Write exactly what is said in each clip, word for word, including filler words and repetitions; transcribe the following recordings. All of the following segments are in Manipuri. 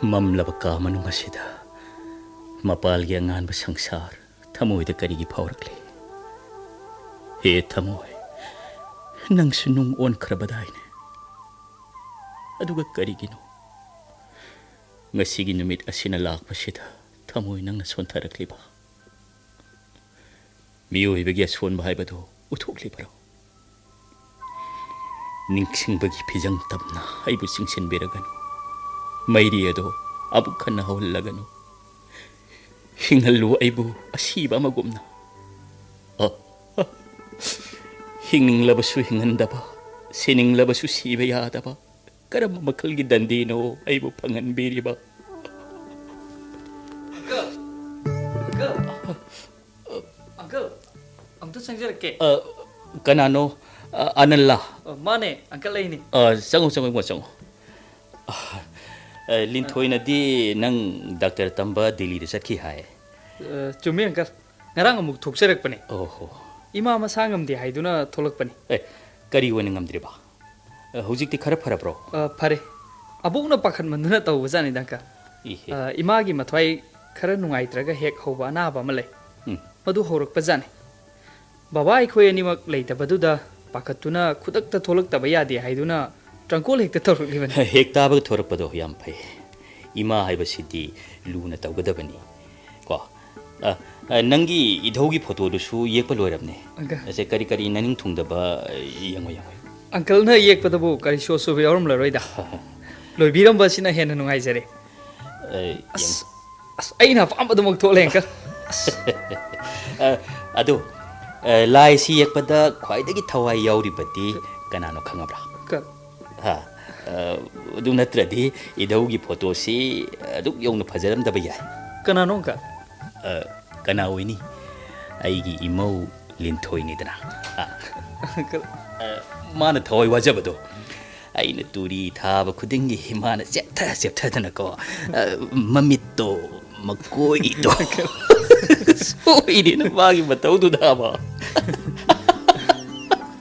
ꯃꯝꯂꯕ ꯀꯥ ꯃꯅꯨꯡ ꯑꯁꯤꯗ ꯃꯄꯥꯜꯒꯤ ꯑꯉꯥꯟꯕ ꯁꯪꯁꯥꯔ ꯊꯃꯣꯏꯗ ꯀꯔꯤꯒꯤ ꯐꯥꯎꯔꯛꯂꯤ? ꯍꯦ ꯊꯃꯣꯏ, ꯅꯪꯁꯨ ꯅꯨꯡ ꯑꯣꯟꯈ꯭ꯔꯕꯗꯥꯏꯅꯦ꯫ ꯑꯗꯨꯒ ꯀꯔꯤꯒꯤꯅꯣ ꯉꯁꯤꯒꯤ ꯅꯨꯃꯤꯠ ꯑꯁꯤꯅ ꯂꯥꯛꯄꯁꯤꯗ ꯊꯃꯣꯏ ꯅꯪꯅ ꯁꯣꯟꯊꯔꯛꯂꯤꯕ? ꯃꯤꯑꯣꯏꯕꯒꯤ ꯑꯁꯣꯟꯕ ꯍꯥꯏꯕꯗꯨ ꯎꯊꯣꯛꯂꯤꯕꯔꯣ? ꯅꯤꯡꯁꯤꯡꯕꯒꯤ ꯐꯤꯖꯪ ꯇꯝꯅ ꯑꯩꯕꯨ ꯆꯤꯡꯁꯤꯟꯕꯤꯔꯒꯅꯨ꯫ ꯃꯩꯔꯤ ꯑꯗꯣ ꯑꯃꯨꯛ ꯍꯟꯅ ꯍꯧꯍꯜꯂꯒꯅꯨ꯫ ꯍꯤꯡꯍꯜꯂꯨ ꯑꯩꯕꯨ ꯑꯁꯤꯕ ꯑꯃꯒꯨꯝꯅ꯫ ꯑ, ꯑ, ꯍꯤꯡꯅꯤꯡꯂꯕꯁꯨ ꯍꯤꯡꯍꯟꯗꯕ, ꯁꯤꯅꯤꯡꯂꯕꯁꯨ ꯁꯤꯕ ꯌꯥꯗꯕ ꯀꯔꯝꯕ ꯃꯈꯜꯒꯤ ꯗꯟꯗꯤꯅꯣ ꯑꯩꯕꯨ ꯐꯪꯍꯟꯕꯤꯔꯤꯕ? ꯑꯪꯀꯜ! ꯑꯪꯀꯜ! ꯑꯪꯀꯜ, ꯑꯝꯇ ꯆꯪꯖꯔꯛꯀꯦ꯫ ꯑ, ꯀꯅꯥꯅꯣ? ꯑ, ꯑꯅꯜꯂꯥ? ꯑ, ꯃꯥꯅꯦ, ꯑꯪꯀꯜ ꯑꯩꯅꯦ꯫ ꯑ, ꯆꯪꯉꯣ, ꯆꯪꯉꯣ, ꯏꯕꯨꯡꯉꯣ, ꯆꯪꯉꯣ꯫ ꯑ, ꯑ, ꯂꯤꯟꯊꯣꯏꯅꯗꯤ ꯅꯪ ꯗꯥꯛꯇꯔ ꯇꯝꯕ ꯗꯤꯜꯂꯤꯗ ꯆꯠꯈꯤ ꯍꯥꯏ꯫ ꯑ, ꯆꯨꯝꯃꯤ, ꯑꯪꯀꯜ꯫ ꯉꯔꯥꯡ ꯑꯃꯨꯛ ꯊꯣꯛꯆꯔꯛꯄꯅꯦ꯫ ꯑꯣꯍꯣ꯫ ꯏꯃꯥ ꯃꯁꯥ ꯉꯝꯗꯦ ꯍꯥꯏꯗꯨꯅ ꯊꯣꯛꯂꯛꯄꯅꯤ꯫ ꯑꯦ, ꯀꯔꯤ ꯑꯣꯏꯅ ꯉꯝꯗ꯭ꯔꯤꯕ? ꯑ, ꯍꯧꯖꯤꯛꯇꯤ ꯈꯔ ꯐꯔꯕ꯭ꯔꯣ? ꯑ, ꯐꯔꯦ꯫ ꯑꯕꯣꯛꯅ ꯄꯥꯈꯠꯃꯟꯗꯨꯅ ꯇꯧꯕꯖꯥꯠꯅꯤꯗ, ꯑꯪꯀꯜ꯫ ꯏꯍꯦ꯫ ꯑ, ꯏꯃꯥꯒꯤ ꯃꯊ꯭ꯋꯥꯏ ꯈꯔ ꯅꯨꯡꯉꯥꯏꯇ꯭ꯔꯒ ꯍꯦꯛ ꯍꯧꯕ ꯑꯅꯥꯕ ꯑꯃ ꯂꯩ꯫ ꯎꯝ꯫ ꯃꯗꯨ ꯍꯧꯔꯛꯄꯖꯥꯠꯅꯤ꯫ ꯕꯕꯥ ꯑꯩꯈꯣꯏ ꯑꯅꯤꯃꯛ ꯂꯩꯇꯕꯗꯨꯗ ꯄꯥꯈꯠꯇꯨꯅ ꯈꯨꯗꯛꯇ ꯊꯣꯛꯂꯛꯇꯕ ꯌꯥꯗꯦ ꯍꯥꯏꯗꯨꯅ ꯇ꯭ꯔꯪꯀꯣꯜ ꯍꯦꯛꯇ ꯇꯧꯔꯛꯂꯤꯕꯅꯤ꯫ ꯍꯦꯛ ꯇꯥꯕꯒ ꯊꯣꯔꯛꯄꯗꯣ ꯌꯥꯝ ꯐꯩ꯫ ꯏꯃꯥ ꯍꯥꯏꯕꯁꯤꯗꯤ ꯂꯨꯅ ꯇꯧꯒꯗꯕꯅꯤ꯫ ꯀꯣ? ꯑ, ꯑ, ꯅꯪꯒꯤ ꯏꯙꯧꯒꯤ ꯐꯣꯇꯣꯗꯨꯁꯨ ꯌꯦꯛꯄ ꯂꯣꯏꯔꯕꯅꯦ꯫ ꯑꯪꯀꯜ꯫ ꯑꯁꯦ ꯀꯔꯤ ꯀꯔꯤ ꯅꯅꯤꯡ ꯊꯨꯡꯗꯕ, ꯑ, ꯌꯦꯡꯉꯣ, ꯌꯦꯡꯉꯣ꯫ ꯑꯪꯀꯜꯅ ꯌꯦꯛꯄꯗꯕꯨ ꯀꯔꯤꯁꯨ ꯑꯁꯣꯏꯕ ꯌꯥꯎꯔꯝꯂꯔꯣꯏꯗ꯫ ꯂꯣꯏꯕꯤꯔꯝꯕꯁꯤꯅ ꯍꯦꯟꯅ ꯅꯨꯡꯉꯥꯏꯖꯔꯦ꯫ ꯑ, ꯌꯦꯡꯉꯣ꯫ ꯑꯁ, ꯑꯁ, ꯑꯩꯅ ꯑꯄꯥꯝꯕꯗꯨꯃꯛ ꯊꯣꯛꯂꯦ, ꯑꯪꯀꯜ꯫ ꯑꯁ꯫ ꯑ, ꯑꯗꯨ, ꯑ, ꯂꯥꯏꯁꯤ ꯌꯦꯛꯄꯗ ꯈ꯭ꯋꯥꯏꯗꯒꯤ ꯊꯋꯥꯏ ꯌꯥꯎꯔꯤꯕꯗꯤ ꯀꯅꯥꯅꯣ ꯈꯪꯉꯕ꯭ꯔꯥ? ꯀ- ꯍꯥ, ꯑ, ꯑꯗꯨ ꯅꯠꯇ꯭ꯔꯗꯤ ꯏꯙꯧꯒꯤ ꯐꯣꯇꯣꯁꯤ ꯑꯗꯨꯛ ꯌꯧꯅ ꯐꯖꯔꯝꯗꯕ ꯌꯥꯏ꯫ ꯀꯅꯥꯅꯣ, ꯑꯪꯀꯜ? ꯑ, ꯀꯅꯥ ꯑꯣꯏꯅꯤ? ꯑꯩꯒꯤ ꯏꯃꯧ ꯂꯤꯟꯊꯣꯏꯅꯤꯗꯅ꯫ ꯑ, ꯑꯪꯀꯜ꯫ ꯑ, ꯃꯥꯅ ꯊꯋꯥꯏ ꯋꯥꯖꯕꯗꯣ ꯑꯩꯅ ꯇꯨꯔꯤ ꯊꯥꯕ ꯈꯨꯗꯤꯡꯒꯤ ꯃꯥꯅ ꯆꯦꯞꯊ ꯆꯦꯞꯊꯗꯅꯀꯣ, ꯑ, ꯃꯃꯤꯠꯇꯣ, ꯃꯀꯣꯏꯗꯣ ꯁꯣꯏꯔꯤꯅ ꯃꯥꯒꯤ ꯃꯇꯧꯗꯨꯗꯕ꯫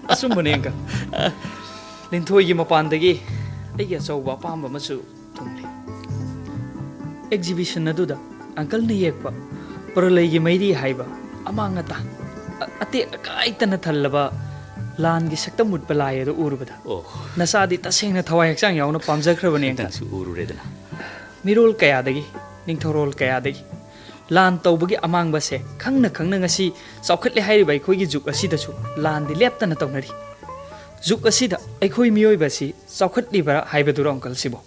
ꯑꯆꯨꯝꯕꯅꯦ, ꯑꯪꯀꯜ꯫ ꯂꯤꯟꯊꯣꯏꯒꯤ ꯃꯄꯥꯟꯗꯒꯤ ꯑꯩꯒꯤ ꯑꯆꯧꯕ ꯑꯄꯥꯝꯕ ꯑꯃꯁꯨ ꯊꯨꯡꯂꯦ꯫ ꯑꯦꯛꯖꯤꯕꯤꯁꯟ ꯑꯗꯨꯗ ꯑꯪꯀꯜꯅ ꯌꯦꯛꯄ ꯄ꯭ꯔꯂꯩꯒꯤ ꯃꯩꯔꯤ ꯍꯥꯏꯕ ꯑꯃꯥꯡ ꯑꯇꯥ, ꯑ-, ꯑꯇꯦꯛ ꯑꯀꯥꯏꯇꯅ ꯊꯜꯂꯕ ꯂꯥꯟꯒꯤ ꯁꯛꯇꯝ ꯎꯠꯄ ꯂꯥꯏ ꯑꯗꯨ ꯎꯔꯨꯕꯗ ꯑꯣ꯫ ꯅꯆꯥꯗꯤ ꯇꯁꯦꯡꯅ ꯊꯋꯥꯏ ꯍꯛꯆꯥꯡ ꯌꯥꯎꯅ ꯄꯥꯝꯖꯈ꯭ꯔꯕꯅꯦ, ꯑꯪꯀꯜ꯫ ꯅꯪꯁꯨ ꯎꯔꯨꯔꯦꯗꯅ꯫ ꯃꯤꯔꯣꯜ ꯀꯌꯥꯗꯒꯤ, ꯅꯤꯡꯊꯧꯔꯣꯜ ꯀꯌꯥꯗꯒꯤ ꯂꯥꯟ ꯇꯧꯕꯒꯤ ꯑꯃꯥꯡꯕꯁꯦ ꯈꯪꯅ ꯈꯪꯅ ꯉꯁꯤ ꯆꯥꯎꯈꯠꯂꯦ ꯍꯥꯏꯔꯤꯕ ꯑꯩꯈꯣꯏꯒꯤ ꯖꯨꯒ ꯑꯁꯤꯗꯁꯨ ꯂꯥꯟꯗꯤ ꯂꯦꯞꯇꯅ ꯇꯧꯅꯔꯤ꯫ ꯖꯨꯒ ꯑꯁꯤꯗ ꯑꯩꯈꯣꯏ ꯃꯤꯑꯣꯏꯕ ꯑꯁꯤ ꯆꯥꯎꯈꯠꯂꯤꯕ꯭ꯔꯥ ꯍꯥꯏꯕꯗꯨꯔꯣ, ꯑꯪꯀꯜ, ꯁꯤꯕꯣ?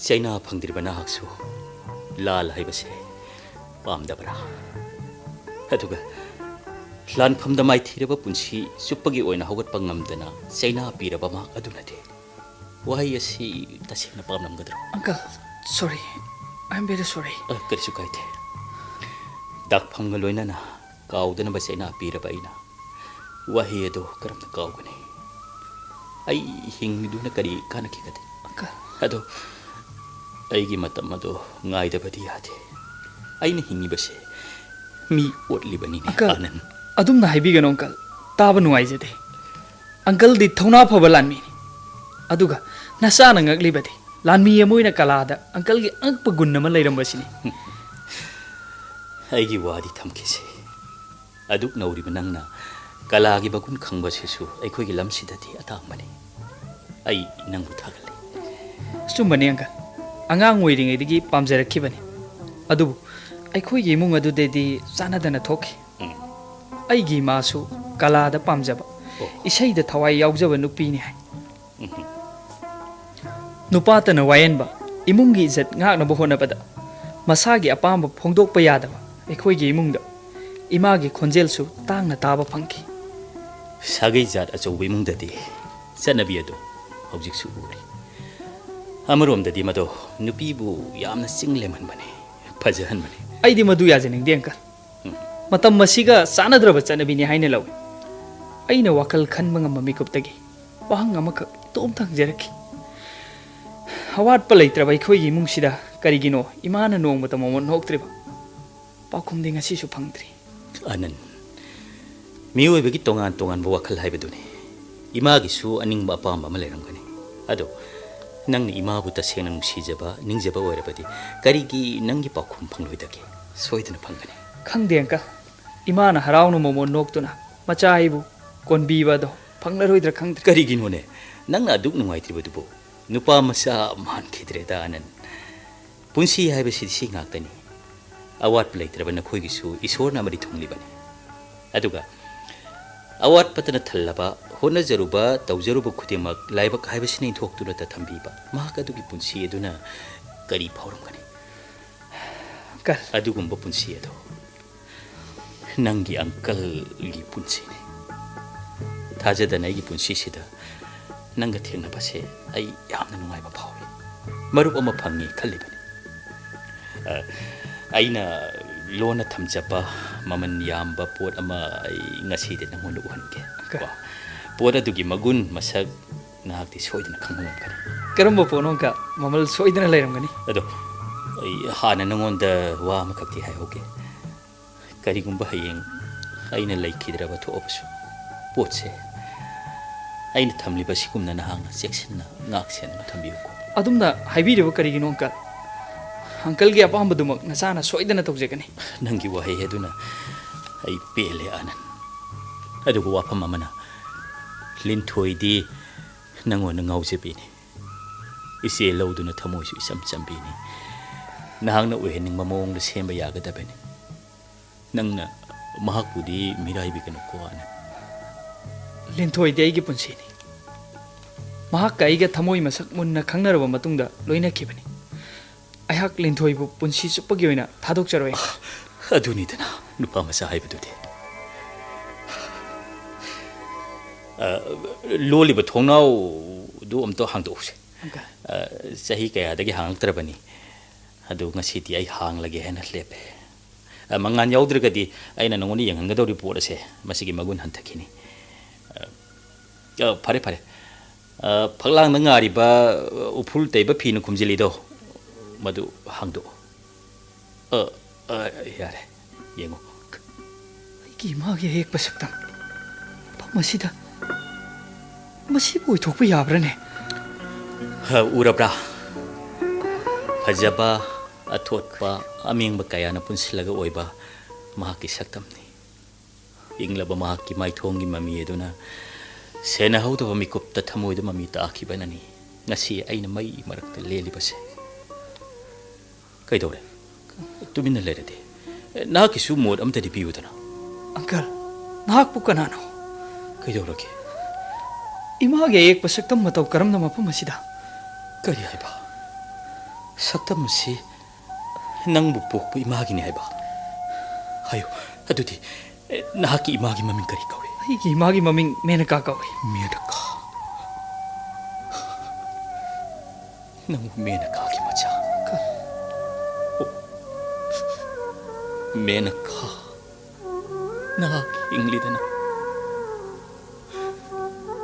ꯆꯩꯅꯥ ꯐꯪꯗ꯭ꯔꯤꯕ ꯅꯍꯥꯛꯁꯨ ꯂꯥꯜ ꯍꯥꯏꯕꯁꯦ ꯄꯥꯝꯗꯕ꯭ꯔꯥ? ꯑꯗꯨꯒ ꯂꯥꯟꯐꯝꯗ ꯃꯥꯏꯊꯤꯔꯕ ꯄꯨꯟꯁꯤ ꯆꯨꯞꯄꯒꯤ ꯑꯣꯏꯅ ꯍꯧꯒꯠꯄ ꯉꯝꯗꯅ ꯆꯩꯅꯥ ꯄꯤꯔꯕ ꯃꯍꯥꯛ ꯑꯗꯨꯅꯗꯤ ꯋꯥꯍꯩ ꯑꯁꯤ ꯇꯁꯦꯡꯅ ꯄꯥꯝꯂꯝꯒꯗ꯭ꯔꯣ? Uncle, sorry. I am very sorry. ꯑ, ꯀꯔꯤꯁꯨ ꯀꯥꯏꯗꯦ꯫ ꯗꯥꯛꯐꯝꯒ ꯂꯣꯏꯅꯅ ꯀꯥꯎꯗꯅꯕ ꯆꯩꯅꯥ ꯄꯤꯔꯕ ꯑꯩꯅ ꯋꯥꯍꯩ ꯑꯗꯨ ꯀꯔꯝꯅ ꯀꯥꯎꯒꯅꯤ? ꯑꯩ ꯍꯤꯡꯂꯤꯗꯨꯅ ꯀꯔꯤ ꯀꯥꯟꯅꯈꯤꯒꯗꯦ? Uncle. ꯑꯗꯣ ꯑꯩꯒꯤ ꯃꯇꯝ ꯑꯗꯨ ꯉꯥꯏꯗꯕꯗꯤ ꯌꯥꯗꯦ꯫ ꯑꯩꯅ ꯍꯤꯡꯂꯤꯕꯁꯦ ꯃꯤ ꯑꯣꯠꯂꯤꯕꯅꯤꯅꯦ, Uncle, ꯑꯥꯅꯟ꯫ ꯑꯗꯨꯝꯅ ꯍꯥꯏꯕꯤꯒꯅꯨ, Uncle. ꯇꯥꯕ ꯅꯨꯡꯉꯥꯏꯖꯗꯦ꯫ Uncleꯗꯤ ꯊꯧꯅꯥ ꯐꯕ ꯂꯥꯟꯃꯤꯅꯤ꯫ ꯑꯗꯨꯒ ꯅꯆꯥꯅ ꯉꯛꯂꯤꯕꯗꯤ ꯂꯥꯟꯃꯤ ꯑꯃ ꯑꯣꯏꯅ ꯀꯂꯥꯗ Uncleꯒꯤ ꯑꯉꯛꯄ ꯒꯨꯟ ꯑꯃ ꯂꯩꯔꯝꯕꯁꯤꯅꯤ꯫ ꯑꯩꯒꯤ ꯋꯥꯗꯤ ꯊꯝꯈꯤꯁꯤ꯫ ꯑꯗꯨꯛ ꯅꯧꯔꯤꯕ ꯅꯪꯅ ꯀꯂꯥꯒꯤ ꯃꯒꯨꯟ ꯈꯪꯕꯁꯤꯁꯨ ꯑꯩꯈꯣꯏꯒꯤ ꯂꯝꯁꯤꯗꯗꯤ ꯑꯇꯥꯡꯕꯅꯤ꯫ ꯑꯩ ꯅꯪꯕꯨ ꯊꯥꯒꯠꯂꯤ꯫ ꯑꯆꯨꯝꯕꯅꯤ, Uncle꯫ ꯑꯉꯥꯡ ꯑꯣꯏꯔꯤꯉꯩꯗꯒꯤ ꯄꯥꯝꯖꯔꯛꯈꯤꯕꯅꯤ꯫ ꯑꯗꯨꯕꯨ ꯑꯩꯈꯣꯏꯒꯤ ꯏꯃꯨꯡ ꯑꯗꯨꯗꯗꯤ ꯆꯥꯟꯅꯗꯅ ꯊꯣꯛꯈꯤ꯫ ꯎꯝ꯫ ꯑꯩꯒꯤ ꯏꯃꯥꯁꯨ ꯀꯂꯥꯗ ꯄꯥꯝꯖꯕ, ꯑꯣ꯫ ꯏꯁꯩꯗ ꯊꯋꯥꯏ ꯌꯥꯎꯖꯕ ꯅꯨꯄꯤꯅꯤ ꯍꯥꯏ꯫ ꯎꯝ꯫ ꯅꯨꯄꯥꯇꯅ ꯋꯥꯌꯦꯟꯕ, ꯏꯃꯨꯡꯒꯤ ꯏꯖꯠ ꯉꯥꯛꯅꯕ ꯍꯣꯠꯅꯕꯗ ꯃꯁꯥꯒꯤ ꯑꯄꯥꯝꯕ ꯐꯣꯡꯗꯣꯛꯄ ꯌꯥꯗꯕ ꯑꯩꯈꯣꯏꯒꯤ ꯏꯃꯨꯡꯗ ꯏꯃꯥꯒꯤ ꯈꯣꯟꯖꯦꯜꯁꯨ ꯇꯥꯡꯅ ꯇꯥꯕ ꯐꯪꯈꯤ꯫ ꯁꯥꯒꯩ ꯖꯥꯠ ꯑꯆꯧꯕ ꯏꯃꯨꯡꯗꯗꯤ ꯆꯠꯅꯕꯤ ꯑꯗꯨ ꯍꯧꯖꯤꯛꯁꯨ ꯎꯔꯤ꯫ ꯑꯃꯔꯣꯝꯗꯗꯤ ꯃꯗꯨ ꯅꯨꯄꯤꯕꯨ ꯌꯥꯝꯅ ꯆꯤꯡ ꯂꯦꯝꯍꯟꯕꯅꯤ, ꯐꯖꯍꯟꯕꯅꯤ꯫ ꯑꯩꯗꯤ ꯃꯗꯨ ꯌꯥꯖꯅꯤꯡꯗꯦ, Uncle꯫ ꯎꯝ꯫ ꯃꯇꯝ ꯑꯁꯤꯒ ꯆꯥꯟꯅꯗ꯭ꯔꯕ ꯆꯠꯅꯕꯤꯅꯤ ꯍꯥꯏꯅ ꯂꯧꯏ꯫ ꯑꯩꯅ ꯋꯥꯈꯜ ꯈꯟꯕ ꯉꯝꯕ ꯃꯤꯀꯨꯞꯇꯒꯤ ꯋꯥꯍꯪ ꯑꯃꯈꯛ ꯏꯇꯣꯝꯇ ꯍꯪꯖꯔꯛꯈꯤ꯫ ꯑꯋꯥꯠꯄ ꯂꯩꯇ꯭ꯔꯕ ꯑꯩꯈꯣꯏꯒꯤ ꯏꯃꯨꯡꯁꯤꯗ ꯀꯔꯤꯒꯤꯅꯣ ꯏꯃꯥꯅ ꯅꯣꯡꯃꯇ ꯃꯃꯣꯠ ꯅꯣꯛꯇ꯭ꯔꯤꯕ? ꯄꯥꯎꯈꯨꯝꯗꯤ ꯉꯁꯤꯁꯨ ꯐꯪꯗ꯭ꯔꯤ꯫ ꯑꯥꯅꯟ, ꯃꯤꯑꯣꯏꯕꯒꯤ ꯇꯣꯉꯥꯟ ꯇꯣꯉꯥꯟꯕ ꯋꯥꯈꯜ ꯍꯥꯏꯕꯗꯨꯅꯤ꯫ ꯏꯃꯥꯒꯤꯁꯨ ꯑꯅꯤꯡꯕ ꯑꯄꯥꯝꯕ ꯑꯃ ꯂꯩꯔꯝꯒꯅꯤ꯫ ꯑꯗꯣ ꯅꯪꯅ ꯏꯃꯥꯕꯨ ꯇꯁꯦꯡꯅ ꯅꯨꯡꯁꯤꯖꯕ, ꯅꯤꯡꯖꯕ ꯑꯣꯏꯔꯕꯗꯤ ꯀꯔꯤꯒꯤ ꯅꯪꯒꯤ ꯄꯥꯎꯈꯨꯝ ꯐꯪꯂꯣꯏꯗꯒꯦ? ꯁꯣꯏꯗꯅ ꯐꯪꯒꯅꯤ꯫ ꯈꯪꯗꯦ, uncle꯫ ꯏꯃꯥꯅ ꯍꯔꯥꯎꯅ ꯃꯣꯃꯣꯟ ꯅꯣꯛꯇꯨꯅ ꯃꯆꯥ ꯑꯩꯕꯨ ꯀꯣꯟꯕꯤꯕ ꯑꯗꯣ ꯐꯪꯂꯔꯣꯏꯗ꯭ꯔꯥ ꯈꯪꯗ꯭ꯔꯦ꯫ ꯀꯔꯤꯒꯤꯅꯣꯅꯦ ꯅꯪꯅ ꯑꯗꯨꯛ ꯅꯨꯡꯉꯥꯏꯇ꯭ꯔꯤꯕꯗꯨꯕꯨ? ꯅꯨꯄꯥ ꯃꯆꯥ ꯃꯥꯟꯈꯤꯗ꯭ꯔꯦꯗ, ꯑꯅꯟ꯫ ꯄꯨꯟꯁꯤ ꯍꯥꯏꯕꯁꯤꯗꯤ ꯁꯤ ꯉꯥꯛꯇꯅꯤ꯫ ꯑꯋꯥꯠꯄ ꯂꯩꯇ꯭ꯔꯕ ꯅꯈꯣꯏꯒꯤꯁꯨ ꯏꯁꯣꯔꯅ ꯑꯃꯗꯤ ꯊꯨꯡꯂꯤꯕꯅꯤ꯫ ꯑꯗꯨꯒ ꯑꯋꯥꯠꯄꯇꯅ ꯊꯜꯂꯕ, ꯍꯣꯠꯅꯖꯔꯨꯕ, ꯇꯧꯖꯔꯨꯕ ꯈꯨꯗꯤꯡꯃꯛ ꯂꯥꯏꯕꯛ ꯍꯥꯏꯕꯁꯤꯅ ꯏꯟꯊꯣꯛꯇꯨꯅꯇ ꯊꯝꯕꯤꯕ ꯃꯍꯥꯛ ꯑꯗꯨꯒꯤ ꯄꯨꯟꯁꯤ ꯑꯗꯨꯅ ꯀꯔꯤ ꯐꯥꯎꯔꯝꯒꯅꯤ? Uncle꯫ ꯑꯗꯨꯒꯨꯝꯕ ꯄꯨꯟꯁꯤ ꯑꯗꯨ ꯅꯪꯒꯤ uncleꯒꯤ ꯄꯨꯟꯁꯤꯅꯤ꯫ ꯊꯥꯖꯗꯅ ꯑꯩꯒꯤ ꯄꯨꯟꯁꯤꯁꯤꯗ ꯅꯪꯒ ꯊꯦꯡꯅꯕꯁꯦ ꯑꯩ ꯌꯥꯝꯅ ꯅꯨꯡꯉꯥꯏꯕ ꯐꯥꯎꯏ꯫ ꯃꯔꯨꯞ ꯑꯃ ꯐꯪꯉꯤ ꯈꯜꯂꯤꯕꯅꯤ꯫ ꯑ, ꯑꯩꯅ ꯂꯣꯟꯅ ꯊꯝꯖꯕ ꯃꯃꯜ ꯌꯥꯝꯕ ꯄꯣꯠ ꯑꯃ ꯑꯩ ꯉꯁꯤꯗꯤ ꯅꯪꯉꯣꯟꯗ ꯎꯍꯟꯒꯦ꯫ ꯀ- ꯀꯣ? ꯄꯣꯠ ꯑꯗꯨꯒꯤ ꯃꯒꯨꯟ ꯃꯁꯛ ꯅꯍꯥꯛꯇꯤ ꯁꯣꯏꯗꯅ ꯈꯪꯕ ꯉꯝꯒꯅꯤ꯫ ꯀꯔꯝꯕ ꯄꯣꯠꯅꯣ, uncle? ꯃꯃꯜ ꯁꯣꯏꯗꯅ ꯂꯩꯔꯝꯒꯅꯤ꯫ ꯑꯗꯣ ꯑꯩ ꯍꯥꯟꯅ ꯅꯪꯉꯣꯟꯗ ꯋꯥ ꯑꯃꯈꯛꯇꯤ ꯍꯥꯏꯍꯧꯒꯦ꯫ ꯀꯔꯤꯒꯨꯝꯕ ꯍꯌꯦꯡ ꯑꯩꯅ ꯂꯩꯈꯤꯗ꯭ꯔꯕ ꯊꯣꯛꯑꯕꯁꯨ, ꯄꯣꯠꯁꯦ ꯑꯩꯅ ꯊꯝꯂꯤꯕ ꯑꯁꯤꯒꯨꯝꯅ ꯅꯍꯥꯛꯅ ꯆꯦꯛꯁꯤꯟꯅ ꯉꯥꯛ ꯁꯦꯟꯗꯨꯅ ꯊꯝꯕꯤꯌꯨꯀꯣ꯫ ꯑꯗꯨꯝꯅ ꯍꯥꯏꯕꯤꯔꯤꯕ ꯀꯔꯤꯒꯤꯅꯣ, uncle? Uncleꯒꯤ ꯑꯄꯥꯝꯕꯗꯨꯃꯛ ꯅꯆꯥꯅ ꯁꯣꯏꯗꯅ ꯇꯧꯖꯒꯅꯤ꯫ ꯅꯪꯒꯤ ꯋꯥꯍꯩ ꯑꯗꯨꯅ ꯑꯩ ꯄꯦꯜꯂꯦ, ꯑꯅꯟ꯫ ꯑꯗꯨꯕꯨ ꯋꯥꯐꯝ ꯑꯃꯅ, ꯂꯤꯟꯊꯣꯏꯗꯤ ꯅꯪꯉꯣꯟꯗ ꯉꯥꯎꯖꯕꯤꯅꯤ꯫ ꯏꯆꯦ ꯂꯧꯗꯨꯅ ꯊꯃꯣꯏꯁꯨ ꯏꯆꯝ ꯆꯝꯕꯤꯅꯤ꯫ ꯅꯍꯥꯛꯅ ꯑꯣꯏꯍꯟꯅꯤꯡꯕ ꯃꯑꯣꯡꯗ ꯁꯦꯝꯕ ꯌꯥꯒꯗꯕꯅꯤ꯫ ꯅꯪꯅ ꯃꯍꯥꯛꯄꯨꯗꯤ ꯃꯤꯔꯥꯏꯕꯤꯒꯅꯨꯀꯣ, ꯑꯅꯟ꯫ ꯂꯤꯟꯊꯣꯏꯗꯤ ꯑꯩꯒꯤ ꯄꯨꯟꯁꯤꯅꯤ꯫ ꯃꯍꯥꯛꯀ ꯑꯩꯒ ꯊꯃꯣꯏ ꯃꯁꯛ ꯃꯨꯟꯅ ꯈꯪꯅꯔꯕ ꯃꯇꯨꯡꯗ ꯂꯣꯏꯅꯈꯤꯕꯅꯤ꯫ ꯑꯩꯍꯥꯛ ꯂꯤꯟꯊꯣꯏꯕꯨ ꯄꯨꯟꯁꯤ ꯆꯨꯞꯄꯒꯤ ꯑꯣꯏꯅ ꯊꯥꯗꯣꯛꯆꯔꯣꯏ꯫ ꯑꯗꯨꯅꯤꯗꯅ ꯅꯨꯄꯥ ꯃꯆꯥ ꯍꯥꯏꯕꯗꯨꯗꯤ꯫ ꯑ, ꯂꯣꯜꯂꯤꯕ ꯊꯣꯡꯅꯥꯎꯗꯨ ꯑꯝꯇ ꯍꯥꯡꯗꯣꯛꯎꯁꯦ꯫ Uncle꯫ ꯑ, ꯆꯍꯤ ꯀꯌꯥꯗꯒꯤ ꯍꯥꯡꯉꯛꯇ꯭ꯔꯕꯅꯤ꯫ ꯑꯗꯨ ꯉꯁꯤꯗꯤ ꯑꯩ ꯍꯥꯡꯂꯒꯦ ꯍꯥꯏꯅ ꯂꯦꯞꯄꯦ꯫ ꯑ, ꯃꯉꯥꯜ ꯌꯥꯎꯗ꯭ꯔꯒꯗꯤ ꯑꯩꯅ ꯅꯉꯣꯟꯗ ꯌꯦꯡꯍꯟꯒꯗꯧꯔꯤꯕ ꯄꯣꯠ ꯑꯁꯦ ꯃꯁꯤꯒꯤ ꯃꯒꯨꯟ ꯍꯟꯊꯈꯤꯅꯤ꯫ ꯑ, ꯑ, ꯐꯔꯦ, ꯐꯔꯦ꯫ ꯑ, ꯐꯛꯂꯥꯡꯗ ꯉꯥꯔꯤꯕ, ꯑ, ꯎꯐꯨꯜ ꯇꯩꯕ ꯐꯤꯅ ꯈꯨꯝꯖꯤꯜꯂꯤꯗꯣ, ꯃꯗꯨ ꯍꯥꯡꯗꯣꯛꯎ꯫ ꯑ, ꯑ, ꯌꯥꯔꯦ, ꯌꯦꯡꯉꯨ꯫ ꯑꯩꯒꯤ ꯏꯃꯥꯒꯤ ꯑꯌꯦꯛꯄ ꯁꯛꯇꯝ꯫ ꯃꯐꯝ ꯑꯁꯤꯗ ꯃꯁꯤꯕꯨ ꯑꯣꯏꯊꯣꯛꯄ ꯌꯥꯕ꯭ꯔꯥꯅꯦ? ꯍ, ꯎꯔꯕ꯭ꯔꯥ? ꯐꯖꯕ, ꯑꯊꯣꯠꯄ, ꯑꯃꯦꯡꯕ ꯀꯌꯥꯅ ꯄꯨꯟꯁꯤꯜꯂꯒ ꯑꯣꯏꯕ ꯃꯍꯥꯛꯀꯤ ꯁꯛꯇꯝꯅꯤ꯫ ꯏꯪꯂꯕ ꯃꯍꯥꯛꯀꯤ ꯃꯥꯏꯊꯣꯡꯒꯤ ꯃꯃꯤ ꯑꯗꯨꯅ ꯁꯦꯟꯅꯍꯧꯗꯕ ꯃꯤꯀꯨꯞꯇ ꯊꯃꯣꯏꯗ ꯃꯃꯤ ꯇꯥꯈꯤꯕꯅꯅꯤ ꯉꯁꯤ ꯑꯩꯅ ꯃꯩ ꯃꯔꯛꯇ ꯂꯦꯜꯂꯤꯕꯁꯦ꯫ ꯀꯩꯗꯧꯔꯦ? ꯇꯨꯃꯤꯟꯅ ꯂꯩꯔꯗꯤ꯫ ꯅꯍꯥꯛꯀꯤꯁꯨ ꯃꯣꯠ ꯑꯝꯇꯗꯤ ꯄꯤꯌꯨꯗꯅ꯫ ꯑꯪꯀꯜ, ꯅꯍꯥꯛꯄꯨ ꯀꯅꯥꯅꯣ? ꯀꯩꯗꯧꯔꯒꯦ? ꯏꯃꯥꯒꯤ ꯑꯌꯦꯛꯄ ꯁꯛꯇꯝ ꯃꯇꯧ ꯀꯔꯝꯅ ꯃꯐꯝ ꯑꯁꯤꯗ? ꯀꯔꯤ ꯍꯥꯏꯕ? ꯁꯛꯇꯝ ꯑꯁꯤ ꯅꯪꯕꯨ ꯄꯣꯛꯄ ꯏꯃꯥꯒꯤꯅꯤ ꯍꯥꯏꯕ? ꯍꯥꯏꯌꯨ, ꯑꯗꯨꯗꯤ, ꯑꯦ, ꯅꯍꯥꯛꯀꯤ ꯏꯃꯥꯒꯤ ꯃꯃꯤꯡ ꯀꯔꯤ ꯀꯧꯏ? ꯑꯩꯒꯤ ꯏꯃꯥꯒꯤ ꯃꯃꯤꯡ ꯃꯦꯅꯀꯥ ꯀꯧꯏ꯫ ꯃꯦꯅꯀꯥ? ꯅꯪꯕꯨ ꯃꯦꯅꯀꯥꯒꯤ ꯃꯆꯥ? ꯀ- ꯑꯣ, ꯃꯦꯅꯀꯥ, ꯅꯍꯥꯛ ꯍꯤꯡꯂꯤꯗꯅ?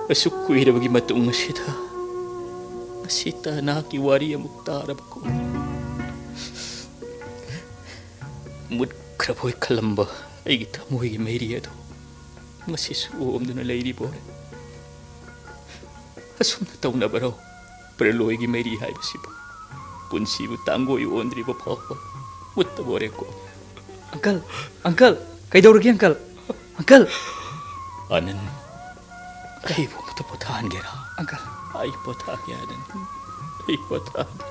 ꯑꯁꯨꯛ ꯀꯨꯏꯔꯕꯒꯤ ꯃꯇꯨꯡ ꯑꯁꯤꯗ ꯉꯁꯤꯇ ꯅꯍꯥꯛꯀꯤ ꯋꯥꯔꯤ ꯑꯃꯨꯛ ꯇꯥꯔꯕꯀꯣ? ꯃꯨꯠꯈ꯭ꯔꯕꯣꯏ ꯈꯜꯂꯝꯕ ꯑꯩꯒꯤ ꯊꯃꯣꯏꯒꯤ ꯃꯩꯔꯤ ꯑꯗꯨ ꯉꯁꯤꯁꯨ ꯑꯣꯝꯗꯨꯅ ꯂꯩꯔꯤꯕꯣꯔꯦ꯫ ꯑꯁꯨꯝꯅ ꯇꯧꯅꯕꯔꯣ ꯄ꯭ꯔꯂꯣꯏꯒꯤ ꯃꯩꯔꯤ ꯍꯥꯏꯕꯁꯤꯕꯨ? ꯄꯨꯟꯁꯤꯕꯨ ꯇꯥꯡꯒꯣꯏ ꯑꯣꯟꯗ꯭ꯔꯤꯕ ꯐꯥꯎꯕ ꯃꯨꯠꯇꯕꯣꯔꯦꯀꯣ? ꯑꯪꯀꯜ, ꯑꯪꯀꯜ, ꯀꯩꯗꯧꯔꯒꯦ, ꯑꯪꯀꯜ? ꯑꯪꯀꯜ! ꯑꯅꯟ, ꯑꯩꯕꯨ ꯑꯃꯨꯛꯇ ꯄꯣꯊꯥꯍꯟꯒꯦꯔꯥ? ꯑꯪꯀꯜ꯫ ꯑꯩ ꯄꯣꯊꯥꯒꯦ, ꯑꯅꯟ꯫ ꯑꯩ ꯄꯣꯊꯥꯒꯦ꯫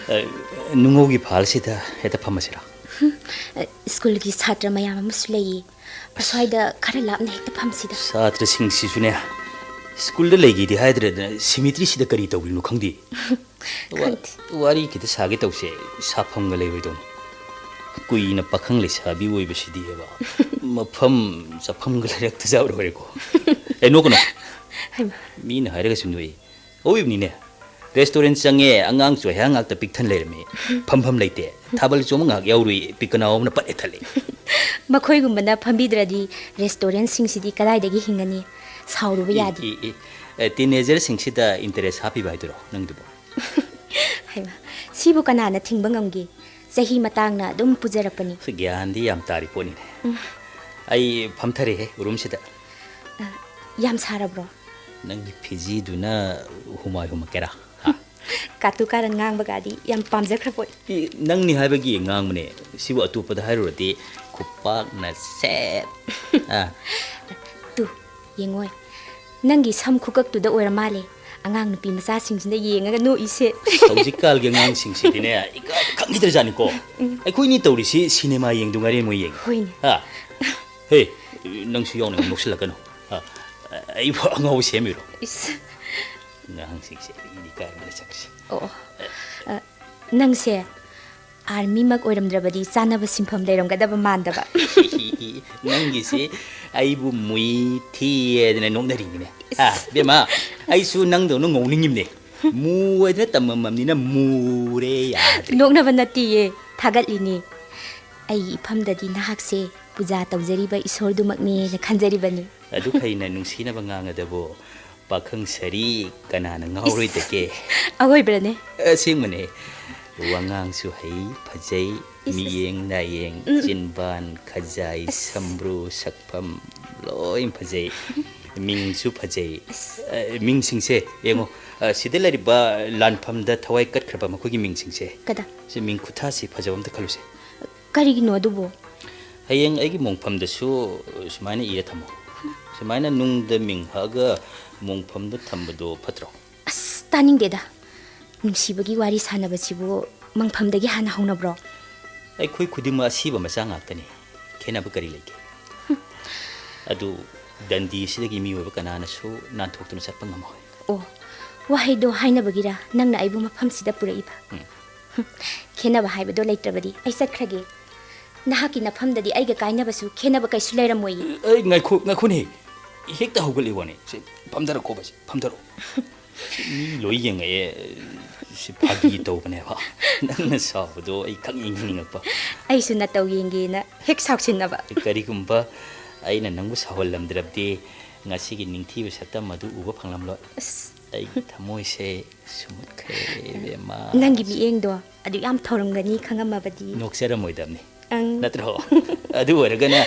ꯑ, ꯅꯨꯡꯉꯧꯒꯤ ꯐꯥꯜꯁꯤꯗ ꯍꯦꯛꯇ ꯐꯝꯃꯁꯤꯔꯥ? ꯁ꯭ꯀꯨꯜꯒꯤ ꯁꯥꯇ꯭ꯔ ꯃꯌꯥꯝ ꯑꯃꯁꯨ ꯂꯩꯌꯦ꯫ ꯑꯁ꯭ꯋꯥꯏꯗ ꯈꯔ ꯂꯥꯞꯅ ꯍꯦꯛꯇ ꯐꯝꯁꯤꯗ꯫ ꯁꯥꯇ꯭ꯔꯁꯤꯡꯁꯤꯁꯨꯅꯦ, ꯁ꯭ꯀꯨꯜꯗ ꯂꯩꯒꯦꯗꯤ ꯍꯥꯏꯗ꯭ꯔꯦꯗꯅ ꯁꯤꯃꯤꯇ꯭ꯔꯤꯁꯤꯗ ꯀꯔꯤ ꯇꯧꯔꯤꯅꯣ ꯈꯪꯗꯦ꯫ ꯋꯥ-, ꯈꯪꯗꯦ꯫ ꯋꯥꯔꯤ ꯈꯤꯇ ꯁꯥꯒꯦ ꯇꯧꯁꯦ, ꯁꯥꯐꯝꯒ ꯂꯩꯔꯣꯏꯗꯧꯅꯤ꯫ ꯀꯨꯏꯅ ꯄꯥꯈꯪ ꯂꯩꯁꯥꯕꯤ ꯑꯣꯏꯕꯁꯤꯗꯤꯕ꯫ ꯃꯐꯝ ꯆꯥꯐꯝꯒ ꯂꯩꯔꯛꯇꯖꯥꯠ ꯂꯣꯏꯔꯦꯀꯣ꯫ ꯑꯦ, ꯅꯣꯛꯀꯅꯨ꯫ ꯍꯩꯃꯥ꯫ ꯃꯤꯅ ꯍꯥꯏꯔꯒꯁꯨ ꯅꯣꯛꯏ꯫ ꯑꯋꯣꯏꯕꯅꯤꯅꯦ꯫ ꯔꯦꯁꯇꯨꯔꯦꯟ ꯆꯪꯉꯦ, ꯑꯉꯥꯡ ꯆꯣꯏꯍꯥ ꯉꯥꯛꯇ ꯄꯤꯛ ꯊꯟ ꯂꯩꯔꯝꯃꯤ꯫ ꯐꯝꯐꯝ ꯂꯩꯇꯦ꯫ ꯊꯥꯕꯜ ꯆꯣꯡꯕ ꯉꯥꯏꯍꯥꯛ ꯌꯥꯎꯔꯨꯏ, ꯄꯤꯛ ꯀꯅꯥꯎ ꯑꯃꯅ ꯄꯠ ꯍꯦꯛ ꯊꯠꯂꯦ꯫ ꯃꯈꯣꯏꯒꯨꯝꯕꯅ ꯐꯝꯕꯤꯗ꯭ꯔꯗꯤ ꯔꯦꯁꯇꯨꯔꯦꯟꯁꯤꯡꯁꯤꯗꯤ ꯀꯗꯥꯏꯗꯒꯤ ꯍꯤꯡꯒꯅꯤ? ꯁꯥꯎꯔꯨꯕ ꯌꯥꯗꯦ꯫ ꯏ, ꯏ, ꯏ, ꯑꯦ, ꯇꯤꯟꯑꯦꯖꯔꯁꯤꯡꯁꯤꯗ ꯏꯟꯇꯔꯦꯁ ꯍꯥꯞꯄꯤꯕ ꯍꯥꯏꯗꯨꯔꯣ ꯅꯪꯗꯨꯕꯣ? ꯍꯩꯃꯥ, ꯁꯤꯕꯨ ꯀꯅꯥꯅ ꯊꯤꯡꯕ ꯉꯝꯒꯦ? ꯆꯍꯤ ꯃꯇꯥꯡꯅ ꯑꯗꯨꯝ ꯄꯨꯖꯔꯛꯄꯅꯤ꯫ ꯒ꯭ꯌꯥꯟꯗꯤ ꯌꯥꯝ ꯇꯥꯔꯤ ꯄꯣꯠꯅꯤꯅꯦ꯫ ꯎꯝ꯫ ꯑꯩ ꯐꯝꯊꯔꯦꯍꯦ ꯎꯔꯨꯝꯁꯤꯗ꯫ ꯑ, ꯌꯥꯝ ꯁꯥꯔꯕ꯭ꯔꯣ? ꯅꯪꯒꯤ ꯐꯤꯖꯤꯗꯨꯅ ꯍꯨꯃꯥꯏ ꯍꯨꯝꯃꯛꯀꯦꯔꯥ? ꯍꯥ? ꯀꯥꯇꯨ ꯀꯥꯔꯟ ꯉꯥꯡꯕꯒꯗꯤ ꯌꯥꯝ ꯄꯥꯝꯖꯈ꯭ꯔ ꯄꯣꯠ꯫ ꯏ, ꯅꯪꯅꯤ ꯍꯥꯏꯕꯒꯤ ꯉꯥꯡꯕꯅꯦ꯫ ꯁꯤꯕꯨ ꯑꯇꯣꯞꯄꯗ ꯍꯥꯏꯔꯨꯔꯗꯤ ꯈꯨꯄꯥꯛꯅ ꯁꯦꯠ꯫ ꯑꯥ꯫ ꯇꯨ, ꯌꯦꯡꯉꯣꯏ꯫ ꯅꯪꯒꯤ ꯁꯝ ꯈꯨꯀꯛꯇꯨꯗ ꯑꯣꯏꯔ ꯃꯥꯜꯂꯦ ꯑꯉꯥꯡ ꯅꯨꯄꯤ ꯃꯆꯥꯁꯤꯡꯁꯤꯅ ꯌꯦꯡꯉꯒ ꯅꯣꯛꯏꯁꯦ꯫ ꯍꯧꯖꯤꯛꯀꯥꯜꯒꯤ ꯑꯉꯥꯡꯁꯤꯡꯁꯤꯗꯤꯅꯦ, ꯏꯀꯥꯏꯕ ꯈꯪꯈꯤꯗ꯭ꯔꯖꯥꯠꯅꯤꯀꯣ꯫ ꯎꯝ꯫ ꯑꯩꯈꯣꯏꯅꯤ ꯇꯧꯔꯤꯁꯤ ꯁꯤꯅꯦꯃꯥ ꯌꯦꯡꯗꯨ ꯉꯥꯏꯔꯦ ꯃꯣꯏ ꯌꯦꯡꯉꯤ꯫ ꯍꯣꯏꯅꯦ꯫ ꯍꯥ? ꯍꯦ, ꯅꯪꯁꯨ ꯌꯥꯎꯅ ꯅꯣꯛꯁꯤꯜꯂꯛꯀꯅꯨ꯫ ꯍꯥ? ꯑꯩꯕꯨ ꯑꯉꯥꯎꯕ ꯁꯦꯝꯃꯤꯔꯣ? ꯏꯁ꯫ ꯑꯉꯥꯡꯁꯤꯡꯁꯦ ꯑꯩꯗꯤ ꯏꯀꯥꯏꯕꯅ ꯆꯠꯈ꯭ꯔꯤꯁꯦ꯫ ꯑꯣ, ꯑꯣ꯫ ꯑ, ꯅꯪꯁꯦ ꯑꯥꯔꯃꯤꯃꯛ ꯑꯣꯏꯔꯝꯗ꯭ꯔꯕꯗꯤ ꯆꯥꯅꯕ ꯁꯤꯟꯐꯝ ꯂꯩꯔꯝꯒꯗꯕ ꯃꯥꯟꯗꯕ꯫ ꯅꯪꯒꯤꯁꯤ ꯑꯩꯕꯨ ꯃꯨꯏ ꯊꯤ ꯍꯥꯏꯗꯅ ꯅꯣꯛꯅꯔꯤꯅꯤꯅꯦ꯫ ꯍꯥ, ꯏꯁ꯫ ꯏꯕꯦꯝꯃ, ꯑꯩꯁꯨ ꯅꯪꯗꯧꯅ ꯉꯧꯅꯤꯡꯉꯤꯕꯅꯦ꯫ ꯃꯨ ꯍꯥꯏꯗꯅ ꯇꯝꯃꯝꯃꯕꯅꯤꯅ ꯃꯨꯔꯦ ꯌꯥꯗ꯭ꯔꯦ꯫ ꯅꯣꯛꯅꯕ ꯅꯠꯇꯤꯌꯦ, ꯊꯥꯒꯠꯂꯤꯅꯦ꯫ ꯑꯩꯒꯤ ꯏꯐꯝꯗꯗꯤ ꯅꯍꯥꯛꯁꯦ ꯄꯨꯖꯥ ꯇꯧꯖꯔꯤꯕ ꯏꯁꯣꯔꯗꯨꯃꯛꯅꯦꯅ ꯈꯟꯖꯔꯤꯕꯅꯤ꯫ ꯑꯗꯨꯛ ꯍꯩꯅ ꯅꯨꯡꯁꯤꯅꯕ ꯉꯥꯡꯉꯗꯕꯨ ꯄꯥꯈꯪ ꯁꯥꯔꯤ ꯀꯅꯥꯅ ꯉꯥꯎꯔꯣꯏꯗꯒꯦ? ꯏꯁ, ꯑꯋꯣꯏꯕ꯭ꯔꯅꯦ? ꯑꯁꯦꯡꯕꯅꯦ꯫ ꯋꯥꯉꯥꯡꯁꯨ ꯍꯩ, ꯐꯖꯩ, ꯏꯁ, ꯏꯁ꯫ ꯃꯤꯌꯦꯡ ꯅꯥꯌꯦꯡ, ꯎꯝ꯫ ꯆꯤꯟꯕꯥꯟ, ꯈꯖꯥꯏ, ꯑꯁ꯫ ꯁꯝꯕ꯭ꯔꯨ, ꯁꯛꯐꯝ ꯂꯣꯏ ꯐꯖꯩ꯫ ꯃꯤꯡꯁꯨ ꯐꯖꯩ꯫ ꯑꯁ꯫ ꯑ, ꯃꯤꯡꯁꯤꯡꯁꯦ ꯌꯦꯡꯉꯣ꯫ ꯑ, ꯁꯤꯗ ꯂꯩꯔꯤꯕ ꯂꯥꯟꯐꯝꯗ ꯊꯋꯥꯏ ꯀꯠꯈ꯭ꯔꯕ ꯃꯈꯣꯏꯒꯤ ꯃꯤꯡꯁꯤꯡꯁꯦ꯫ ꯀꯗꯥ? ꯁꯤ ꯃꯤꯡ ꯈꯨꯊꯥꯁꯤ ꯐꯖꯕ ꯑꯝꯇ ꯈꯜꯂꯨꯁꯦ꯫ ꯀꯔꯤꯒꯤꯅꯣ ꯑꯗꯨꯕꯨ? ꯍꯌꯦꯡ ꯑꯩꯒꯤ ꯃꯣꯡꯐꯝꯗꯁꯨ ꯁꯨꯃꯥꯏꯅ ꯏꯔ ꯊꯝꯃꯣ꯫ ꯁꯨꯃꯥꯏꯅ ꯅꯨꯡꯗ ꯃꯤꯡ ꯍꯛꯑꯒ ꯃꯣꯡꯐꯝꯗ ꯊꯝꯕꯗꯣ ꯐꯠꯇ꯭ꯔꯣ? ꯑꯁ, ꯇꯥꯅꯤꯡꯗꯦꯗ꯫ ꯅꯨꯡꯁꯤꯕꯒꯤ ꯋꯥꯔꯤ ꯁꯥꯟꯅꯕꯁꯤꯕꯨ ꯃꯪꯐꯝꯗꯒꯤ ꯍꯥꯟꯅ ꯍꯧꯅꯕ꯭ꯔꯣ? ꯑꯩꯈꯣꯏ ꯈꯨꯗꯤꯡꯃꯛ ꯑꯁꯤꯕ ꯃꯆꯥ ꯉꯥꯛꯇꯅꯤ꯫ ꯈꯦꯠꯅꯕ ꯀꯔꯤ ꯂꯩꯒꯦ? ꯑꯗꯨ ꯗꯟꯗꯤ ꯑꯁꯤꯗꯒꯤ ꯃꯤꯑꯣꯏꯕ ꯀꯅꯥꯅꯁꯨ ꯅꯥꯟꯊꯣꯛꯇꯨꯅ ꯆꯠꯄ ꯉꯝꯃꯣꯏ꯫ ꯑꯣ, ꯋꯥꯍꯩꯗꯣ ꯍꯥꯏꯅꯕꯒꯤꯔ ꯅꯪꯅ ꯑꯩꯕꯨ ꯃꯐꯝꯁꯤꯗ ꯄꯨꯔꯛꯏꯕ? ꯎꯝ꯫ ꯈꯦꯠꯅꯕ ꯍꯥꯏꯕꯗꯣ ꯂꯩꯇ꯭ꯔꯕꯗꯤ ꯑꯩ ꯆꯠꯈ꯭ꯔꯒꯦ꯫ ꯅꯍꯥꯛꯀꯤ ꯅꯐꯝꯗꯗꯤ ꯑꯩꯒ ꯀꯥꯏꯅꯕꯁꯨ ꯈꯦꯠꯅꯕ ꯀꯩꯁꯨ ꯂꯩꯔꯝꯃꯣꯏꯌꯦ꯫ ꯑꯩ ꯉꯥꯏꯈꯣ, ꯉꯥꯏꯈꯣꯅꯦ꯫ ꯍꯦꯛꯇ ꯍꯧꯒꯠꯂꯤ ꯋꯥꯅꯦ꯫ ꯁꯦ, ꯐꯝꯊꯔꯛꯈꯣ ꯚꯥꯏ, ꯐꯝꯊꯔꯛꯑꯣ꯫ ꯃꯤ ꯂꯣꯏ ꯌꯦꯡꯉꯛꯑꯦ꯫ ꯁꯤ ꯐꯥꯒꯤ ꯇꯧꯕꯅꯦꯕ꯫ ꯅꯪꯅ ꯁꯥꯎꯕꯗꯣ ꯑꯩ ꯈꯪꯌꯦꯡ ꯌꯦꯡꯅꯤꯡꯉꯛꯄ꯫ ꯑꯩꯁꯨ ꯅꯇꯧ ꯌꯦꯡꯒꯦꯅ ꯍꯦꯛ ꯁꯥꯎꯁꯤꯟꯅꯕ꯫ ꯀꯔꯤꯒꯨꯝꯕ ꯑꯩꯅ ꯅꯪꯕꯨ ꯁꯥꯎꯍꯜꯂꯝꯗ꯭ꯔꯕꯗꯤ ꯉꯁꯤꯒꯤ ꯅꯤꯡꯊꯤꯕ ꯁꯛꯇꯝ ꯑꯗꯨ ꯎꯕ ꯐꯪꯂꯝꯂꯣꯏ꯫ ꯑꯁ, ꯑꯩꯒꯤ ꯊꯃꯣꯏꯁꯦ ꯁꯨꯝꯍꯠꯈ꯭ꯔꯦ, ꯏꯕꯦꯝꯃ꯫ ꯅꯪꯒꯤ ꯃꯤꯠꯌꯦꯡꯗꯣ ꯑꯗꯨ ꯌꯥꯝ ꯊꯧꯔꯝꯒꯅꯤ ꯈꯪꯉꯝꯃꯕꯗꯤ꯫ ꯅꯣꯛꯆꯔꯝꯃꯣꯏꯗꯕꯅꯤ꯫ ꯑꯪ꯫ ꯅꯠꯇ꯭ꯔꯣ? ꯑꯗꯨ ꯑꯣꯏꯔꯒꯅ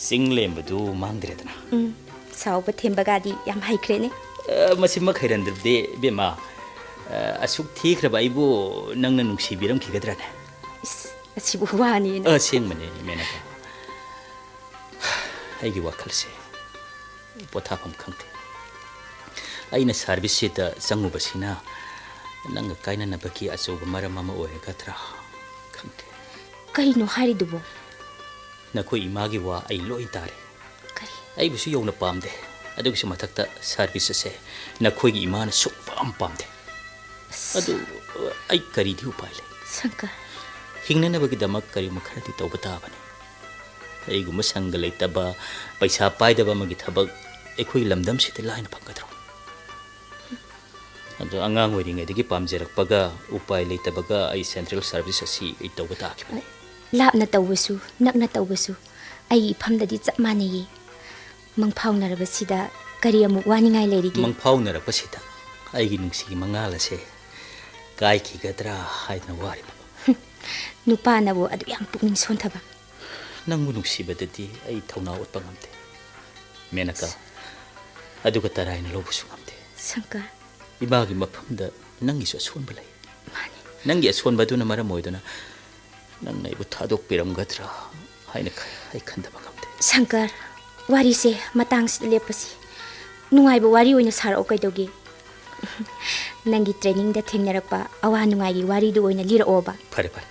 ꯆꯤꯡ ꯂꯦꯝꯕꯗꯨ ꯃꯥꯡꯗ꯭ꯔꯦꯗꯅ꯫ ꯎꯝ, ꯁꯥꯎꯕ ꯊꯦꯝꯕꯒꯗꯤ ꯌꯥꯝ ꯍꯩꯈ꯭ꯔꯦꯅꯦ꯫ ꯑ, ꯃꯁꯤꯃꯛ ꯍꯩꯔꯝꯗ꯭ꯔꯕꯗꯤ, ꯏꯕꯦꯝꯃ, ꯑ, ꯑꯁꯨꯛ ꯊꯤꯈ꯭ꯔꯕ ꯑꯩꯕꯨ ꯅꯪꯅ ꯅꯨꯡꯁꯤꯕꯤꯔꯝꯈꯤꯒꯗ꯭ꯔꯅꯦ? ꯏꯁ, ꯑꯁꯤꯕꯨ ꯋꯥꯅꯦꯅ꯫ ꯑꯁꯦꯡꯕꯅꯦ, ꯃꯦꯅꯀꯥ꯫ ꯑꯩꯒꯤ ꯋꯥꯈꯜꯁꯦ ꯄꯣꯊꯥꯐꯝ ꯈꯪꯗꯦ꯫ ꯑꯩꯅ ꯁꯥꯔꯚꯤꯁꯁꯤꯗ ꯆꯪꯉꯨꯕꯁꯤꯅ ꯅꯪꯒ ꯀꯥꯏꯅꯅꯕꯒꯤ ꯑꯆꯧꯕ ꯃꯔꯝ ꯑꯃ ꯑꯣꯏꯔꯒꯗ꯭ꯔꯥ ꯈꯪꯗꯦ꯫ ꯀꯩꯅꯣ ꯍꯥꯏꯔꯤꯗꯨꯕꯣ? ꯅꯈꯣꯏ ꯏꯃꯥꯒꯤ ꯋꯥ ꯑꯩ ꯂꯣꯏ ꯇꯥꯔꯦ꯫ ꯀꯔꯤ? ꯑꯩꯕꯨꯁꯨ ꯌꯧꯅ ꯄꯥꯝꯗꯦ꯫ ꯑꯗꯨꯒꯤꯁꯨ ꯃꯊꯛꯇ ꯁꯥꯔꯚꯤꯁ ꯑꯁꯦ ꯅꯈꯣꯏꯒꯤ ꯏꯃꯥꯅ ꯁꯨꯛꯄꯥꯝ ꯄꯥꯝꯗꯦ꯫ ꯑꯁ, ꯑꯗꯨ ꯑꯩ ꯀꯔꯤꯗꯤ ꯎꯄꯥꯏ ꯂꯩ? ꯁꯪꯀꯔ, ꯍꯤꯡꯅꯅꯕꯒꯤꯗꯃꯛ ꯀꯔꯤꯒꯨꯝꯕ ꯈꯔꯗꯤ ꯇꯧꯕ ꯇꯥꯕꯅꯤ꯫ ꯑꯩꯒꯨꯝꯕ ꯁꯪꯒ ꯂꯩꯇꯕ, ꯄꯩꯁꯥ ꯄꯥꯏꯗꯕ ꯑꯃꯒꯤ ꯊꯕꯛ ꯑꯩꯈꯣꯏ ꯂꯝꯗꯝꯁꯤꯗ ꯂꯥꯏꯅ ꯐꯪꯒꯗ꯭ꯔꯣ? ꯑꯗꯣ ꯑꯉꯥꯡ ꯑꯣꯏꯔꯤꯉꯩꯗꯒꯤ ꯄꯥꯝꯖꯔꯛꯄꯒ ꯎꯄꯥꯏ ꯂꯩꯇꯕꯒ ꯑꯩ ꯁꯦꯟꯇ꯭ꯔꯦꯜ ꯁꯥꯔꯚꯤꯁ ꯑꯁꯤ ꯑꯩ ꯇꯧꯕ ꯇꯥꯈꯤꯕꯅꯤ꯫ ꯂꯥꯞꯅ ꯇꯧꯕꯁꯨ ꯅꯛꯅ ꯇꯧꯕꯁꯨ ꯑꯩꯒꯤ ꯏꯐꯝꯗꯗꯤ ꯆꯞ ꯃꯥꯟꯅꯩꯌꯦ꯫ ꯃꯪꯐꯥꯎꯅꯔꯕꯁꯤꯗ ꯀꯔꯤ ꯑꯃꯨꯛ ꯋꯥꯅꯤꯡꯉꯥꯏ ꯂꯩꯔꯤꯒꯦ? ꯃꯪꯐꯥꯎꯅꯔꯛꯄꯁꯤꯗ ꯑꯩꯒꯤ ꯅꯨꯡꯁꯤꯒꯤ ꯃꯉꯥꯜ ꯑꯁꯦ ꯀꯥꯏꯈꯤꯒꯗ꯭ꯔꯥ ꯍꯥꯏꯗꯅ ꯋꯥꯔꯤꯕ꯫ ꯅꯨꯄꯥꯅꯕꯨ ꯑꯗꯨ ꯌꯥꯝ ꯄꯨꯛꯅꯤꯡ ꯁꯣꯟꯊꯕ꯫ ꯅꯪꯕꯨ ꯅꯨꯡꯁꯤꯕꯗꯗꯤ ꯑꯩ ꯊꯧꯅꯥ ꯎꯠꯄ ꯉꯝꯗꯦ, ꯃꯦꯅꯀꯥ꯫ ꯑꯗꯨꯒ ꯇꯔꯥꯏꯅ ꯂꯧꯕꯁꯨ ꯉꯝꯗꯦ꯫ ꯁꯪꯀꯔ, ꯏꯃꯥꯒꯤ ꯃꯐꯝꯗ ꯅꯪꯒꯤꯁꯨ ꯑꯁꯣꯟꯕ ꯂꯩ꯫ ꯃꯥꯅꯤ꯫ ꯅꯪꯒꯤ ꯑꯁꯣꯟꯕꯗꯨꯅ ꯃꯔꯝ ꯑꯣꯏꯗꯨꯅ ꯅꯪꯅ ꯑꯩꯕꯨ ꯊꯥꯗꯣꯛꯄꯤꯔꯝꯒꯗ꯭ꯔꯥ ꯍꯥꯏꯅ ꯈ-, ꯑꯩ ꯈꯟꯊꯕ ꯉꯝꯗꯦ꯫ ꯁꯪꯀꯔ, ꯋꯥꯔꯤꯁꯦ ꯃꯇꯥꯡꯁꯤꯗ ꯂꯦꯞꯄꯁꯤ꯫ ꯅꯨꯡꯉꯥꯏꯕ ꯋꯥꯔꯤ ꯑꯣꯏꯅ ꯁꯥꯔꯛꯑꯣ ꯀꯩꯗꯧꯒꯦ? ꯅꯪꯒꯤ ꯇ꯭ꯔꯦꯅꯤꯡꯗ ꯊꯦꯡꯅꯔꯛꯄ ꯑꯋꯥ ꯅꯨꯡꯉꯥꯏꯒꯤ ꯋꯥꯔꯤꯗꯨ ꯑꯣꯏꯅ ꯂꯤꯔꯛꯑꯣꯕ꯫ ꯐꯔꯦ, ꯐꯔꯦ,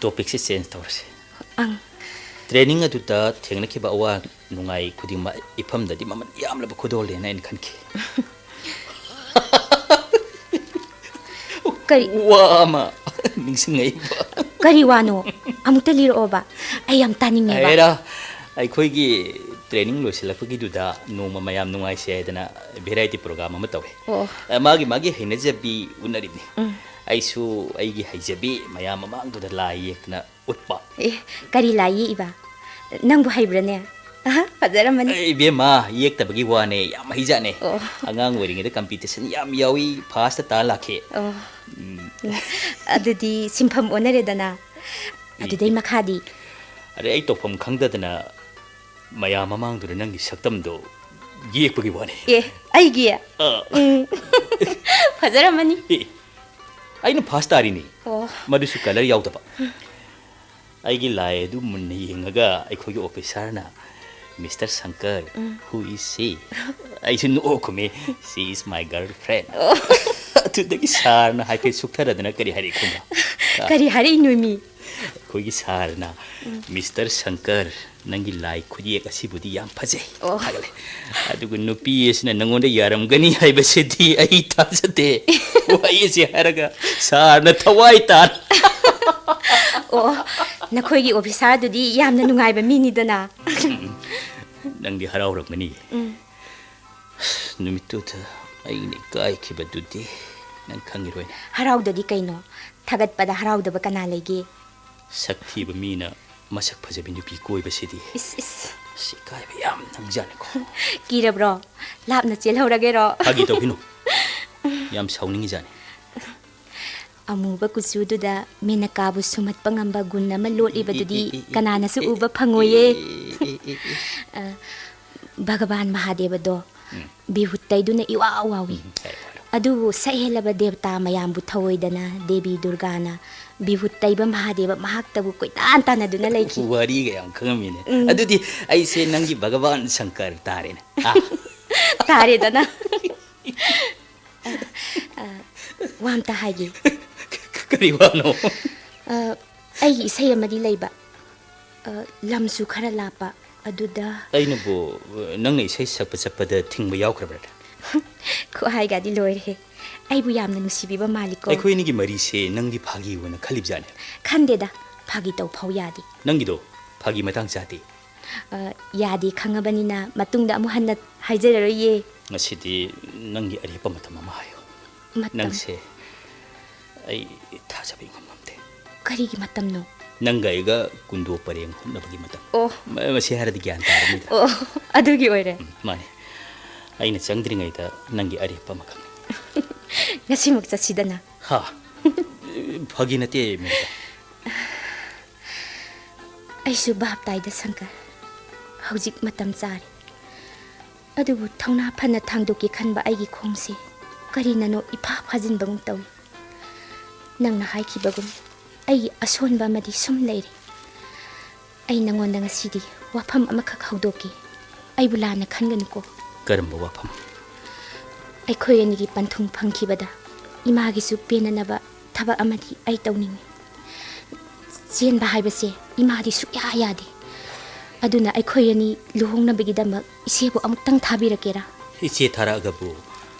ꯇꯣꯄꯤꯛꯁꯦ ꯆꯦꯟꯖ ꯇꯧꯔꯁꯦ꯫ ꯑꯪ꯫ ꯇ꯭ꯔꯦꯅꯤꯡ ꯑꯗꯨꯗ ꯊꯦꯡꯅꯈꯤꯕ ꯑꯋꯥ ꯅꯨꯡꯉꯥꯏ ꯈꯨꯗꯤꯡꯃꯛ ꯏꯐꯝꯗꯗꯤ ꯃꯃꯜ ꯌꯥꯝꯂꯕ ꯈꯨꯗꯣꯜꯅꯦꯅ ꯑꯩꯅ ꯈꯟꯈꯤ꯫ ꯀꯔꯤ? ꯋꯥ ꯑꯃ ꯅꯤꯡꯁꯤꯡꯉꯛꯏꯕ꯫ ꯀꯔꯤ ꯋꯥꯅꯣ? ꯑꯃꯨꯛꯇ ꯂꯤꯔꯛꯑꯣꯕ, ꯑꯩ ꯌꯥꯝ ꯇꯥꯅꯤꯡꯉꯦꯕ꯫ ꯍꯦꯔꯥ, ꯑꯩꯈꯣꯏꯒꯤ training ꯂꯣꯏꯁꯤꯜꯂꯛꯄꯒꯤꯗꯨꯗ ꯅꯣꯡꯃ ꯃꯌꯥꯝ ꯅꯨꯡꯉꯥꯏꯁꯦ ꯍꯥꯏꯗꯅ variety program ꯑꯃ ꯇꯧꯋꯦ꯫ ꯑꯣ꯫ ꯑ, ꯃꯥꯒꯤ ꯃꯥꯒꯤ ꯍꯩꯅꯖꯕꯤ ꯎꯠꯅꯔꯤꯕꯅꯤ꯫ ꯎꯝ꯫ ꯑꯩꯁꯨ ꯑꯩꯒꯤ ꯍꯩꯖꯕꯤ ꯃꯌꯥꯝ ꯃꯃꯥꯡꯗꯨꯗ ꯂꯥꯏ ꯌꯦꯛꯇꯅ ꯎꯠꯄ꯫ ꯑꯦ, ꯀꯔꯤ ꯂꯥꯏ ꯌꯦꯛꯏꯕ? ꯅꯪꯕꯨ ꯍꯩꯕ꯭ꯔꯅꯦ? ꯑꯍ, ꯐꯖꯔꯝꯃꯅꯤ꯫ ꯑꯦ, ꯏꯕꯦꯝꯃ, ꯌꯦꯛꯇꯕꯒꯤ ꯋꯥꯅꯦ, ꯌꯥꯝ ꯍꯩꯖꯥꯠꯅꯦ꯫ ꯑꯣ꯫ ꯑꯉꯥꯡ ꯑꯣꯏꯔꯤꯉꯩꯗ competition ꯌꯥꯝ ꯌꯥꯎꯏ, first ꯇꯥ ꯂꯥꯛꯈꯤ꯫ ꯑꯣ꯫ ꯎꯝ꯫ ꯑꯗꯨꯗꯤ ꯁꯤꯟꯐꯝ ꯑꯣꯟꯅꯔꯦꯗꯅ꯫ ꯑꯗꯨꯗꯩ ꯃꯈꯥꯗꯤ? ꯑꯗꯩ ꯑꯩ ꯇꯧꯐꯝ ꯈꯪꯗꯗꯅ ꯃꯌꯥꯝ ꯃꯃꯥꯡꯗꯨꯗ ꯅꯪꯒꯤ ꯁꯛꯇꯝꯗꯣ ꯌꯦꯛꯄꯒꯤ ꯋꯥꯅꯤ꯫ ꯑꯦ, ꯑꯩꯒꯤ? ꯑ, ꯎꯝ꯫ ꯐꯖꯔꯝꯃꯅꯤ꯫ ꯑꯦ, ꯑꯩꯅ first ꯇꯥꯔꯤꯅꯤ꯫ ꯑꯣ꯫ ꯃꯗꯨꯁꯨ colour ꯌꯥꯎꯗꯕ꯫ ꯑꯩꯒꯤ ꯂꯥꯏ ꯑꯗꯨ ꯃꯨꯟꯅ ꯌꯦꯡꯉꯒ ꯑꯩꯈꯣꯏꯒꯤ officerꯅ, "Mister Shankar, um. who is she?" ꯑꯩꯁꯨ ꯅꯣꯛꯑ ꯈꯨꯝꯃꯤ, "She is my girlfriend." ꯑꯣ꯫ ꯑꯗꯨꯗꯒꯤ sirꯅ ꯍꯥꯏꯐꯦꯠ ꯁꯨꯛꯊꯔꯗꯅ ꯀꯔꯤ ꯍꯥꯏꯔꯛꯏ ꯈꯪꯕ꯭ꯔꯥ? ꯀꯔꯤ ꯍꯥꯏꯔꯛꯏꯅꯣꯃꯤ? ꯑꯩꯈꯣꯏꯒꯤ sirꯅ, "Mister Shankar, ꯅꯪꯒꯤ ꯂꯥꯏ ꯈꯨꯠꯌꯦꯛ ꯑꯁꯤꯕꯨꯗꯤ ꯌꯥꯝ ꯐꯖꯩ" ꯑꯣ꯫ ꯊꯥꯒꯠꯂꯦ꯫ "ꯑꯗꯨꯒ ꯅꯨꯄꯤ ꯑꯁꯤꯅ ꯅꯪꯉꯣꯟꯗ ꯌꯥꯔꯝꯒꯅꯤ ꯍꯥꯏꯕꯁꯤꯗꯤ ꯑꯩ ꯊꯥꯖꯗꯦ" ꯋꯥꯍꯩ ꯑꯁꯤ ꯍꯥꯏꯔꯒ sirꯅ ꯊꯋꯥꯏ ꯇꯥꯅ꯫ ꯑꯣ, ꯅꯈꯣꯏꯒꯤ officerꯗꯨꯗꯤ ꯌꯥꯝꯅ ꯅꯨꯡꯉꯥꯏꯕ ꯃꯤꯅꯤꯗꯅ꯫ ꯅꯪꯗꯤ ꯍꯔꯥꯎꯔꯝꯒꯅꯤ꯫ ꯎꯝ꯫ ꯅꯨꯃꯤꯠꯇꯨꯗ ꯑꯩꯅ ꯏꯀꯥꯏꯈꯤꯕꯗꯨꯗꯤ ꯅꯪ ꯈꯪꯉꯤꯔꯣꯏꯅꯦ꯫ ꯍꯔꯥꯎꯗꯗꯤ ꯀꯩꯅꯣ? ꯊꯥꯒꯠꯄꯗ ꯍꯔꯥꯎꯗꯕ ꯀꯅꯥ ꯂꯩꯒꯦ? ꯁꯛ ꯊꯤꯕ ꯃꯤꯅ ꯃꯁꯛ ꯐꯖꯕꯤ ꯅꯨꯄꯤ ꯀꯣꯏꯕꯁꯤꯗꯤ꯫ ꯏꯁ, ꯏꯁ꯫ ꯑꯁ, ꯏꯀꯥꯏꯕ ꯌꯥꯝ ꯅꯪꯖꯥꯠꯅꯤꯀꯣ꯫ ꯀꯤꯔꯕ꯭ꯔꯣ? ꯂꯥꯞꯅ ꯆꯦꯜꯍꯧꯔꯒꯦꯔꯣ? ꯐꯥꯒꯤ ꯇꯧꯈꯤꯅꯨ꯫ ꯌꯥꯝ ꯁꯥꯎꯅꯤꯡꯉꯤꯖꯥꯠꯅꯤ꯫ ꯑꯃꯨꯕ ꯀꯨꯆꯨꯗꯨꯗ ꯃꯦꯅꯀꯥꯕꯨ ꯁꯨꯝꯍꯠꯄ ꯉꯝꯕ ꯒꯨꯟ ꯑꯃ ꯂꯣꯠꯂꯤꯕꯗꯨꯗꯤ ꯏ, ꯏ, ꯏ, ꯀꯅꯥꯅꯁꯨ ꯏ, ꯎꯕ ꯐꯪꯉꯣꯏꯌꯦ꯫ E, E, E, E. ꯑ, ꯚꯒꯕꯥꯟ ꯃꯍꯥꯗꯦꯕꯗꯣ ꯎꯝ꯫ ꯕꯤꯍꯨꯠ ꯇꯩꯗꯨꯅ ꯏꯋꯥꯎ ꯋꯥꯎꯏ꯫ ꯎꯝ, ꯍꯥꯏꯔꯣ, ꯍꯥꯏꯔꯣ꯫ ꯑꯗꯨꯕꯨ ꯁꯛ ꯍꯦꯜꯂꯕ ꯗꯦꯕꯇꯥ ꯃꯌꯥꯝꯕꯨ ꯊꯧꯑꯣꯏꯗꯅ ꯗꯦꯕꯤ ꯗꯨꯔꯒꯥꯅ ꯕꯤꯍꯨꯠ ꯇꯩꯕ ꯃꯍꯥꯗꯦꯕ ꯃꯍꯥꯛꯇꯕꯨ ꯀꯣꯏꯇꯥꯟ ꯇꯥꯟꯅꯗꯨꯅ ꯂꯩꯈꯤ꯫ ꯋꯥꯔꯤꯒ ꯌꯥꯝ ꯈꯪꯉꯝꯃꯤꯅꯦ꯫ ꯎꯝ꯫ ꯑꯗꯨꯗꯤ ꯑꯩꯁꯦ ꯅꯪꯒꯤ ꯚꯒꯕꯥꯟ ꯁꯪꯀꯔ ꯇꯥꯔꯦꯅꯦ꯫ ꯑꯥ꯫ ꯇꯥꯔꯦꯗꯅ꯫ ꯑ, ꯑ, ꯋꯥ ꯑꯝꯇ ꯍꯥꯏꯒꯦ꯫ ꯀꯔꯤ ꯋꯥꯅꯣ? ꯑ, ꯑꯩꯒꯤ ꯏꯁꯩ ꯑꯃꯗꯤ ꯂꯩꯕ꯫ ꯑ, ꯂꯝꯁꯨ ꯈꯔ ꯂꯥꯞꯄ꯫ ꯑꯗꯨꯗ ꯑꯩꯅꯕꯨ, ꯅꯪꯅ ꯏꯁꯩ ꯁꯛꯄ ꯆꯠꯄꯗ ꯊꯤꯡꯕ ꯌꯥꯎꯈ꯭ꯔꯕ꯭ꯔꯥ? ꯈꯨꯍꯥꯏꯒꯗꯤ ꯂꯣꯏꯔꯦꯍꯦ꯫ ꯑꯩꯕꯨ ꯌꯥꯝꯅ ꯅꯨꯡꯁꯤꯕꯤꯕ ꯃꯥꯜꯂꯤꯀꯣ꯫ ꯑꯩꯈꯣꯏ ꯑꯅꯤꯒꯤ ꯃꯔꯤꯁꯦ ꯅꯪꯗꯤ ꯐꯥꯒꯤ ꯑꯣꯏꯅ ꯈꯜꯂꯤꯕꯖꯥꯠꯅꯦ꯫ ꯈꯟꯗꯦꯗ, ꯐꯥꯒꯤ ꯇꯧ ꯐꯥꯎ ꯌꯥꯗꯦ꯫ ꯅꯪꯒꯤꯗꯣ ꯐꯥꯒꯤ ꯃꯇꯥꯡ ꯆꯥꯗꯦ꯫ ꯑ, ꯌꯥꯗꯦ ꯈꯪꯉꯕꯅꯤꯅ ꯃꯇꯨꯡꯗ ꯑꯃꯨꯛ ꯍꯟꯅ ꯍꯥꯏꯖꯔꯔꯣꯏꯌꯦ꯫ ꯉꯁꯤꯗꯤ ꯅꯪꯒꯤ ꯑꯔꯦꯞꯄ ꯃꯇꯝ ꯑꯃ ꯍꯥꯏꯌꯨ꯫ ꯃꯇꯝ? ꯅꯪꯁꯦ ꯑꯩ ꯊꯥꯖꯕ ꯏꯉꯝ ꯉꯝꯗꯦ꯫ ꯀꯔꯤꯒꯤ ꯃꯇꯝꯅꯣ? ꯅꯪꯒ ꯑꯩꯒ ꯀꯨꯟꯗꯣ ꯄꯔꯦꯡ ꯍꯨꯠꯅꯕꯒꯤ ꯃꯇꯝ꯫ ꯑꯣ꯫ ꯃ-, ꯃꯁꯤ ꯍꯥꯏꯔꯗꯤ ꯒ꯭ꯌꯥꯟ ꯇꯥꯔꯅꯤꯗ꯫ ꯑꯣ, ꯑꯗꯨꯒꯤ ꯑꯣꯏꯔꯦ꯫ ꯎꯝ, ꯃꯥꯅꯦ꯫ ꯑꯩꯅ ꯆꯪꯗ꯭ꯔꯤꯉꯩꯗ ꯅꯪꯒꯤ ꯑꯔꯦꯞꯄ ꯑꯃꯈꯛꯅꯤ꯫ ꯉꯁꯤꯃꯛ ꯆꯠꯁꯤꯗꯅ꯫ ꯍꯥ? ꯐꯥꯒꯤ ꯅꯠꯇꯦ, ꯃꯦꯔꯤꯀꯥ꯫ ꯑꯩꯁꯨ ꯚꯥꯞ ꯇꯥꯏꯗ, ꯁꯪꯀꯔ꯫ ꯍꯧꯖꯤꯛ ꯃꯇꯝ ꯆꯥꯔꯦ꯫ ꯑꯗꯨꯕꯨ ꯊꯧꯅꯥ ꯐꯅ ꯊꯥꯡꯗꯣꯛꯀꯦ ꯈꯟꯕ ꯑꯩꯒꯤ ꯈꯣꯡꯁꯦ ꯀꯔꯤꯅꯅꯣ ꯏꯐꯥ ꯐꯥꯖꯤꯟꯕꯒꯨꯝ ꯇꯧꯏ꯫ ꯅꯪꯅ ꯍꯥꯏꯈꯤꯕꯒꯨꯝ ꯑꯩꯒꯤ ꯑꯁꯣꯟꯕ ꯑꯃꯗꯤ ꯁꯨꯝ ꯂꯩꯔꯦ꯫ ꯑꯩ ꯅꯉꯣꯟꯗ ꯉꯁꯤꯗꯤ ꯋꯥꯐꯝ ꯑꯃꯈꯛ ꯍꯧꯗꯣꯛꯀꯦ꯫ ꯑꯩꯕꯨ ꯂꯥꯟꯅ ꯈꯟꯒꯅꯨꯀꯣ꯫ ꯀꯔꯝꯕ ꯋꯥꯐꯝ? ꯑꯩꯈꯣꯏ ꯑꯅꯤꯒꯤ ꯄꯟꯊꯨꯡ ꯐꯪꯈꯤꯕꯗ ꯏꯃꯥꯒꯤꯁꯨ ꯄꯦꯟꯅꯅꯕ ꯊꯕꯛ ꯑꯃꯗꯤ ꯑꯩ ꯇꯧꯅꯤꯡꯏ꯫ ꯆꯦꯟꯕ ꯍꯥꯏꯕꯁꯦ ꯏꯃꯥꯗꯤ ꯁꯨꯛꯌꯥ ꯌꯥꯗꯦ꯫ ꯑꯗꯨꯅ ꯑꯩꯈꯣꯏ ꯑꯅꯤ ꯂꯨꯍꯣꯡꯅꯕꯒꯤꯗꯃꯛ ꯏꯆꯦꯕꯨ ꯑꯃꯨꯛꯇꯪ ꯊꯥꯕꯤꯔꯛꯀꯦꯔꯥ? ꯏꯆꯦ ꯊꯥꯔꯛꯑꯒꯕꯨ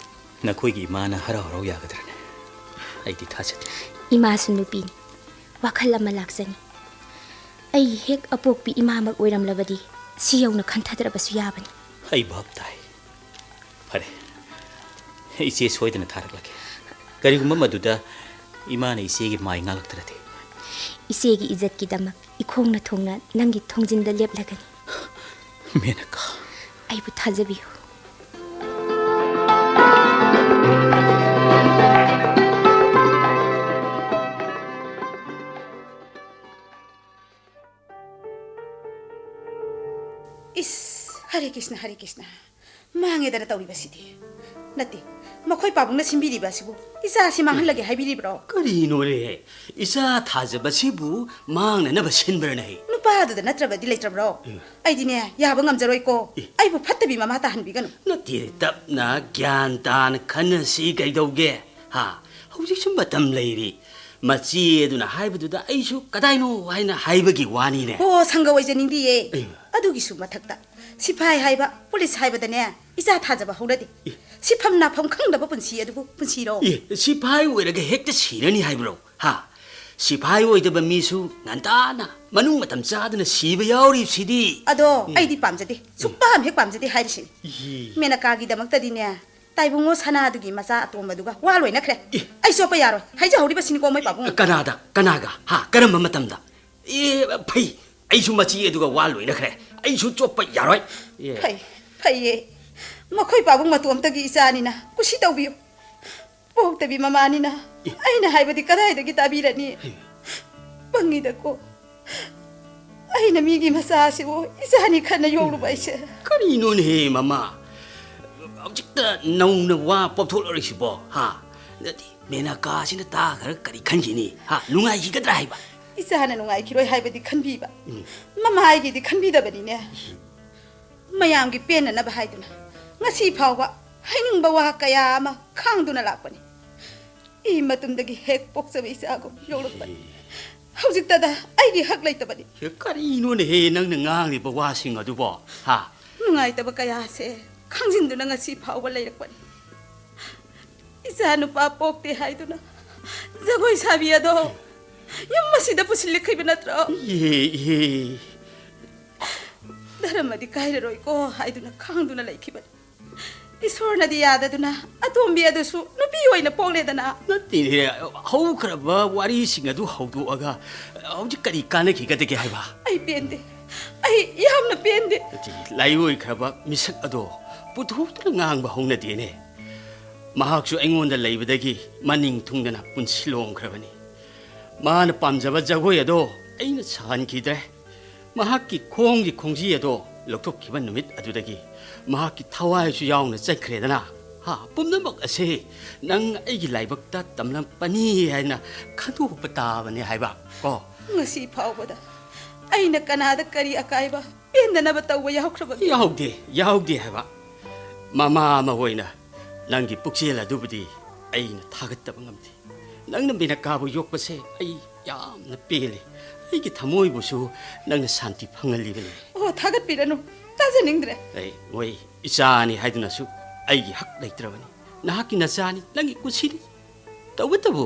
ꯅꯈꯣꯏꯒꯤ ꯏꯃꯥꯅ ꯍꯔꯥꯎ ꯍꯔꯥꯎ ꯌꯥꯒꯗ꯭ꯔꯅꯦ? ꯑꯩꯗꯤ ꯊꯥꯖꯗꯦ꯫ ꯏꯃꯥꯁꯨ ꯅꯨꯄꯤꯅꯤ꯫ ꯋꯥꯈꯜ ꯑꯃ ꯂꯥꯛꯆꯅꯤ꯫ ꯑꯩꯒꯤ ꯍꯦꯛ ꯑꯄꯣꯛꯄꯤ ꯏꯃꯥꯃꯛ ꯑꯣꯏꯔꯝꯂꯕꯗꯤ ꯁꯤ ꯌꯧꯅ ꯈꯟꯊꯗ꯭ꯔꯕꯁꯨ ꯌꯥꯕꯅꯤ꯫ ꯑꯩ ꯚꯥꯞ ꯇꯥꯏ꯫ ꯐꯔꯦ, ꯏꯆꯦ ꯁꯣꯏꯗꯅ ꯊꯥꯔꯛꯂꯒꯦ꯫ ꯀꯔꯤꯒꯨꯝꯕ ꯃꯗꯨꯗ ꯏꯃꯥꯅ ꯏꯆꯦꯒꯤ ꯃꯥꯏ ꯉꯥꯜꯂꯛꯇ꯭ꯔꯗꯤ? ꯏꯆꯦꯒꯤ ꯏꯖꯠꯀꯤꯗꯃꯛ ꯏꯈꯣꯡꯅ ꯊꯣꯡꯅ ꯅꯪꯒꯤ ꯊꯣꯡꯖꯤꯟꯗ ꯂꯦꯞꯂꯒꯅꯤ꯫ ꯃꯦꯅꯀꯥ꯫ ꯑꯩꯕꯨ ꯊꯥꯖꯕꯤꯌꯨ꯫ ꯏꯁ, ꯍꯔꯦ ꯀ꯭ꯔꯤꯁꯅ, ꯍꯔꯦ ꯀ꯭ꯔꯤꯁꯅ꯫ ꯃꯥꯡꯉꯦꯗꯅ ꯇꯧꯔꯤꯕꯁꯤꯗꯤ꯫ ꯅꯠꯇꯦ, ꯃꯈꯣꯏ ꯄꯥꯕꯨꯡꯅ ꯁꯤꯟꯕꯤꯔꯤꯕ ꯑꯁꯤꯕꯨ ꯏꯆꯥꯁꯤ ꯃꯥꯡꯍꯜꯂꯒꯦ ꯍꯥꯏꯕꯤꯔꯤꯕ꯭ꯔꯣ? ꯀꯔꯤꯅꯣꯅꯦ? ꯏꯆꯥ ꯊꯥꯖꯕꯁꯤꯕꯨ ꯃꯥꯡꯅꯅꯕ ꯁꯤꯟꯕ꯭ꯔꯅꯦ? ꯅꯨꯄꯥꯗꯨꯗ ꯅꯠꯇ꯭ꯔꯕꯗꯤ ꯂꯩꯇ꯭ꯔꯕ꯭ꯔꯣ? ꯎꯝ꯫ ꯑꯩꯗꯤꯅꯦ, ꯌꯥꯕ ꯉꯝꯖꯔꯣꯏꯀꯣ꯫ ꯑꯦ꯫ ꯑꯩꯕꯨ ꯐꯠꯇꯕꯤ ꯃꯃꯥ ꯇꯥꯍꯟꯕꯤꯒꯅꯨ꯫ ꯅꯠꯇꯦ, ꯇꯞꯅ ꯒ꯭ꯌꯥꯟ ꯇꯥꯅ ꯈꯟꯅꯁꯤ ꯀꯩꯗꯧꯒꯦ? ꯍꯥ? ꯍꯧꯖꯤꯛꯁꯨ ꯃꯇꯝ ꯂꯩꯔꯤ꯫ ꯃꯆꯦ ꯑꯗꯨꯅ ꯍꯥꯏꯕꯗꯨꯗ ꯑꯩꯁꯨ ꯀꯗꯥꯏꯅꯣ ꯍꯥꯏꯅ ꯍꯥꯏꯕꯒꯤ ꯋꯥꯅꯤꯅꯦ꯫ ꯍꯣ, ꯁꯪꯒ ꯑꯣꯏꯖꯅꯤꯡꯗꯤꯌꯦ꯫ ꯑꯩꯃ꯫ ꯑꯗꯨꯒꯤꯁꯨ ꯃꯊꯛꯇ ꯁꯤꯐꯥꯏ ꯍꯥꯏꯕ, ꯄꯨꯂꯤꯁ ꯍꯥꯏꯕꯗꯅꯦ, ꯏꯆꯥ ꯊꯥꯖꯕ ꯍꯧꯅꯗꯦ꯫ ꯑꯦ꯫ ꯁꯤꯐꯝ ꯅꯥꯐꯝ ꯈꯪꯗꯕ ꯄꯨꯟꯁꯤ ꯑꯗꯨꯕꯨ ꯄꯨꯟꯁꯤꯔꯣ? ꯑꯦ, ꯁꯤꯐꯥꯏ ꯑꯣꯏꯔꯒ ꯍꯦꯛꯇ ꯁꯤꯔꯅꯤ ꯍꯥꯏꯕ꯭ꯔꯣ? ꯍꯥ? ꯁꯤꯐꯥꯏ ꯑꯣꯏꯗꯕ ꯃꯤꯁꯨ ꯉꯟꯇꯥꯅ ꯃꯅꯨꯡ ꯃꯇꯝ ꯆꯥꯗꯅ ꯁꯤꯕ ꯌꯥꯎꯔꯤꯕꯁꯤꯗꯤ꯫ ꯑꯗꯣ ꯎꯝ꯫ ꯑꯩꯗꯤ ꯄꯥꯝꯖꯗꯦ꯫ ꯁꯨꯛꯄꯥꯝ ꯍꯦꯛ ꯄꯥꯝꯖꯗꯦ ꯍꯥꯏꯔꯤꯁꯤꯅꯤ꯫ ꯏꯍꯤ꯫ ꯃꯦꯅꯀꯥꯒꯤꯗꯃꯛꯇꯗꯤꯅꯦ, ꯇꯥꯏꯕꯨꯡꯉꯣ ꯁꯅꯥꯗꯨꯒꯤ ꯃꯆꯥ ꯑꯇꯣꯝꯕꯗꯨꯒ ꯋꯥ ꯂꯣꯏꯅꯈ꯭ꯔꯦ꯫ ꯑꯦ꯫ ꯑꯩ ꯆꯣꯞꯄ ꯌꯥꯔꯣꯏ꯫ ꯍꯥꯏꯖꯍꯧꯔꯤꯕꯁꯤꯅꯤꯀꯣ ꯃꯣꯏ ꯄꯥꯕꯨꯡ꯫ ꯀꯅꯥꯗ? ꯀꯅꯥꯒ? ꯍꯥ? ꯀꯔꯝꯕ ꯃꯇꯝꯗ? ꯑꯦ, ꯐꯩ꯫ ꯑꯩꯁꯨ ꯃꯆꯦ ꯑꯗꯨꯒ ꯋꯥ ꯂꯣꯏꯅꯈ꯭ꯔꯦ꯫ ꯑꯩꯁꯨ ꯆꯣꯞꯄ ꯌꯥꯔꯣꯏ꯫ ꯑꯦ꯫ ꯐꯩ, ꯐꯩꯌꯦ꯫ ꯃꯈꯣꯏ ꯄꯥꯕꯨꯡ ꯃꯇꯣꯝꯇꯒꯤ ꯏꯆꯥꯅꯤꯅ ꯀꯨꯁꯤ ꯇꯧꯕꯤꯌꯨ꯫ ꯄꯣꯛꯇꯕꯤ ꯃꯃꯥꯅꯤꯅ ꯑꯦ꯫ ꯑꯩꯅ ꯍꯥꯏꯕꯗꯤ ꯀꯗꯥꯏꯗꯒꯤ ꯇꯥꯕꯤꯔꯅꯤ? ꯑꯦ꯫ ꯄꯪꯉꯤꯗꯀꯣ꯫ ꯑꯩꯅ ꯃꯤꯒꯤ ꯃꯆꯥꯁꯤꯕꯨ ꯏꯆꯥꯅꯤ ꯈꯟꯅ ꯌꯣꯛꯂꯨꯕ ꯑꯩꯁꯦ꯫ ꯀꯔꯤꯅꯣꯅꯦꯍꯦ, ꯃꯃꯥ? ꯍꯧꯖꯤꯛꯇ ꯅꯧꯅ ꯋꯥ ꯄꯣꯞꯊꯣꯛꯂꯛꯏꯁꯤꯕꯣ, ꯍꯥ? ꯅꯠꯇꯦ, ꯃꯦꯅꯀꯥꯁꯤꯅ ꯇꯥꯈ꯭ꯔꯒ ꯀꯔꯤ ꯈꯟꯈꯤꯅꯤ, ꯍꯥ? ꯅꯨꯡꯉꯥꯏꯈꯤꯒꯗ꯭ꯔꯥ ꯍꯥꯏꯕ? ꯏꯆꯥꯅ ꯅꯨꯡꯉꯥꯏꯈꯤꯔꯣꯏ ꯍꯥꯏꯕꯗꯤ ꯈꯟꯕꯤꯕ꯫ ꯎꯝ꯫ ꯃꯃꯥ ꯑꯩꯒꯤꯗꯤ ꯈꯟꯕꯤꯗꯕꯅꯤꯅꯦ꯫ ꯃꯌꯥꯝꯒꯤ ꯄꯦꯟꯅꯅꯕ ꯍꯥꯏꯗꯨꯅ ꯉꯁꯤ ꯐꯥꯎꯕ ꯍꯥꯏꯅꯤꯡꯕ ꯋꯥ ꯀꯌꯥ ꯑꯃ ꯈꯥꯡꯗꯨꯅ ꯂꯥꯛꯄꯅꯤ꯫ ꯏ ꯃꯇꯨꯝꯗꯒꯤ ꯍꯦꯛ ꯄꯣꯛꯆꯕ ꯏꯆꯥꯒꯨꯝ ꯌꯣꯛꯂꯛꯄꯅꯤ꯫ ꯍꯧꯖꯤꯛꯇꯗ ꯑꯩꯒꯤ ꯍꯛ ꯂꯩꯇꯕꯅꯤ꯫ ꯑꯦ, ꯀꯔꯤꯅꯣꯅꯦꯍꯦ ꯅꯪꯅ ꯉꯥꯡꯂꯤꯕ ꯋꯥꯁꯤꯡ ꯑꯗꯨꯕꯣ? ꯍꯥ? ꯅꯨꯡꯉꯥꯏꯇꯕ ꯀꯌꯥꯁꯦ ꯈꯥꯡꯖꯤꯟꯗꯨꯅ ꯉꯁꯤ ꯐꯥꯎꯕ ꯂꯩꯔꯛꯄꯅꯤ꯫ ꯏꯆꯥ ꯅꯨꯄꯥ ꯄꯣꯛꯇꯦ ꯍꯥꯏꯗꯨꯅ ꯖꯒꯣꯏ ꯁꯥꯕꯤ ꯑꯗꯣ ꯌꯨꯝ ꯑꯁꯤꯗ ꯄꯨꯁꯤꯜꯂꯛꯈꯤꯕ ꯅꯠꯇ꯭ꯔꯣ? ꯏꯍꯦ, ꯏꯍꯦ꯫ ꯙꯔꯃꯗꯤ ꯀꯥꯏꯔꯔꯣꯏꯀꯣ ꯍꯥꯏꯗꯨꯅ ꯈꯥꯡꯗꯨꯅ ꯂꯩꯈꯤꯕꯅꯤ꯫ ꯏꯁꯣꯔꯅꯗꯤ ꯌꯥꯗꯗꯨꯅ ꯑꯇꯣꯝꯕꯤ ꯑꯗꯨꯁꯨ ꯅꯨꯄꯤ ꯑꯣꯏꯅ ꯄꯣꯛꯂꯦꯗꯅ꯫ ꯅꯠꯇꯦꯅꯦ, ꯍꯧꯈ꯭ꯔꯕ ꯋꯥꯔꯤꯁꯤꯡ ꯑꯗꯨ ꯍꯧꯗꯣꯛꯑꯒ ꯍꯧꯖꯤꯛ ꯀꯔꯤ ꯀꯥꯟꯅꯈꯤꯒꯗꯒꯦ ꯍꯥꯏꯕ? ꯑꯩ ꯄꯦꯟꯗꯦ꯫ ꯑꯩ ꯌꯥꯝꯅ ꯄꯦꯟꯗꯦ꯫ ꯅꯠꯇꯦ, ꯂꯥꯏꯑꯣꯏꯈ꯭ꯔꯕ ꯃꯤꯁꯛ ꯑꯗꯣ ꯄꯨꯊꯣꯛꯇꯨꯅ ꯉꯥꯡꯕ ꯍꯧꯅꯗꯦꯅꯦ꯫ ꯃꯍꯥꯛꯁꯨ ꯑꯩꯉꯣꯟꯗ ꯂꯩꯕꯗꯒꯤ ꯃꯅꯤꯡ ꯊꯨꯡꯗꯅ ꯄꯨꯟꯁꯤ ꯂꯣꯝꯈ꯭ꯔꯕꯅꯤ꯫ ꯃꯥꯅ ꯄꯥꯝꯖꯕ ꯖꯒꯣꯏ ꯑꯗꯣ ꯑꯩꯅ ꯁꯥꯍꯟꯈꯤꯗ꯭ꯔꯦ꯫ ꯃꯍꯥꯛꯀꯤ ꯈꯣꯡꯒꯤ ꯈꯣꯡꯖꯤ ꯑꯗꯣ ꯂꯧꯊꯣꯛꯈꯤꯕ ꯅꯨꯃꯤꯠ ꯑꯗꯨꯗꯒꯤ ꯃꯍꯥꯛꯀꯤ ꯊꯋꯥꯏꯁꯨ ꯌꯥꯎꯅ ꯆꯠꯈ꯭ꯔꯦꯗꯅ꯫ ꯍꯥ, ꯄꯨꯝꯅꯃꯛ ꯑꯁꯦ ꯅꯪ ꯑꯩꯒꯤ ꯂꯥꯏꯕꯛꯇ ꯇꯝꯂꯝꯕꯅꯤ ꯍꯥꯏꯅ ꯈꯟꯗꯣꯛꯄ ꯇꯥꯕꯅꯤ ꯍꯥꯏꯕ, ꯀꯣ? ꯉꯁꯤ ꯐꯥꯎꯕꯗ ꯑꯩꯅ ꯀꯅꯥꯗ ꯀꯔꯤ ꯑꯀꯥꯏꯕ, ꯄꯦꯟꯗꯅꯕ ꯇꯧꯕ ꯌꯥꯎꯈ꯭ꯔꯕꯒꯦ? ꯌꯥꯎꯗꯦ, ꯌꯥꯎꯗꯦ ꯍꯥꯏꯕ꯫ ꯃꯃꯥ ꯑꯃ ꯑꯣꯏꯅ ꯅꯪꯒꯤ ꯄꯨꯛꯆꯦꯜ ꯑꯗꯨꯕꯨꯗꯤ ꯑꯩꯅ ꯊꯥꯒꯠꯇꯕ ꯉꯝꯗꯦ꯫ ꯅꯪꯅ ꯃꯦꯅꯀꯥꯕꯨ ꯌꯣꯛꯄꯁꯦ ꯑꯩ ꯌꯥꯝꯅ ꯄꯦꯜꯂꯦ꯫ ꯑꯩꯒꯤ ꯊꯃꯣꯏꯕꯨꯁꯨ ꯅꯪꯅ ꯁꯥꯟꯇꯤ ꯐꯪꯍꯜꯂꯤꯕꯅꯤ꯫ ꯑꯣ, ꯊꯥꯒꯠꯄꯤꯔꯅꯨ꯫ ꯇꯥꯖꯅꯤꯡꯗ꯭ꯔꯦ꯫ ꯑꯩ ꯃꯣꯏ ꯏꯆꯥꯅꯤ ꯍꯥꯏꯗꯨꯅꯁꯨ ꯑꯩꯒꯤ ꯍꯛ ꯂꯩꯇ꯭ꯔꯕꯅꯤ꯫ ꯅꯍꯥꯛꯀꯤ ꯅꯆꯥꯅꯤ, ꯅꯪꯒꯤ ꯀꯨꯁꯤꯅꯤ꯫ ꯇꯧꯕꯇꯕꯨ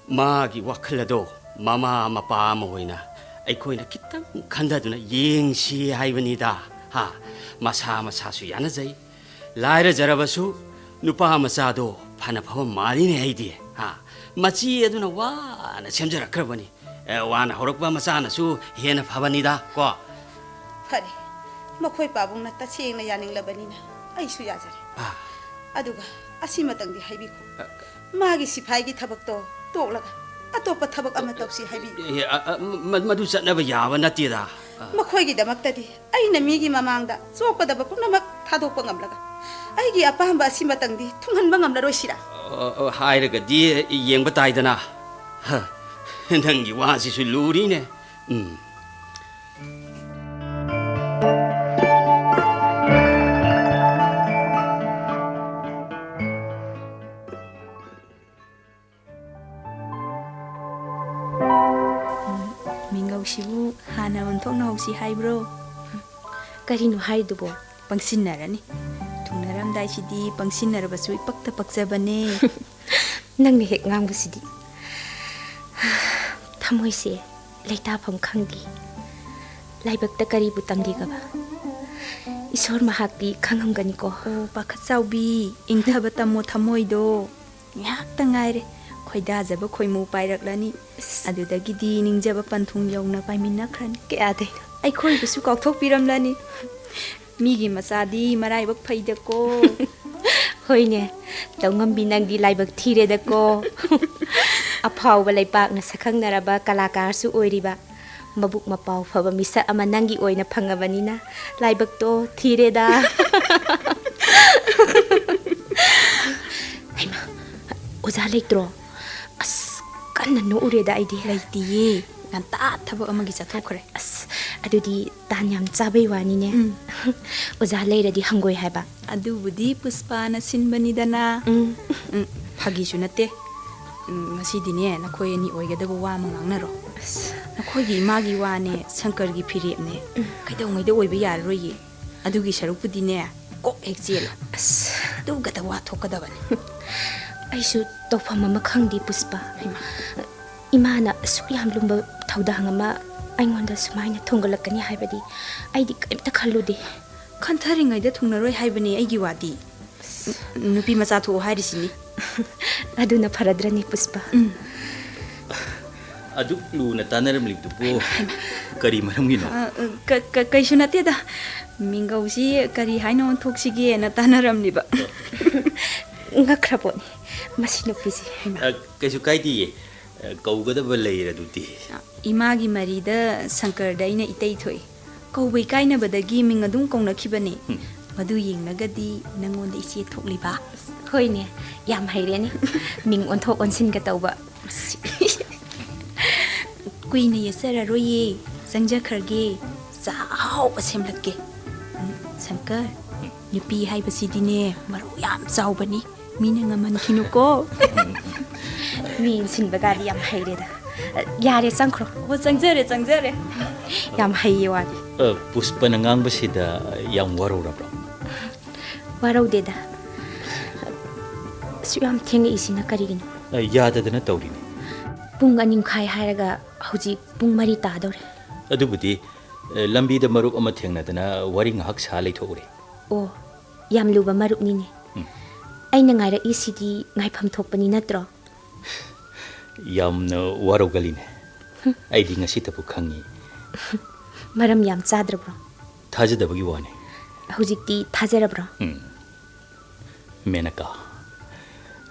ꯃꯥꯒꯤ ꯋꯥꯈꯜ ꯑꯗꯣ ꯃꯃꯥ ꯃꯄꯥ ꯑꯃ ꯑꯣꯏꯅ ꯑꯩꯈꯣꯏꯅ ꯈꯤꯇꯪ ꯈꯟꯊꯗꯨꯅ ꯌꯦꯡꯁꯤ ꯍꯥꯏꯕꯅꯤꯗ꯫ ꯍꯥ? ꯃꯁꯥ ꯃꯁꯥꯁꯨ ꯌꯥꯅꯖꯩ, ꯂꯥꯏꯔꯖꯔꯕꯁꯨ ꯅꯨꯄꯥ ꯃꯆꯥꯗꯣ ꯐꯅ ꯐꯕ ꯃꯥꯜꯂꯤꯅꯦ ꯑꯩꯗꯤ꯫ ꯍꯥ? ꯃꯆꯤ ꯑꯗꯨꯅ ꯋꯥꯅ ꯁꯦꯝꯖꯔꯛꯈ꯭ꯔꯕꯅꯤ꯫ ꯑꯦ, ꯋꯥꯅ ꯍꯧꯔꯛꯄ ꯃꯆꯥꯅꯁꯨ ꯍꯦꯟꯅ ꯐꯕꯅꯤꯗ ꯀꯣ꯫ ꯐꯔꯦ, ꯃꯈꯣꯏ ꯄꯥꯕꯨꯡꯅ ꯇꯁꯦꯡꯅ ꯌꯥꯅꯤꯡꯂꯕꯅꯤꯅ ꯑꯩꯁꯨ ꯌꯥꯖꯔꯦ꯫ ꯑꯥ꯫ ꯑꯗꯨꯒ ꯑꯁꯤꯃꯇꯪꯗꯤ ꯍꯥꯏꯕꯤꯈꯣ, ꯑ, ꯃꯥꯒꯤ ꯁꯤꯐꯥꯏꯒꯤ ꯊꯕꯛꯇꯣ ꯇꯣꯛꯂꯒ ꯑꯇꯣꯞꯄ ꯊꯕꯛ ꯑꯃ ꯇꯧꯁꯤ ꯍꯥꯏꯕꯤꯌꯨ꯫ ꯑꯦ, ꯑ, ꯑ, ꯃ-, ꯃꯗꯨ ꯆꯠꯅꯕ ꯌꯥꯕ ꯅꯠꯇꯦꯗ꯫ ꯑ꯫ ꯃꯈꯣꯏꯒꯤꯗꯃꯛꯇꯗꯤ ꯑꯩꯅ ꯃꯤꯒꯤ ꯃꯃꯥꯡꯗ ꯆꯣꯞꯀꯗꯕ ꯄꯨꯝꯅꯃꯛ ꯊꯥꯗꯣꯛꯄ ꯉꯝꯂꯒ ꯑꯩꯒꯤ ꯑꯄꯥꯝꯕ ꯑꯁꯤꯃꯇꯪꯗꯤ ꯊꯨꯡꯍꯟꯕ ꯉꯝꯂꯔꯣꯏꯁꯤꯔꯥ? ꯑ, ꯑ, ꯍꯥꯏꯔꯒꯗꯤ ꯌꯦꯡꯕ ꯇꯥꯏꯗꯅ꯫ ꯍ, ꯅꯪꯒꯤ ꯋꯥꯁꯤꯁꯨ ꯂꯨꯔꯤꯅꯦ꯫ ꯎꯝ꯫ ꯃꯤꯡꯒꯧꯁꯤꯕꯨ ꯍꯥꯟꯅ ꯑꯣꯟꯊꯣꯛꯅ ꯍꯧꯁꯤ ꯍꯥꯏꯕ꯭ꯔꯣ? ꯀꯔꯤꯅꯣ ꯍꯥꯏꯔꯤꯗꯨꯕꯣ? ꯄꯪꯁꯤꯟꯅꯔꯅꯤ꯫ ꯊꯨꯡꯅꯔꯝꯗꯥꯏꯁꯤꯗꯤ ꯄꯪꯁꯤꯟꯅꯔꯕꯁꯨ ꯏꯄꯛꯇ ꯄꯛꯆꯕꯅꯦ꯫ ꯅꯪꯅ ꯍꯦꯛ ꯉꯥꯡꯕꯁꯤꯗꯤ꯫ ꯊꯃꯣꯏꯁꯦ ꯂꯩꯇꯥꯐꯝ ꯈꯪꯗꯦ꯫ ꯂꯥꯏꯕꯛꯇ ꯀꯔꯤꯕꯨ ꯇꯝꯒꯦꯒꯕ? ꯏꯁꯣꯔ ꯃꯍꯥꯛꯇꯤ ꯈꯪꯉꯝꯒꯅꯤꯀꯣ꯫ ꯑꯣ, ꯄꯥꯈꯠ ꯆꯥꯎꯕꯤ, ꯏꯪꯊꯕ ꯇꯝꯃꯣ ꯊꯃꯣꯏꯗꯣ꯫ ꯉꯥꯏꯍꯥꯛꯇ ꯉꯥꯏꯔꯦ ꯈꯣꯏꯗꯥꯖꯕ ꯈꯣꯏꯃꯨ ꯄꯥꯏꯔꯛꯂꯅꯤ꯫ ꯑꯁ꯫ ꯑꯗꯨꯗꯒꯤꯗꯤ ꯅꯤꯡꯖꯕ ꯄꯟꯊꯨꯡ ꯌꯧꯅ ꯄꯥꯏꯃꯤꯟꯅꯈ꯭ꯔꯅꯤ꯫ ꯀꯌꯥꯗꯩꯅꯣ? ꯑꯩꯈꯣꯏꯕꯨꯁꯨ ꯀꯥꯎꯊꯣꯛꯄꯤꯔꯝꯂꯅꯤ꯫ ꯃꯤꯒꯤ ꯃꯆꯥꯗꯤ ꯃꯔꯥꯏꯕꯛ ꯐꯩꯗꯀꯣ꯫ ꯍꯣꯏꯅꯦ, ꯇꯧꯉꯝꯕꯤ ꯅꯪꯗꯤ ꯂꯥꯏꯕꯛ ꯊꯤꯔꯦꯗꯀꯣ꯫ ꯑꯐꯥꯎꯕ ꯂꯩꯄꯥꯛꯅ ꯁꯛꯈꯪꯅꯔꯕ ꯀꯂꯥꯀꯥꯔꯁꯨ ꯑꯣꯏꯔꯤꯕ, ꯃꯕꯨꯛ ꯃꯄꯥꯎ ꯐꯕ ꯃꯤꯁꯛ ꯑꯃ ꯅꯪꯒꯤ ꯑꯣꯏꯅ ꯐꯪꯉꯕꯅꯤꯅ ꯂꯥꯏꯕꯛꯇꯣ ꯊꯤꯔꯦꯗ꯫ ꯍꯩꯃꯥ, ꯑꯣꯖꯥ ꯂꯩꯇ꯭ꯔꯣ? ꯑꯁ, ꯀꯟꯅ ꯅꯣꯛꯎꯔꯦꯗ ꯑꯩꯗꯤ꯫ ꯂꯩꯇꯤꯌꯦ, ꯉꯟꯇꯥ ꯊꯕꯛ ꯑꯃꯒꯤ ꯆꯠꯊꯣꯛꯈ꯭ꯔꯦ꯫ ꯑꯁ, ꯑꯗꯨꯗꯤ ꯇꯥꯟ ꯌꯥꯝ ꯆꯥꯕꯩ ꯋꯥꯅꯤꯅꯦ꯫ ꯎꯝ꯫ ꯑꯣꯖꯥ ꯂꯩꯔꯗꯤ ꯍꯪꯒꯣꯏ ꯍꯥꯏꯕ꯫ ꯑꯗꯨꯕꯨꯗꯤ ꯄꯨꯁꯄꯥꯅ ꯁꯤꯟꯕꯅꯤꯗꯅ꯫ ꯎꯝ꯫ ꯎꯝ, ꯐꯥꯒꯤꯁꯨ ꯅꯠꯇꯦ꯫ ꯎꯝ, ꯉꯁꯤꯗꯤꯅꯦ, ꯅꯈꯣꯏ ꯑꯅꯤ ꯑꯣꯏꯒꯗꯕ ꯋꯥ ꯑꯃ ꯉꯥꯡꯅꯔꯣ꯫ ꯑꯁ꯫ ꯅꯈꯣꯏꯒꯤ ꯏꯃꯥꯒꯤ ꯋꯥꯅꯦ, ꯁꯪꯀꯔꯒꯤ ꯐꯤꯔꯦꯞꯅꯦ, ꯎꯝ꯫ ꯀꯩꯗꯧꯉꯩꯗ ꯑꯣꯏꯕ ꯌꯥꯔꯔꯣꯏꯌꯦ꯫ ꯑꯗꯨꯒꯤ ꯁꯔꯨꯛꯄꯨꯗꯤꯅꯦ, ꯀꯣꯛ ꯍꯦꯛ ꯆꯦꯜꯂꯣ꯫ ꯑꯁ꯫ ꯑꯗꯨꯒꯗ ꯋꯥ ꯊꯣꯛꯀꯗꯕꯅꯤ꯫ ꯑꯩꯁꯨ ꯇꯧꯐꯝ ꯑꯃ ꯈꯪꯗꯦ, ꯄꯨꯁꯄꯥ꯫ ꯍꯩꯃꯥ꯫ ꯏꯃꯥꯅ ꯑꯁꯨꯛ ꯌꯥꯝ ꯂꯨꯝꯕ ꯊꯧꯗꯥꯡ ꯑꯃ ꯑꯩꯉꯣꯟꯗ ꯁꯨꯃꯥꯏꯅ ꯊꯣꯡꯒꯠꯂꯛꯀꯅꯤ ꯍꯥꯏꯕꯗꯤ ꯑꯩꯗꯤ ꯀꯔꯤꯝꯇ ꯈꯜꯂꯨꯗꯦ꯫ ꯈꯟꯊꯔꯤꯉꯩꯗ ꯊꯨꯡꯅꯔꯣꯏ ꯍꯥꯏꯕꯅꯦ ꯑꯩꯒꯤ ꯋꯥꯗꯤ꯫ ꯅꯨꯄꯤ ꯃꯆꯥ ꯊꯣꯛꯎ ꯍꯥꯏꯔꯤꯁꯤꯅꯤ꯫ ꯑꯗꯨꯅ ꯐꯔꯗ꯭ꯔꯅꯦ, ꯄꯨꯁꯄꯥ? ꯎꯝ꯫ ꯑꯗꯨꯛ ꯂꯨꯅ ꯇꯥꯟꯅꯔꯝꯂꯤꯕꯗꯨꯕꯨ ꯀꯔꯤ ꯃꯔꯝꯒꯤꯅꯣ? ꯑ, ꯑ, ꯀ-, ꯀ-, ꯀꯩꯁꯨ ꯅꯠꯇꯦꯗ꯫ ꯃꯤꯡꯒꯧꯁꯤ ꯀꯔꯤ ꯍꯥꯏꯅ ꯑꯣꯟꯊꯣꯛꯁꯤꯒꯦꯅ ꯇꯥꯟꯅꯔꯝꯂꯤꯕ꯫ ꯉꯛꯈ꯭ꯔ ꯄꯣꯠꯅꯤ ꯃꯁꯤ ꯅꯨꯄꯤꯁꯦ꯫ ꯍꯩꯃꯥ꯫ ꯑ, ꯀꯩꯁꯨ ꯀꯥꯏꯗꯤꯌꯦ꯫ ꯑ, ꯀꯧꯒꯗꯕ ꯂꯩꯔꯗꯨꯗꯤ꯫ ꯏꯃꯥꯒꯤ ꯃꯔꯤꯗ ꯁꯪꯀꯔꯗ ꯑꯩꯅ ꯏꯇꯩ ꯊꯣꯛꯏ꯫ ꯀꯧꯕ ꯏꯀꯥꯏꯅꯕꯗꯒꯤ ꯃꯤꯡ ꯑꯗꯨꯝ ꯀꯧꯅꯈꯤꯕꯅꯤ꯫ ꯎꯝ꯫ ꯃꯗꯨ ꯌꯦꯡꯂꯒꯗꯤ ꯅꯪꯉꯣꯟꯗ ꯏꯆꯦ ꯊꯣꯛꯂꯤꯕ꯫ ꯍꯣꯏꯅꯦ, ꯌꯥꯝ ꯍꯩꯔꯦꯅꯦ꯫ ꯃꯤꯡ ꯑꯣꯟꯊꯣꯛ ꯑꯣꯟꯁꯤꯟꯒ ꯇꯧꯕ꯫ ꯀꯨꯏꯅ ꯌꯦꯠꯆꯔꯔꯣꯏꯌꯦ, ꯆꯪꯖꯈ꯭ꯔꯒꯦ꯫ ꯆꯥꯛ ꯑꯍꯥꯎꯕ ꯁꯦꯝꯂꯛꯀꯦ꯫ ꯎꯝ, ꯁꯪꯀꯔ, ꯅꯨꯄꯤ ꯍꯥꯏꯕꯁꯤꯗꯤꯅꯦ, ꯃꯔꯧ ꯌꯥꯝ ꯆꯥꯎꯕꯅꯤ꯫ ꯃꯤꯅ ꯉꯝꯍꯟꯈꯤꯅꯨꯀꯣ꯫ ꯃꯤ ꯏꯟꯁꯤꯟꯕꯒꯗꯤ ꯌꯥꯝ ꯍꯩꯔꯦꯗ꯫ ꯌꯥꯔꯦ, ꯆꯪꯈ꯭ꯔꯣ꯫ ꯑꯣ, ꯆꯪꯖꯔꯦ, ꯆꯪꯖꯔꯦ꯫ ꯌꯥꯝ ꯍꯩꯌꯦ ꯋꯥꯗꯤ꯫ ꯑ, ꯄꯨꯁꯄꯅ ꯉꯥꯡꯕꯁꯤꯗ ꯌꯥꯝ ꯋꯥꯔꯧꯔꯕ꯭ꯔꯣ? ꯋꯥꯔꯧꯗꯦꯗ꯫ ꯑꯁꯨꯛ ꯌꯥꯝ ꯊꯦꯡꯉꯛꯏꯁꯤꯅ ꯀꯔꯤꯒꯤꯅꯣ? ꯑ, ꯌꯥꯗꯗꯅ ꯇꯧꯔꯤꯅꯤ꯫ ꯄꯨꯡ ꯑꯅꯤ ꯃꯈꯥꯏ ꯍꯥꯏꯔꯒ ꯍꯧꯖꯤꯛ ꯄꯨꯡ ꯃꯔꯤ ꯇꯥꯗꯧꯔꯦ꯫ ꯑꯗꯨꯕꯨꯗꯤ, ꯑ, ꯂꯝꯕꯤꯗ ꯃꯔꯨꯞ ꯑꯃ ꯊꯦꯡꯅꯗꯅ ꯋꯥꯔꯤ ꯉꯥꯏꯍꯥꯛ ꯁꯥ ꯂꯩꯊꯣꯛꯎꯔꯦ꯫ ꯑꯣ, ꯌꯥꯝ ꯂꯨꯕ ꯃꯔꯨꯞꯅꯤꯅꯦ꯫ ꯎꯝ꯫ ꯑꯩꯅ ꯉꯥꯏꯔꯛꯏꯁꯤꯗꯤ ꯉꯥꯏꯐꯝ ꯊꯣꯛꯄꯅꯤ ꯅꯠꯇ꯭ꯔꯣ? ꯌꯥꯝꯅ ꯋꯥꯔꯧꯒꯜꯂꯤꯅꯦ꯫ ꯍꯨꯝ꯫ ꯑꯩꯗꯤ ꯉꯁꯤꯇꯕꯨ ꯈꯪꯉꯤ꯫ ꯃꯔꯝ ꯌꯥꯝ ꯆꯥꯗ꯭ꯔꯕ꯭ꯔꯣ? ꯊꯥꯖꯗꯕꯒꯤ ꯋꯥꯅꯤ꯫ ꯍꯧꯖꯤꯛꯇꯤ ꯊꯥꯖꯔꯕ꯭ꯔꯣ? ꯎꯝ꯫ ꯃꯦꯅꯀꯥ,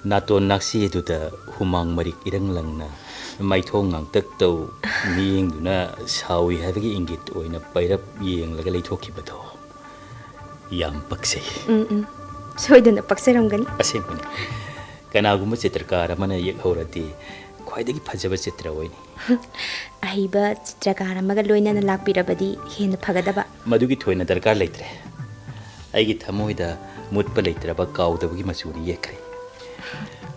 ꯅꯥꯇꯣꯟ ꯅꯥꯛꯁꯤ ꯑꯗꯨꯗ ꯍꯨꯃꯥꯡ ꯃꯔꯤꯛ ꯏꯔꯪ ꯂꯪꯅ ꯃꯥꯏꯊꯣꯡ ꯉꯥꯡꯇꯛ ꯇꯧ ꯃꯤꯠꯌꯦꯡꯗꯨꯅ ꯁꯥꯎꯏ ꯍꯥꯏꯕꯒꯤ ꯏꯪꯒꯤꯠ ꯑꯣꯏꯅ ꯄꯩꯔꯞ ꯌꯦꯡꯂꯒ ꯂꯩꯊꯣꯛꯈꯤꯕꯗꯣ ꯌꯥꯝ ꯄꯛꯆꯩ꯫ ꯎꯝ, ꯎꯝ꯫ ꯁꯣꯏꯗꯅ ꯄꯛꯆꯔꯝꯒꯅꯤ꯫ ꯑꯁꯦꯡꯕꯅꯤ꯫ ꯀꯅꯥꯒꯨꯝꯕ ꯆꯤꯇ꯭ꯔꯀꯥꯔ ꯑꯃꯅ ꯌꯦꯛꯍꯧꯔꯗꯤ ꯈ꯭ꯋꯥꯏꯗꯒꯤ ꯐꯖꯕ ꯆꯤꯇ꯭ꯔ ꯑꯣꯏꯅꯤ꯫ ꯑꯍꯩꯕ ꯆꯤꯇ꯭ꯔꯀꯥꯔ ꯑꯃꯒ ꯂꯣꯏꯅꯅ ꯂꯥꯛꯄꯤꯔꯕꯗꯤ ꯍꯦꯟꯅ ꯐꯒꯗꯕ꯫ ꯃꯗꯨꯒꯤ ꯊꯣꯏꯅ ꯗꯔꯀꯥꯔ ꯂꯩꯇ꯭ꯔꯦ꯫ ꯑꯩꯒꯤ ꯊꯃꯣꯏꯗ ꯃꯨꯠꯄ ꯂꯩꯇ꯭ꯔꯕ ꯀꯥꯎꯗꯕꯒꯤ ꯃꯆꯨꯅ ꯌꯦꯛꯈ꯭ꯔꯦ꯫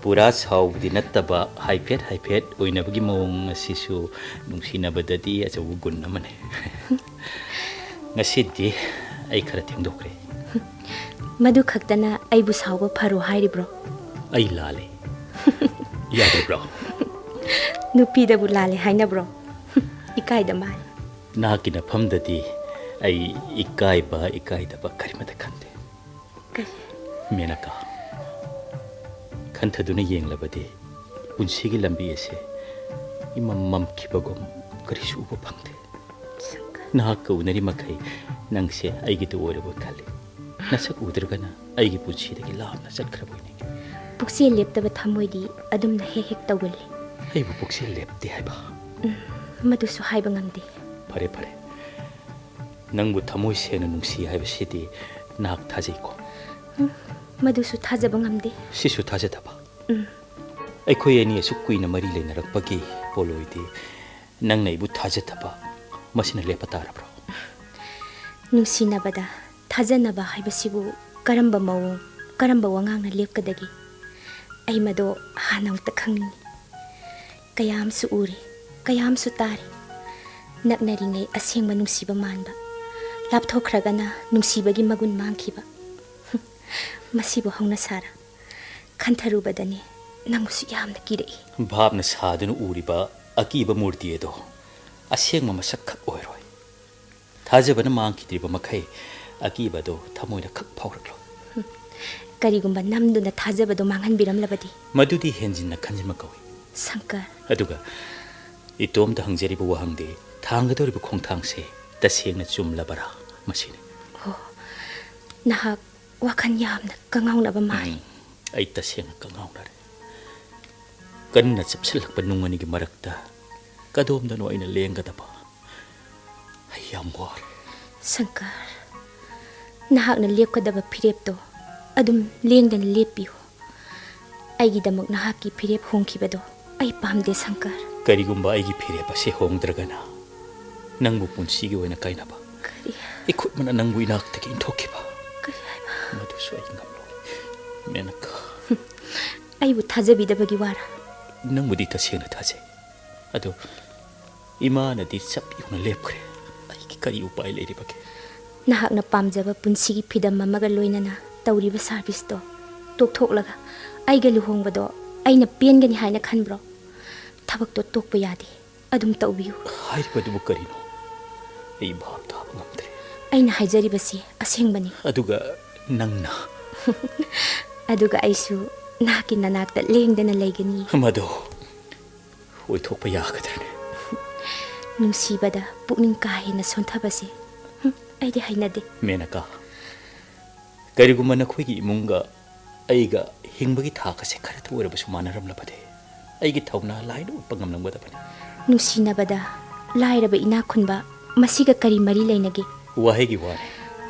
ꯄꯨꯔꯥ ꯁꯥꯎꯕꯗꯤ ꯅꯠꯇꯕ, ꯍꯥꯏꯐꯦꯠ ꯍꯥꯏꯐꯦꯠ ꯑꯣꯏꯅꯕꯒꯤ ꯃꯑꯣꯡ ꯑꯁꯤꯁꯨ ꯅꯨꯡꯁꯤꯅꯕꯗꯗꯤ ꯑꯆꯧꯕ ꯒꯨꯟ ꯑꯃꯅꯤ꯫ ꯉꯁꯤꯗꯤ ꯑꯩ ꯈꯔ ꯊꯦꯡꯗꯣꯛꯈ꯭ꯔꯦ꯫ ꯃꯗꯨ ꯈꯛꯇꯅ ꯑꯩꯕꯨ ꯁꯥꯎꯕ ꯐꯔꯣ ꯍꯥꯏꯔꯤꯕ꯭ꯔꯣ? ꯑꯩ ꯂꯥꯜꯂꯦ꯫ ꯌꯥꯗ꯭ꯔꯤꯕ꯭ꯔꯣ? ꯅꯨꯄꯤꯗꯕꯨ ꯂꯥꯜꯂꯦ ꯍꯥꯏꯅꯕ꯭ꯔꯣ? ꯏꯀꯥꯏꯗ ꯃꯥꯜꯂꯦ꯫ ꯅꯍꯥꯛꯀꯤ ꯅꯐꯝꯗꯗꯤ ꯑꯩ ꯏꯀꯥꯏꯕ ꯏꯀꯥꯏꯗꯕ ꯀꯔꯤꯃꯠꯇ ꯈꯟꯗꯦ꯫ ꯀꯔꯤ? ꯃꯦꯅꯀꯥ, ꯈꯟꯊꯗꯨꯅ ꯌꯦꯡꯂꯕꯗꯤ ꯄꯨꯟꯁꯤꯒꯤ ꯂꯝꯕꯤ ꯑꯁꯦ ꯏꯃꯝ ꯃꯝꯈꯤꯕꯒꯨꯝ ꯀꯔꯤꯁꯨ ꯎꯕ ꯐꯪꯗꯦ꯫ ꯁꯪꯀꯔ꯫ ꯅꯍꯥꯛꯀ ꯎꯅꯔꯤ ꯃꯈꯩ ꯅꯪꯁꯦ ꯑꯩꯒꯤꯗꯨ ꯑꯣꯏꯔꯕꯣꯏ ꯈꯜꯂꯤ꯫ ꯅꯁꯛ ꯎꯗ꯭ꯔꯒꯅ ꯑꯩꯒꯤ ꯄꯨꯟꯁꯤꯗꯒꯤ ꯂꯥꯞꯅ ꯆꯠꯈ꯭ꯔꯕꯣꯏ ꯅꯤꯡꯏ꯫ ꯄꯨꯛꯆꯦꯜ ꯂꯦꯞꯇꯕ ꯊꯃꯣꯏꯗꯤ ꯑꯗꯨꯝꯅ ꯍꯦꯛ ꯍꯦꯛ ꯇꯧꯒꯜꯂꯤ꯫ ꯑꯩꯕꯨ ꯄꯨꯛꯆꯦꯜ ꯂꯦꯞꯇꯦ ꯍꯥꯏꯕ? ꯃꯗꯨꯁꯨ ꯍꯥꯏꯕ ꯉꯝꯗꯦ꯫ ꯐꯔꯦ, ꯐꯔꯦ꯫ ꯅꯪꯕꯨ ꯊꯃꯣꯏ ꯁꯦꯡꯅ ꯅꯨꯡꯁꯤ ꯍꯥꯏꯕꯁꯤꯗꯤ ꯅꯍꯥꯛ ꯊꯥꯖꯩꯀꯣ? ꯃꯗꯨꯁꯨ ꯊꯥꯖꯕ ꯉꯝꯗꯦ꯫ ꯁꯤꯁꯨ ꯊꯥꯖꯗꯕ? ꯎꯝ꯫ ꯑꯩꯈꯣꯏ ꯑꯅꯤ ꯑꯁꯨꯛ ꯀꯨꯏꯅ ꯃꯔꯤ ꯂꯩꯅꯔꯛꯄꯒꯤ ꯄꯣꯠꯂꯣꯏꯗꯤ ꯅꯪꯅ ꯑꯩꯕꯨ ꯊꯥꯖꯗꯕ ꯃꯁꯤꯅ ꯂꯦꯞꯄ ꯇꯥꯔꯕ꯭ꯔꯣ? ꯅꯨꯡꯁꯤꯅꯕꯗ ꯊꯥꯖꯅꯕ ꯍꯥꯏꯕꯁꯤꯕꯨ ꯀꯔꯝꯕ ꯃꯑꯣꯡ, ꯀꯔꯝꯕ ꯋꯥꯉꯥꯡꯅ ꯂꯦꯞꯀꯗꯒꯦ? ꯑꯩ ꯃꯗꯣ ꯍꯥꯟꯅ ꯑꯃꯨꯛꯇ ꯈꯪꯅꯤꯡꯏ꯫ ꯀꯌꯥꯝꯁꯨ ꯎꯔꯦ, ꯀꯌꯥꯝꯁꯨ ꯇꯥꯔꯦ꯫ ꯅꯛꯅꯔꯤꯉꯩ ꯑꯁꯦꯡꯕ ꯅꯨꯡꯁꯤꯕ ꯃꯥꯟꯕ, ꯂꯥꯞꯊꯣꯛꯈ꯭ꯔꯒꯅ ꯅꯨꯡꯁꯤꯕꯒꯤ ꯃꯒꯨꯟ ꯃꯥꯡꯈꯤꯕ꯫ ꯃꯁꯤꯕꯨ ꯍꯧꯅ ꯁꯥꯔ ꯈꯟꯊꯔꯨꯕꯗꯅꯦ ꯅꯪꯕꯨꯁꯨ ꯌꯥꯝꯅ ꯀꯤꯔꯛꯏ꯫ ꯚꯥꯞꯅ ꯁꯥꯗꯨꯅ ꯎꯔꯤꯕ ꯑꯀꯤꯕ ꯃꯨꯔꯇꯤ ꯑꯗꯣ ꯑꯁꯦꯡꯕ ꯃꯁꯛ ꯈꯛ ꯑꯣꯏꯔꯣꯏ꯫ ꯊꯥꯖꯕꯅ ꯃꯥꯡꯈꯤꯗ꯭ꯔꯤꯕ ꯃꯈꯩ ꯑꯀꯤꯕꯗꯣ ꯊꯃꯣꯏꯅ ꯈꯛ ꯐꯥꯎꯔꯛꯂꯣꯏ꯫ ꯀꯔꯤꯒꯨꯝꯕ ꯅꯝꯗꯨꯅ ꯊꯥꯖꯕꯗꯣ ꯃꯥꯡꯍꯟꯕꯤꯔꯝꯂꯕꯗꯤ? ꯃꯗꯨꯗꯤ ꯍꯦꯟꯖꯤꯟꯅ ꯈꯟꯖꯤꯟꯕ ꯀꯧꯏ꯫ ꯁꯪꯀꯔ꯫ ꯑꯗꯨꯒ ꯏꯇꯣꯝꯇ ꯍꯪꯖꯔꯤꯕ ꯋꯥꯍꯪꯗꯤ ꯊꯥꯡꯒꯗꯧꯔꯤꯕ ꯈꯣꯡꯊꯥꯡꯁꯦ ꯇꯁꯦꯡꯅ ꯆꯨꯝꯂꯕꯔꯥ? ꯃꯁꯤꯅꯤ꯫ ꯍꯣ, ꯅꯍꯥꯛ ꯋꯥꯈꯜ ꯌꯥꯝꯅ ꯀꯉꯥꯎꯅꯕ ꯃꯥꯜꯂꯤ꯫ ꯎꯝ, ꯑꯩ ꯇꯁꯦꯡꯅ ꯀꯉꯥꯎꯅꯔꯦ꯫ ꯀꯟꯅ ꯆꯞꯁꯤꯜꯂꯛꯄ ꯅꯨꯡ ꯑꯅꯤꯒꯤ ꯃꯔꯛꯇ ꯀꯗꯣꯝꯗꯅꯣ ꯑꯩꯅ ꯂꯦꯡꯒꯗꯕ? ꯑꯩ ꯌꯥꯝ ꯋꯥꯔꯦ꯫ ꯁꯪꯀꯔ, ꯅꯍꯥꯛꯅ ꯂꯦꯞꯀꯗꯕ ꯐꯤꯔꯦꯞꯇꯣ ꯑꯗꯨꯝ ꯂꯦꯡꯗꯅ ꯂꯦꯞꯄꯤꯌꯨ꯫ ꯑꯩꯒꯤꯗꯃꯛ ꯅꯍꯥꯛꯀꯤ ꯐꯤꯔꯦꯞ ꯍꯣꯡꯈꯤꯕꯗꯣ ꯑꯩ ꯄꯥꯝꯗꯦ ꯁꯪꯀꯔ꯫ ꯀꯔꯤꯒꯨꯝꯕ ꯑꯩꯒꯤ ꯐꯤꯔꯦꯞ ꯑꯁꯤ ꯍꯣꯡꯗ꯭ꯔꯒꯅ ꯅꯪꯕꯨ ꯄꯨꯟꯁꯤꯒꯤ ꯑꯣꯏꯅ ꯀꯥꯏꯅꯕ, ꯀꯔꯤ? ꯏꯈꯨꯠꯃꯛꯅ ꯅꯪꯕꯨ ꯏꯅꯥꯛꯇꯒꯤ ꯏꯟꯊꯣꯛꯈꯤꯕ, ꯀꯔꯤ ꯍꯥꯏꯕ? ꯃꯗꯨꯁꯨ ꯑꯩ ꯉꯝꯂꯣꯏ꯫ ꯃꯦꯅꯀꯥ꯫ ꯑꯩꯕꯨ ꯊꯥꯖꯕꯤꯗꯕꯒꯤ ꯋꯥꯔꯥ? ꯅꯪꯕꯨꯗꯤ ꯇꯁꯦꯡꯅ ꯊꯥꯖꯩ꯫ ꯑꯗꯣ ꯏꯃꯥꯅꯗꯤ ꯆꯞ ꯌꯨꯡꯅ ꯂꯦꯞꯈ꯭ꯔꯦ꯫ ꯑꯩꯒꯤ ꯀꯔꯤ ꯎꯄꯥꯏ ꯂꯩꯔꯤꯕꯒꯦ? ꯅꯍꯥꯛꯅ ꯄꯥꯝꯖꯕ ꯄꯨꯟꯁꯤꯒꯤ ꯐꯤꯗꯝ ꯑꯃꯒ ꯂꯣꯏꯅꯅ ꯇꯧꯔꯤꯕ ꯁꯥꯔꯚꯤꯁꯇꯣ ꯇꯣꯛꯊꯣꯛꯂꯒ ꯑꯩꯒ ꯂꯨꯍꯣꯡꯕꯗꯣ ꯑꯩꯅ ꯄꯦꯟꯒꯅꯤ ꯍꯥꯏꯅ ꯈꯟꯕ꯭ꯔꯣ? ꯊꯕꯛꯇꯣ ꯇꯣꯛꯄ ꯌꯥꯗꯦ꯫ ꯑꯗꯨꯝ ꯇꯧꯕꯤꯌꯨ꯫ ꯍꯥꯏꯔꯤꯕꯗꯨꯕꯨ ꯀꯔꯤꯅꯣ? ꯑꯩ ꯚꯥꯞ ꯇꯥꯕ ꯉꯝꯗ꯭ꯔꯦ꯫ ꯑꯩꯅ ꯍꯥꯏꯖꯔꯤꯕꯁꯤ ꯑꯁꯦꯡꯕꯅꯤ꯫ ꯑꯗꯨꯒ ꯅꯪꯅ? ꯑꯗꯨꯒ ꯑꯩꯁꯨ ꯅꯍꯥꯛꯀꯤ ꯅꯅꯥꯛꯇ ꯂꯦꯡꯗꯅ ꯂꯩꯒꯅꯤ꯫ ꯃꯗꯨ ꯑꯣꯏꯊꯣꯛꯄ ꯌꯥꯒꯗ꯭ꯔꯅꯦ? ꯅꯨꯡꯁꯤꯕꯗ ꯄꯨꯛꯅꯤꯡ ꯀꯥ ꯍꯦꯟꯅ ꯁꯣꯟꯊꯕꯁꯦ, ꯍꯨꯝ, ꯑꯩꯗꯤ ꯍꯩꯅꯗꯦ꯫ ꯃꯦꯅꯀꯥ, ꯀꯔꯤꯒꯨꯝꯕ ꯅꯈꯣꯏꯒꯤ ꯏꯃꯨꯡꯒ ꯑꯩꯒ ꯍꯤꯡꯕꯒꯤ ꯊꯥꯛ ꯑꯁꯦ ꯈꯔꯇ ꯑꯣꯏꯔꯕꯁꯨ ꯃꯥꯟꯅꯔꯝꯂꯕꯗꯤ, ꯑꯩꯒꯤ ꯊꯧꯅꯥ ꯂꯥꯏꯅ ꯎꯠꯄ ꯉꯝꯂꯝꯒꯗꯕꯅꯤ꯫ ꯅꯨꯡꯁꯤꯅꯕꯗ ꯂꯥꯏꯔꯕ ꯏꯅꯥꯛ ꯈꯨꯟꯕ ꯃꯁꯤꯒ ꯀꯔꯤ ꯃꯔꯤ ꯂꯩꯅꯒꯦ? ꯋꯥꯍꯩꯒꯤ ꯋꯥꯅꯤ,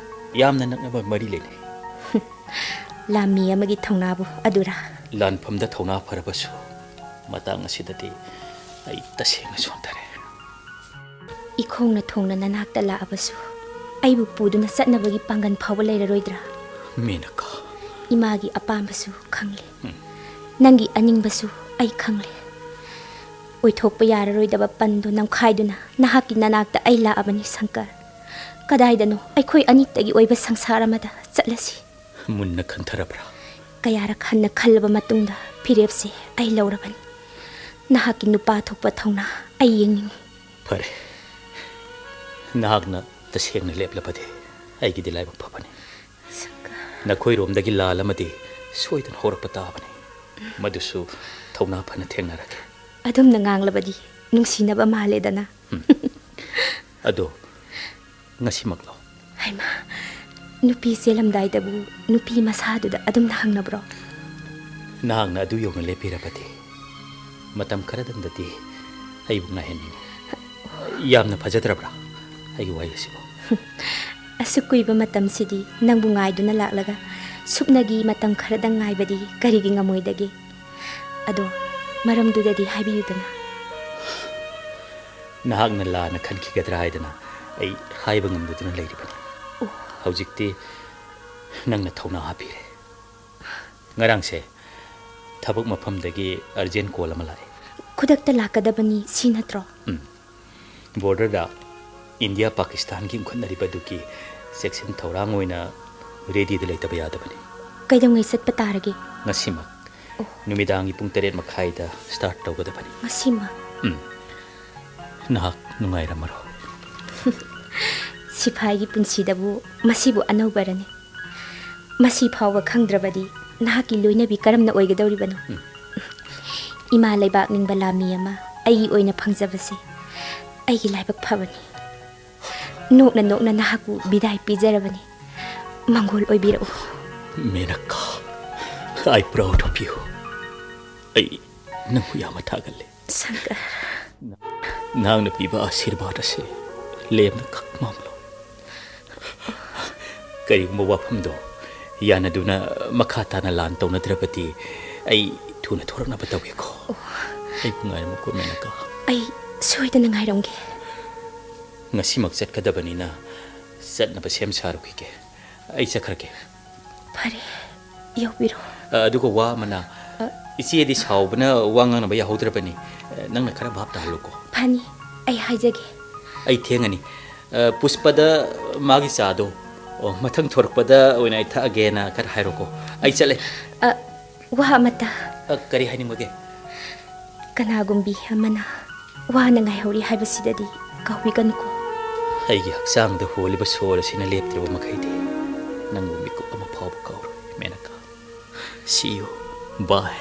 ꯌꯥꯝꯅ ꯅꯛꯅꯕ ꯃꯔꯤ ꯂꯩꯅꯩ꯫ ꯂꯥꯟꯃꯤ ꯑꯃꯒꯤ ꯊꯧꯅꯥꯕꯨ ꯑꯗꯨꯔꯥ? ꯂꯥꯟꯐꯝꯗ ꯊꯧꯅꯥ ꯐꯔꯕꯁꯨ ꯃꯇꯥꯡ ꯑꯁꯤꯗꯗꯤ ꯑꯩ ꯇꯁꯦꯡꯅ ꯁꯣꯟꯊꯔꯦ꯫ ꯏꯈꯣꯡꯅ ꯊꯣꯡꯅ ꯅꯅꯥꯛꯇ ꯂꯥꯛꯑꯕꯁꯨ ꯑꯩꯕꯨ ꯄꯨꯗꯨꯅ ꯆꯠꯅꯕꯒꯤ ꯄꯥꯡꯒꯜ ꯐꯥꯎꯕ ꯂꯩꯔꯔꯣꯏꯗ꯭ꯔꯥ? ꯃꯦꯅꯀꯥ꯫ ꯏꯃꯥꯒꯤ ꯑꯄꯥꯝꯕꯁꯨ ꯈꯪꯂꯦ꯫ ꯎꯝ꯫ ꯅꯪꯒꯤ ꯑꯅꯤꯡꯕꯁꯨ ꯑꯩ ꯈꯪꯂꯦ꯫ ꯑꯣꯏꯊꯣꯛꯄ ꯌꯥꯔꯔꯣꯏꯗꯕ ꯄꯟꯗꯨ ꯅꯝꯈꯥꯏꯗꯨꯅ ꯅꯍꯥꯛꯀꯤ ꯅꯅꯥꯛꯇ ꯑꯩ ꯂꯥꯛꯑꯕꯅꯤ ꯁꯪꯀꯔ꯫ ꯀꯗꯥꯏꯗꯅꯣ ꯑꯩꯈꯣꯏ ꯑꯅꯤꯇꯒꯤ ꯑꯣꯏꯕ ꯁꯪꯁꯥꯔ ꯑꯃꯗ ꯆꯠꯂꯁꯤ꯫ ꯃꯨꯟꯅ ꯈꯟꯊꯔꯕ꯭ꯔꯥ? ꯀꯌꯥꯔꯛ ꯍꯟꯅ ꯈꯜꯂꯕ ꯃꯇꯨꯡꯗ ꯐꯤꯔꯦꯞꯁꯦ ꯑꯩ ꯂꯧꯔꯕꯅꯤ꯫ ꯅꯍꯥꯛꯀꯤ ꯅꯨꯄꯥ ꯊꯣꯛꯄ ꯊꯧꯅꯥ ꯑꯩ ꯌꯦꯡꯅꯤꯡꯏ꯫ ꯐꯔꯦ, ꯅꯍꯥꯛꯅ ꯇꯁꯦꯡꯅ ꯂꯦꯞꯂꯕꯗꯤ ꯑꯩꯒꯤꯗꯤ ꯂꯥꯏꯕꯛ ꯐꯕꯅꯤ꯫ ꯁꯪꯀꯔ꯫ ꯅꯈꯣꯏꯔꯣꯝꯗꯒꯤ ꯂꯥꯜ ꯑꯃꯗꯤ ꯁꯣꯏꯗꯅ ꯍꯧꯔꯛꯄ ꯇꯥꯕꯅꯤ꯫ ꯃꯗꯨꯁꯨ ꯊꯧꯅꯥ ꯐꯅ ꯊꯦꯡꯅꯔꯒꯦ꯫ ꯑꯗꯨꯝꯅ ꯉꯥꯡꯂꯕꯗꯤ ꯅꯨꯡꯁꯤꯅꯕ ꯃꯥꯜꯂꯦꯗꯅ꯫ ꯎꯝ꯫ ꯑꯗꯣ ꯉꯁꯤꯃꯛꯂꯣ? ꯍꯩꯃꯥ, ꯅꯨꯄꯤ ꯆꯦꯜꯂꯝꯗꯥꯏꯗꯕꯨ ꯅꯨꯄꯤ ꯃꯁꯥꯗꯨꯗ ꯑꯗꯨꯝꯅ ꯍꯪꯅꯕ꯭ꯔꯣ? ꯅꯍꯥꯛꯅ ꯑꯗꯨ ꯌꯧꯅ ꯂꯦꯞꯄꯤꯔꯕꯗꯤ ꯃꯇꯝ ꯈꯔꯗꯪꯗꯗꯤ ꯑꯩꯕꯨ ꯉꯥꯏꯍꯟꯅꯤꯡꯉꯤ꯫ ꯌꯥꯝꯅ ꯐꯖꯗ꯭ꯔꯕ꯭ꯔꯥ ꯑꯩꯒꯤ ꯋꯥꯍꯩ ꯑꯁꯤꯕꯨ? ꯑꯁꯨꯛ ꯀꯨꯏꯕ ꯃꯇꯝꯁꯤꯗꯤ ꯅꯪꯕꯨ ꯉꯥꯏꯗꯨꯅ ꯂꯥꯛꯂꯒ ꯁꯨꯞꯅꯒꯤ ꯃꯇꯝ ꯈꯔꯗꯪ ꯉꯥꯏꯕꯗꯤ ꯀꯔꯤꯒꯤ ꯉꯝꯃꯣꯏꯗꯒꯦ? ꯑꯗꯣ ꯃꯔꯝꯗꯨꯗꯗꯤ ꯍꯥꯏꯕꯤꯌꯨꯗꯅ꯫ ꯅꯍꯥꯛꯅ ꯂꯥꯟꯅ ꯈꯟꯈꯤꯒꯗ꯭ꯔꯥ ꯍꯥꯏꯗꯅ ꯑꯩ ꯍꯥꯏꯕ ꯉꯝꯗꯗꯨꯅ ꯂꯩꯔꯤꯕꯅꯤ꯫ ꯑꯣ꯫ ꯍꯧꯖꯤꯛꯇꯤ ꯅꯪꯅ ꯊꯧꯅꯥ ꯍꯥꯞꯄꯤꯔꯦ꯫ ꯉꯔꯥꯡꯁꯦ ꯊꯕꯛ ꯃꯐꯝꯗꯒꯤ urgent call ꯑꯃ ꯂꯥꯛꯑꯦ꯫ ꯈꯨꯗꯛꯇ ꯂꯥꯛꯀꯗꯕꯅꯤ, ꯁꯤ ꯅꯠꯇ꯭ꯔꯣ? ꯎꯝ꯫ Borderꯗ ꯏꯟꯗꯤꯌꯥ ꯄꯥꯀꯤꯁꯇꯥꯟꯒꯤ ꯎꯪꯈꯠꯅꯔꯤꯕ ꯑꯗꯨꯒꯤ ꯆꯦꯛꯁꯤꯟ ꯊꯧꯔꯥꯡ ꯑꯣꯏꯅ readyꯗ ꯂꯩꯇꯕ ꯌꯥꯗꯕꯅꯤ꯫ ꯀꯩꯗꯧꯉꯩ ꯆꯠꯄ ꯇꯥꯔꯒꯦ? ꯉꯁꯤꯃꯛ꯫ ꯅꯨꯃꯤꯗꯥꯡꯒꯤ ꯄꯨꯡ ꯇꯔꯦꯠ ꯃꯈꯥꯏꯗ start ꯇꯧꯒꯗꯕꯅꯤ꯫ ꯉꯁꯤꯃꯛ? ꯎꯝ꯫ ꯅꯍꯥꯛ ꯅꯨꯡꯉꯥꯏꯔꯝꯃꯔꯣꯏ꯫ ꯁꯤꯐꯥꯏꯒꯤ ꯄꯨꯟꯁꯤꯗꯕꯨ ꯃꯁꯤꯕꯨ ꯑꯅꯧꯕꯔꯅꯤ? ꯃꯁꯤ ꯐꯥꯎꯕ ꯈꯪꯗ꯭ꯔꯕꯗꯤ ꯅꯍꯥꯛꯀꯤ ꯂꯣꯏꯅꯕꯤ ꯀꯔꯝꯅ ꯑꯣꯏꯒꯗꯧꯔꯤꯕꯅꯣ? ꯎꯝ꯫ ꯏꯃꯥ ꯂꯩꯕꯥꯛ ꯅꯤꯡꯕ ꯂꯥꯟꯃꯤ ꯑꯃ ꯑꯩꯒꯤ ꯑꯣꯏꯅ ꯐꯪꯖꯕꯁꯦ ꯑꯩꯒꯤ ꯂꯥꯏꯕꯛ ꯐꯕꯅꯤ꯫ ꯅꯣꯛꯅ ꯅꯣꯛꯅ ꯅꯍꯥꯛꯄꯨ ꯕꯤꯗꯥꯏ ꯄꯤꯖꯔꯕꯅꯤ꯫ ꯃꯪꯒꯣꯜ ꯑꯣꯏꯕꯤꯔꯛꯎ꯫ Menaka, I proud of you. ꯑꯩ ꯅꯪꯕꯨ ꯌꯥꯝꯅ ꯊꯥꯒꯠꯂꯤ꯫ ꯁꯪꯀꯔ꯫ ꯅꯍꯥꯛꯅ ꯄꯤꯕ ꯑꯥꯁꯤꯔꯕꯥꯗ ꯑꯁꯤ ꯂꯦꯝꯅ ꯈꯛ ꯃꯥꯡꯂꯣ꯫ ꯀꯔꯤꯒꯨꯝꯕ ꯋꯥꯐꯝꯗꯣ ꯌꯥꯅꯗꯨꯅ ꯃꯈꯥ ꯇꯥꯅ ꯂꯥꯟ ꯇꯧꯅꯗ꯭ꯔꯕꯗꯤ ꯑꯩ ꯊꯨꯅ ꯊꯣꯔꯛꯅꯕ ꯇꯧꯒꯦꯀꯣ꯫ ꯑꯩꯕꯨ ꯉꯥꯏꯔꯝꯃꯨꯀꯣ, ꯃꯦꯅꯀꯥ꯫ ꯑꯩ ꯁꯣꯏꯗꯅ ꯉꯥꯏꯔꯝꯒꯦ꯫ ꯉꯁꯤꯃꯛ ꯆꯠꯀꯗꯕꯅꯤꯅ ꯆꯠꯅꯕ ꯁꯦꯝ ꯁꯥꯔꯨꯈꯤꯒꯦ꯫ ꯑꯩ ꯆꯠꯈ꯭ꯔꯒꯦ꯫ ꯐꯔꯦ, ꯌꯧꯕꯤꯔꯣ꯫ ꯑ, ꯑꯗꯨꯒ ꯋꯥ ꯑꯃꯅ, ꯑ꯫ ꯏꯆꯦꯗꯤ ꯁꯥꯎꯕꯅ ꯋꯥ ꯉꯥꯡꯅꯕ ꯌꯥꯍꯧꯗ꯭ꯔꯕꯅꯤ꯫ ꯑ, ꯅꯪꯅ ꯈꯔ ꯚꯥꯞ ꯇꯥꯍꯜꯂꯨꯀꯣ꯫ ꯐꯅꯤ, ꯑꯩ ꯍꯥꯏꯖꯒꯦ꯫ ꯑꯩ ꯊꯦꯡꯉꯅꯤ꯫ ꯑ, ꯄꯨꯁꯄꯗ ꯃꯥꯒꯤ ꯆꯥꯗꯣ, ꯑꯣ, ꯃꯊꯪ ꯊꯣꯔꯛꯄꯗ ꯑꯣꯏꯅ ꯑꯩ ꯊꯛꯑꯒꯦꯅ ꯈꯔ ꯍꯥꯏꯔꯣꯀꯣ꯫ ꯑꯩ ꯆꯠꯂꯦ꯫ ꯑ, ꯋꯥ ꯑꯃꯇ꯫ ꯑ, ꯀꯔꯤ ꯍꯥꯏꯅꯤꯡꯕꯒꯦ? ꯀꯅꯥꯒꯨꯝꯕꯤ ꯑꯃꯅ ꯋꯥꯅ ꯉꯥꯏꯍꯧꯔꯤ ꯍꯥꯏꯕꯁꯤꯗꯗꯤ ꯀꯥꯎꯕꯤꯒꯅꯨꯀꯣ꯫ ꯑꯩꯒꯤ ꯍꯛꯆꯥꯡꯗ ꯍꯣꯜꯂꯤꯕ ꯁꯣꯔ ꯑꯁꯤꯅ ꯂꯦꯞꯇ꯭ꯔꯕ ꯃꯈꯩꯗꯤ ꯅꯪꯕꯨ ꯃꯤꯀꯨꯞ ꯑꯃ ꯐꯥꯎꯕ ꯀꯥꯎꯔꯣꯏ, ꯃꯦꯅꯀꯥ꯫ See you. Bye.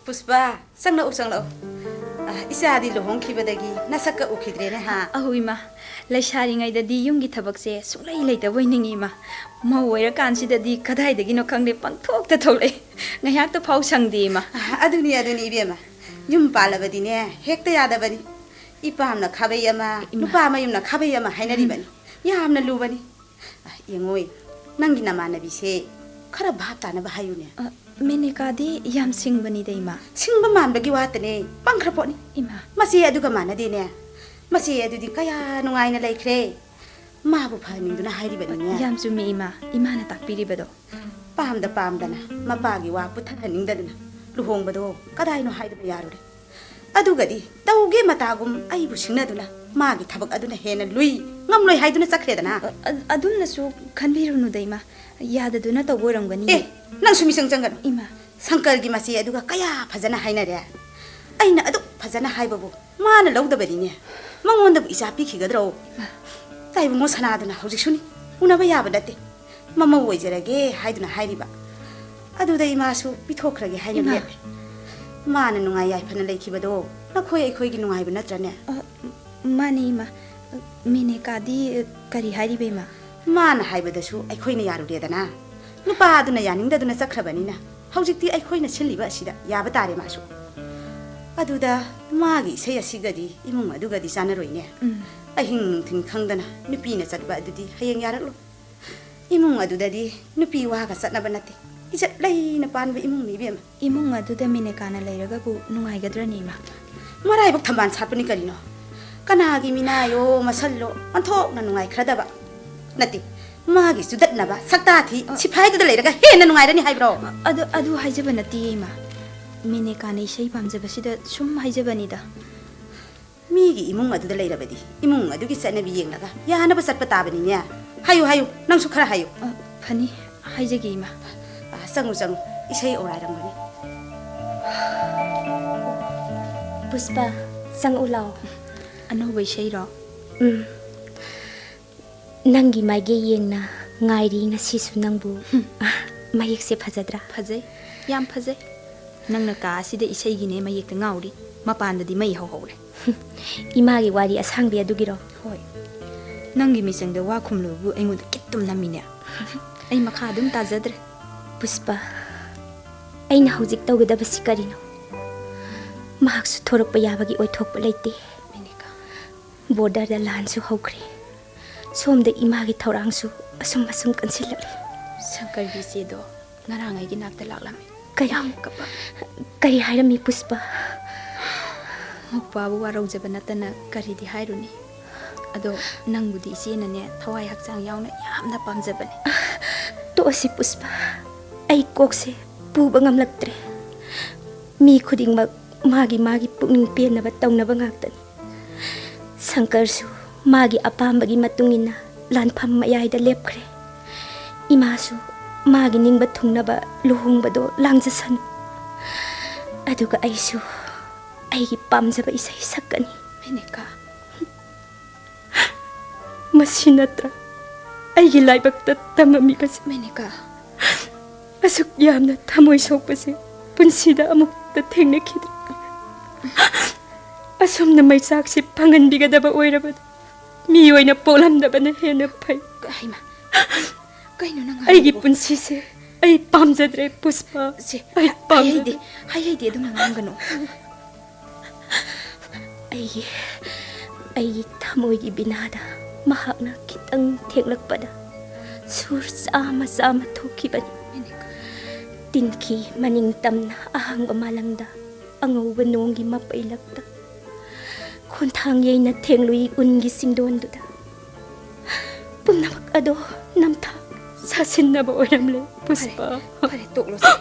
ꯄꯨꯁꯄꯥ, ꯆꯪꯂꯛꯎ, ꯆꯪꯂꯛꯎ꯫ ꯑ, ꯏꯆꯥꯗꯤ ꯂꯨꯍꯣꯡꯈꯤꯕꯗꯒꯤ ꯅꯁꯛꯀ ꯎꯈꯤꯗ꯭ꯔꯦꯅꯦ, ꯍꯥ? ꯑꯧ, ꯏꯃꯥ꯫ ꯂꯩꯁꯥꯔꯤꯉꯩꯗꯗꯤ ꯌꯨꯝꯒꯤ ꯊꯕꯛꯁꯦ ꯁꯨꯡꯂꯩ ꯂꯩꯇꯕꯣꯏ ꯅꯤꯡꯉꯤ, ꯏꯃꯥ꯫ ꯃꯧ ꯑꯣꯏꯔꯀꯥꯟꯁꯤꯗꯗꯤ ꯀꯗꯥꯏꯗꯒꯤꯅꯣ ꯈꯪꯗꯦ, ꯄꯪꯊꯣꯛꯇ ꯊꯣꯛꯂꯛꯑꯦ꯫ ꯉꯥꯏꯍꯥꯛꯇ ꯐꯥꯎ ꯁꯪꯗꯦ, ꯏꯃꯥ꯫ ꯑ, ꯑꯗꯨꯅꯤ, ꯑꯗꯨꯅꯤ, ꯏꯕꯦꯝꯃ꯫ ꯌꯨꯝ ꯄꯥꯜꯂꯕꯗꯤꯅꯦ, ꯍꯦꯛꯇ ꯌꯥꯗꯕꯅꯤ꯫ ꯏꯄꯥꯝꯅ ꯈꯥꯕꯩ ꯑꯃ, ꯏꯃꯥ꯫ ꯅꯨꯄꯥ ꯃꯌꯨꯝꯅ ꯈꯥꯕꯩ ꯑꯃ ꯍꯥꯏꯅꯔꯤꯕꯅꯤ꯫ ꯎꯝ꯫ ꯌꯥꯝꯅ ꯂꯨꯕꯅꯤ꯫ ꯑ, ꯌꯦꯡꯉꯣꯏ, ꯅꯪꯒꯤ ꯅꯃꯥꯟꯅꯕꯤꯁꯦ ꯈꯔ ꯚꯥꯞ ꯇꯥꯅꯕ ꯍꯥꯏꯌꯨꯅꯦ꯫ ꯑ, ꯃꯦꯅꯦꯀꯥꯗꯤ ꯌꯥꯝ ꯁꯤꯡꯕꯅꯤꯗ, ꯏꯃꯥ꯫ ꯁꯤꯡꯕ ꯃꯥꯟꯕꯒꯤ ꯋꯥꯇꯅꯦ, ꯄꯪꯈ꯭ꯔ ꯄꯣꯠꯅꯤ꯫ ꯏꯃꯥ꯫ ꯃꯆꯦ ꯑꯗꯨꯒ ꯃꯥꯟꯅꯗꯦꯅꯦ꯫ ꯃꯆꯦ ꯑꯗꯨꯗꯤ ꯀꯌꯥ ꯅꯨꯡꯉꯥꯏꯅ ꯂꯩꯈ꯭ꯔꯦ꯫ ꯃꯥꯕꯨ ꯐꯍꯟꯅꯤꯡꯗꯨꯅ ꯍꯥꯏꯔꯤꯕꯅꯤꯅꯦ꯫ ꯌꯥꯝ ꯆꯨꯝꯃꯤ, ꯏꯃꯥ꯫ ꯏꯃꯥꯅ ꯇꯥꯛꯄꯤꯔꯤꯕꯗꯣ꯫ ꯄꯥꯝꯗ ꯄꯥꯝꯗꯅ ꯃꯄꯥꯒꯤ ꯋꯥ ꯄꯨꯊꯍꯟꯅꯤꯡꯗꯗꯨꯅ ꯂꯨꯍꯣꯡꯕꯗꯣ ꯀꯗꯥꯏꯅꯣ ꯍꯥꯏꯗꯨꯅ ꯌꯥꯔꯨꯔꯦ꯫ ꯑꯗꯨꯒꯗꯤ ꯇꯧꯒꯦ ꯃꯇꯥꯒꯨꯝ ꯑꯩꯕꯨ ꯁꯤꯡꯅꯗꯨꯅ ꯃꯥꯒꯤ ꯊꯕꯛ ꯑꯗꯨꯅ ꯍꯦꯟꯅ ꯂꯨꯏ, ꯉꯝꯂꯣꯏ ꯍꯥꯏꯗꯨꯅ ꯆꯠꯈ꯭ꯔꯦꯗꯅ꯫ ꯑ-, ꯑ-, ꯑꯗꯨꯝꯅꯁꯨ ꯈꯟꯕꯤꯔꯨꯅꯨꯗ, ꯏꯃꯥ꯫ ꯌꯥꯗꯗꯨꯅ ꯇꯧꯕ ꯑꯣꯏꯔꯝꯒꯅꯤ꯫ ꯑꯦ, ꯅꯪꯁꯨ ꯃꯤꯆꯪ ꯆꯪꯒꯅꯨ꯫ ꯏꯃꯥ꯫ ꯁꯪꯀꯔꯒꯤ ꯃꯆꯦ ꯑꯗꯨꯒ ꯀꯌꯥ ꯐꯖꯅ ꯍꯥꯏꯅꯔꯦ꯫ ꯑꯩꯅ ꯑꯗꯨꯛ ꯐꯖꯅ ꯍꯥꯏꯕꯕꯨ ꯃꯥꯅ ꯂꯧꯗꯕꯅꯤꯅꯦ꯫ ꯃꯉꯣꯟꯗꯕꯨ ꯏꯆꯥ ꯄꯤꯈꯤꯒꯗ꯭ꯔꯣ? ꯏꯃꯥ꯫ ꯇꯥꯏꯕꯨꯡꯉꯣ ꯁꯅꯥꯗꯨꯅ ꯍꯧꯖꯤꯛꯁꯨꯅꯤ ꯎꯅꯕ ꯌꯥꯕ ꯅꯠꯇꯦ꯫ ꯃꯃꯧ ꯑꯣꯏꯖꯔꯒꯦ ꯍꯥꯏꯗꯨꯅ ꯍꯥꯏꯔꯤꯕ꯫ ꯑꯗꯨꯗ ꯏꯃꯥꯁꯨ ꯄꯤꯊꯣꯛꯈ꯭ꯔꯒꯦ ꯍꯥꯏꯅ ꯏꯃꯥ꯫ ꯂꯦꯞꯂꯦ꯫ ꯃꯥꯅ ꯅꯨꯡꯉꯥꯏ ꯌꯥꯏꯐꯅ ꯂꯩꯈꯤꯕꯗꯣ ꯅꯈꯣꯏ ꯑꯩꯈꯣꯏꯒꯤ ꯅꯨꯡꯉꯥꯏꯕ ꯅꯠꯇ꯭ꯔꯅꯦ? ꯑ, ꯃꯥꯅꯦ, ꯏꯃꯥ꯫ ꯃꯦꯅꯦꯀꯥꯗꯤ ꯀꯔꯤ ꯍꯥꯏꯔꯤꯕ, ꯏꯃꯥ? ꯃꯥꯅ ꯍꯥꯏꯕꯗꯁꯨ ꯑꯩꯈꯣꯏꯅ ꯌꯥꯔꯨꯔꯦꯗꯅ꯫ ꯅꯨꯄꯥ ꯑꯗꯨꯅ ꯌꯥꯅꯤꯡꯗꯗꯨꯅ ꯆꯠꯈ꯭ꯔꯕꯅꯤꯅ ꯍꯧꯖꯤꯛꯇꯤ ꯑꯩꯈꯣꯏꯅ ꯁꯤꯜꯂꯤꯕ ꯑꯁꯤꯗ ꯌꯥꯕ ꯇꯥꯔꯦ ꯃꯥꯁꯨ꯫ ꯑꯗꯨꯗ ꯃꯥꯒꯤ ꯏꯁꯩ ꯑꯁꯤꯒꯗꯤ ꯏꯃꯨꯡ ꯑꯗꯨꯒꯗꯤ ꯆꯥꯟꯅꯔꯣꯏꯅꯦ꯫ ꯎꯝ꯫ ꯑꯍꯤꯡ ꯅꯨꯡꯊꯤꯜ ꯈꯪꯗꯅ ꯅꯨꯄꯤꯅ ꯆꯠꯄ ꯑꯗꯨꯗꯤ ꯍꯌꯦꯡ ꯌꯥꯔꯛꯂꯣꯏ꯫ ꯏꯃꯨꯡ ꯑꯗꯨꯗꯗꯤ ꯅꯨꯄꯤ ꯋꯥꯒ ꯆꯠꯅꯕ ꯅꯠꯇꯦ꯫ ꯏꯖꯠ ꯂꯩꯅ ꯄꯥꯟꯕ ꯏꯃꯨꯡꯅꯤ ꯏꯕꯦꯝꯃ꯫ ꯏꯃꯨꯡ ꯑꯗꯨꯗ ꯃꯦꯅꯦꯀꯥꯅ ꯂꯩꯔꯒꯕꯨ ꯅꯨꯡꯉꯥꯏꯒꯗ꯭ꯔꯅꯦ, ꯏꯃꯥ? ꯃꯔꯥꯏꯕꯛ ꯊꯝꯕꯥꯜ ꯁꯥꯠꯄꯅꯤ ꯀꯔꯤꯅꯣ꯫ ꯀꯅꯥꯒꯤ ꯃꯤꯅꯥꯏꯌꯣ ꯃꯁꯜꯂꯣ ꯑꯣꯟꯊꯣꯛꯅ ꯅꯨꯡꯉꯥꯏꯈ꯭ꯔꯗꯕ꯫ ꯅꯠꯇꯦ, ꯃꯥꯒꯤ ꯆꯨꯗꯠꯅꯕ ꯁꯛꯇꯥ ꯊꯤ ꯑ- ꯁꯤꯐꯥꯏꯗꯨꯗ ꯂꯩꯔꯒ ꯍꯦꯟꯅ ꯅꯨꯡꯉꯥꯏꯔꯅꯤ ꯍꯥꯏꯕ꯭ꯔꯣ? ꯑꯗꯨ, ꯑꯗꯨ ꯍꯥꯏꯖꯕ ꯅꯠꯇꯦ, ꯏꯃꯥ꯫ ꯃꯦꯅꯦꯀꯥꯅ ꯏꯁꯩ ꯄꯥꯝꯖꯕꯁꯤꯗ ꯁꯨꯝ ꯍꯥꯏꯖꯕꯅꯤꯗ꯫ ꯃꯤꯒꯤ ꯏꯃꯨꯡ ꯑꯗꯨꯗ ꯂꯩꯔꯕꯗꯤ ꯏꯃꯨꯡ ꯑꯗꯨꯒꯤ ꯆꯠꯅꯕꯤ ꯌꯦꯡꯂꯒ ꯌꯥꯅꯕ ꯆꯠꯄ ꯇꯥꯕꯅꯤꯅꯦ꯫ ꯍꯥꯏꯌꯨ, ꯍꯥꯏꯌꯨ, ꯅꯪꯁꯨ ꯈꯔ ꯍꯥꯏꯌꯨ꯫ ꯑ, ꯐꯅꯤ, ꯍꯥꯏꯖꯒꯦ, ꯏꯃꯥ꯫ ꯑ, ꯆꯪꯉꯨ, ꯆꯪꯉꯨ, ꯏꯁꯩ ꯑꯣꯔꯥꯏꯔꯝꯒꯅꯤ꯫ ꯄꯨꯁꯄꯥ, ꯆꯪꯉꯛꯎ ꯂꯥꯎ꯫ ꯑꯅꯧꯕ ꯏꯁꯩꯔꯣ? ꯎꯝ꯫ ꯅꯪꯒꯤ ꯃꯥꯏꯀꯩ ꯌꯦꯡꯅ ꯉꯥꯏꯔꯤ ꯉꯁꯤꯁꯨ ꯅꯪꯕꯨ꯫ ꯍꯨꯝ꯫ ꯑ, ꯃꯌꯦꯛꯁꯦ ꯐꯖꯗ꯭ꯔꯥ? ꯐꯖꯩ, ꯌꯥꯝ ꯐꯖꯩ꯫ ꯅꯪꯅ ꯀꯥ ꯑꯁꯤꯗ ꯏꯁꯩꯒꯤꯅꯦ ꯃꯌꯦꯛꯇ ꯉꯥꯎꯔꯤ, ꯃꯄꯥꯟꯗꯗꯤ ꯃꯩ ꯍꯧꯍꯧꯔꯦ꯫ ꯏꯃꯥꯒꯤ ꯋꯥꯔꯤ ꯑꯁꯥꯡꯕꯤ ꯑꯗꯨꯒꯤꯔꯣ? ꯍꯣꯏ꯫ ꯅꯪꯒꯤ ꯃꯤꯆꯪꯗ ꯋꯥ ꯈꯨꯝꯂꯨꯕꯕꯨ ꯑꯩꯉꯣꯟꯗ ꯀꯤꯠꯇꯨꯝ ꯅꯝꯃꯤꯅꯦ꯫ ꯑꯩ ꯃꯈꯥ ꯑꯗꯨꯝ ꯇꯥꯖꯗ꯭ꯔꯦ꯫ ꯄꯨꯁꯄꯥ, ꯑꯩꯅ ꯍꯧꯖꯤꯛ ꯇꯧꯒꯗꯕꯁꯤ ꯀꯔꯤꯅꯣ? ꯃꯍꯥꯛꯁꯨ ꯊꯣꯔꯛꯄ ꯌꯥꯕꯒꯤ ꯑꯣꯏꯊꯣꯛꯄ ꯂꯩꯇꯦ꯫ ꯃꯦꯅꯦꯀꯥ꯫ ꯕꯣꯔꯗꯔꯗ ꯂꯥꯟꯁꯨ ꯍꯧꯈ꯭ꯔꯦ꯫ ꯁꯣꯝꯗ ꯏꯃꯥꯒꯤ ꯊꯧꯔꯥꯡꯁꯨ ꯑꯁꯨꯝ ꯑꯁꯨꯝ ꯀꯟꯁꯤꯜꯂꯛꯂꯤ꯫ ꯁꯪꯀꯔꯒꯤ ꯏꯆꯦꯗꯣ ꯉꯔꯥꯡ ꯑꯩꯒꯤ ꯅꯥꯛꯇ ꯂꯥꯛꯂꯝꯃꯤ꯫ ꯀꯔꯤ? ꯌꯥꯝ ꯀꯞꯄ꯫ ꯀꯔꯤ ꯍꯥꯏꯔꯝꯃꯤ ꯄꯨꯁꯄꯥ? ꯃꯧꯄ꯭ꯋꯥꯕꯨ ꯋꯥꯔꯧꯖꯕ ꯅꯠꯇꯅ ꯀꯔꯤꯗꯤ ꯍꯥꯏꯔꯨꯅꯤ? ꯑꯗꯣ ꯅꯪꯕꯨꯗꯤ ꯏꯆꯦꯅꯅꯦ ꯊꯋꯥꯏ ꯍꯛꯆꯥꯡ ꯌꯥꯎꯅ ꯌꯥꯝꯅ ꯄꯥꯝꯖꯕꯅꯤ꯫ ꯇꯣꯛꯑꯁꯤ ꯄꯨꯁꯄꯥ꯫ ꯑꯩ ꯀꯣꯛꯁꯦ ꯄꯨꯕ ꯉꯝꯂꯛꯇ꯭ꯔꯦ꯫ ꯃꯤ ꯈꯨꯗꯤꯡꯃꯛ ꯃꯥꯒꯤ ꯃꯥꯒꯤ ꯄꯨꯛꯅꯤꯡ ꯄꯦꯟꯅꯕ ꯇꯧꯅꯕ ꯉꯥꯛꯇꯅꯤ꯫ ꯁꯪꯀꯔꯁꯨ ꯃꯥꯒꯤ ꯑꯄꯥꯝꯕꯒꯤ ꯃꯇꯨꯡ ꯏꯟꯅ ꯂꯥꯟꯐꯝ ꯃꯌꯥꯏꯗ ꯂꯦꯞꯈ꯭ꯔꯦ꯫ ꯏꯃꯥꯁꯨ ꯃꯥꯒꯤ ꯅꯤꯡꯕ ꯊꯨꯡꯅꯕ ꯂꯨꯍꯣꯡꯕꯗꯣ ꯂꯥꯡꯖꯁꯅꯨ꯫ ꯑꯗꯨꯒ ꯑꯩꯁꯨ ꯑꯩꯒꯤ ꯄꯥꯝꯖꯕ ꯏꯁꯩ ꯁꯛꯀꯅꯤ꯫ ꯃꯦꯅꯦꯀꯥ꯫ ꯃꯁꯤ ꯅꯠꯇ꯭ꯔꯥ ꯑꯩꯒꯤ ꯂꯥꯏꯕꯛꯇ ꯇꯝꯃꯝꯃꯤꯕꯁꯦ? ꯃꯦꯅꯦꯀꯥ꯫ ꯑꯁꯨꯛ ꯌꯥꯝꯅ ꯊꯃꯣꯏ ꯁꯣꯛꯄꯁꯦ ꯄꯨꯟꯁꯤꯗ ꯑꯃꯨꯛꯇ ꯊꯦꯡꯅꯈꯤꯗ꯭ꯔꯤ꯫ ꯑꯁꯨꯝꯅ ꯃꯩꯆꯥꯛꯁꯤ ꯐꯪꯍꯟꯕꯤꯒꯗꯕ ꯑꯣꯏꯔꯕꯗꯤ ꯃꯤ ꯑꯣꯏꯅ ꯄꯣꯛꯂꯝꯗꯕꯅ ꯍꯦꯟꯅ ꯐꯩ꯫ ꯍꯩꯃꯥ, ꯀꯩꯅꯣ ꯅꯪ ꯑꯩꯒꯤ ꯍꯥꯏꯔꯤꯕꯣ? ꯄꯨꯟꯁꯤꯁꯦ ꯑꯩ ꯄꯥꯝꯖꯗ꯭ꯔꯦ, ꯄꯨꯁꯄꯥ꯫ ꯁꯦ, ꯑꯩ ꯍꯥꯏ-, ꯄꯥꯝꯖꯗ꯭ꯔꯦ꯫ ꯍꯥꯏꯍꯩꯗꯦ, ꯍꯥꯏꯍꯩꯗꯦ, ꯑꯗꯨꯝꯅ ꯉꯥꯡꯒꯅꯨ꯫ ꯑꯩꯒꯤ, ꯑꯩꯒꯤ ꯊꯃꯣꯏꯒꯤ ꯕꯤꯅꯥꯗ ꯃꯍꯥꯛꯅ ꯈꯤꯇꯪ ꯊꯦꯡꯂꯛꯄꯗ ꯁꯨꯔ ꯆꯥꯝꯃ ꯆꯥꯝꯃ ꯊꯣꯛꯈꯤꯕꯅꯤ꯫ ꯇꯤꯟꯈꯤ ꯃꯅꯤꯡ ꯇꯝꯅ ꯑꯍꯥꯡꯕ ꯃꯥꯂꯪꯗ, ꯑꯉꯧꯕ ꯅꯣꯡꯒꯤ ꯃꯄꯩꯂꯛꯇ ꯈꯣꯟꯊꯥꯡ ꯌꯩꯅ ꯊꯦꯡꯂꯨꯏ ꯎꯟꯒꯤ ꯆꯤꯡꯗꯣꯟꯗꯨꯗ꯫ ꯄꯨꯝꯅꯃꯛ ꯑꯗꯣ ꯅꯝꯊꯥꯛ ꯁꯥꯁꯤꯟꯅꯕ ꯑꯣꯏꯔꯝꯂꯦ, ꯄꯨꯁꯄꯥ꯫ ꯐꯔꯦ, ꯐꯔꯦ, ꯇꯣꯛꯂꯣꯁꯦ꯫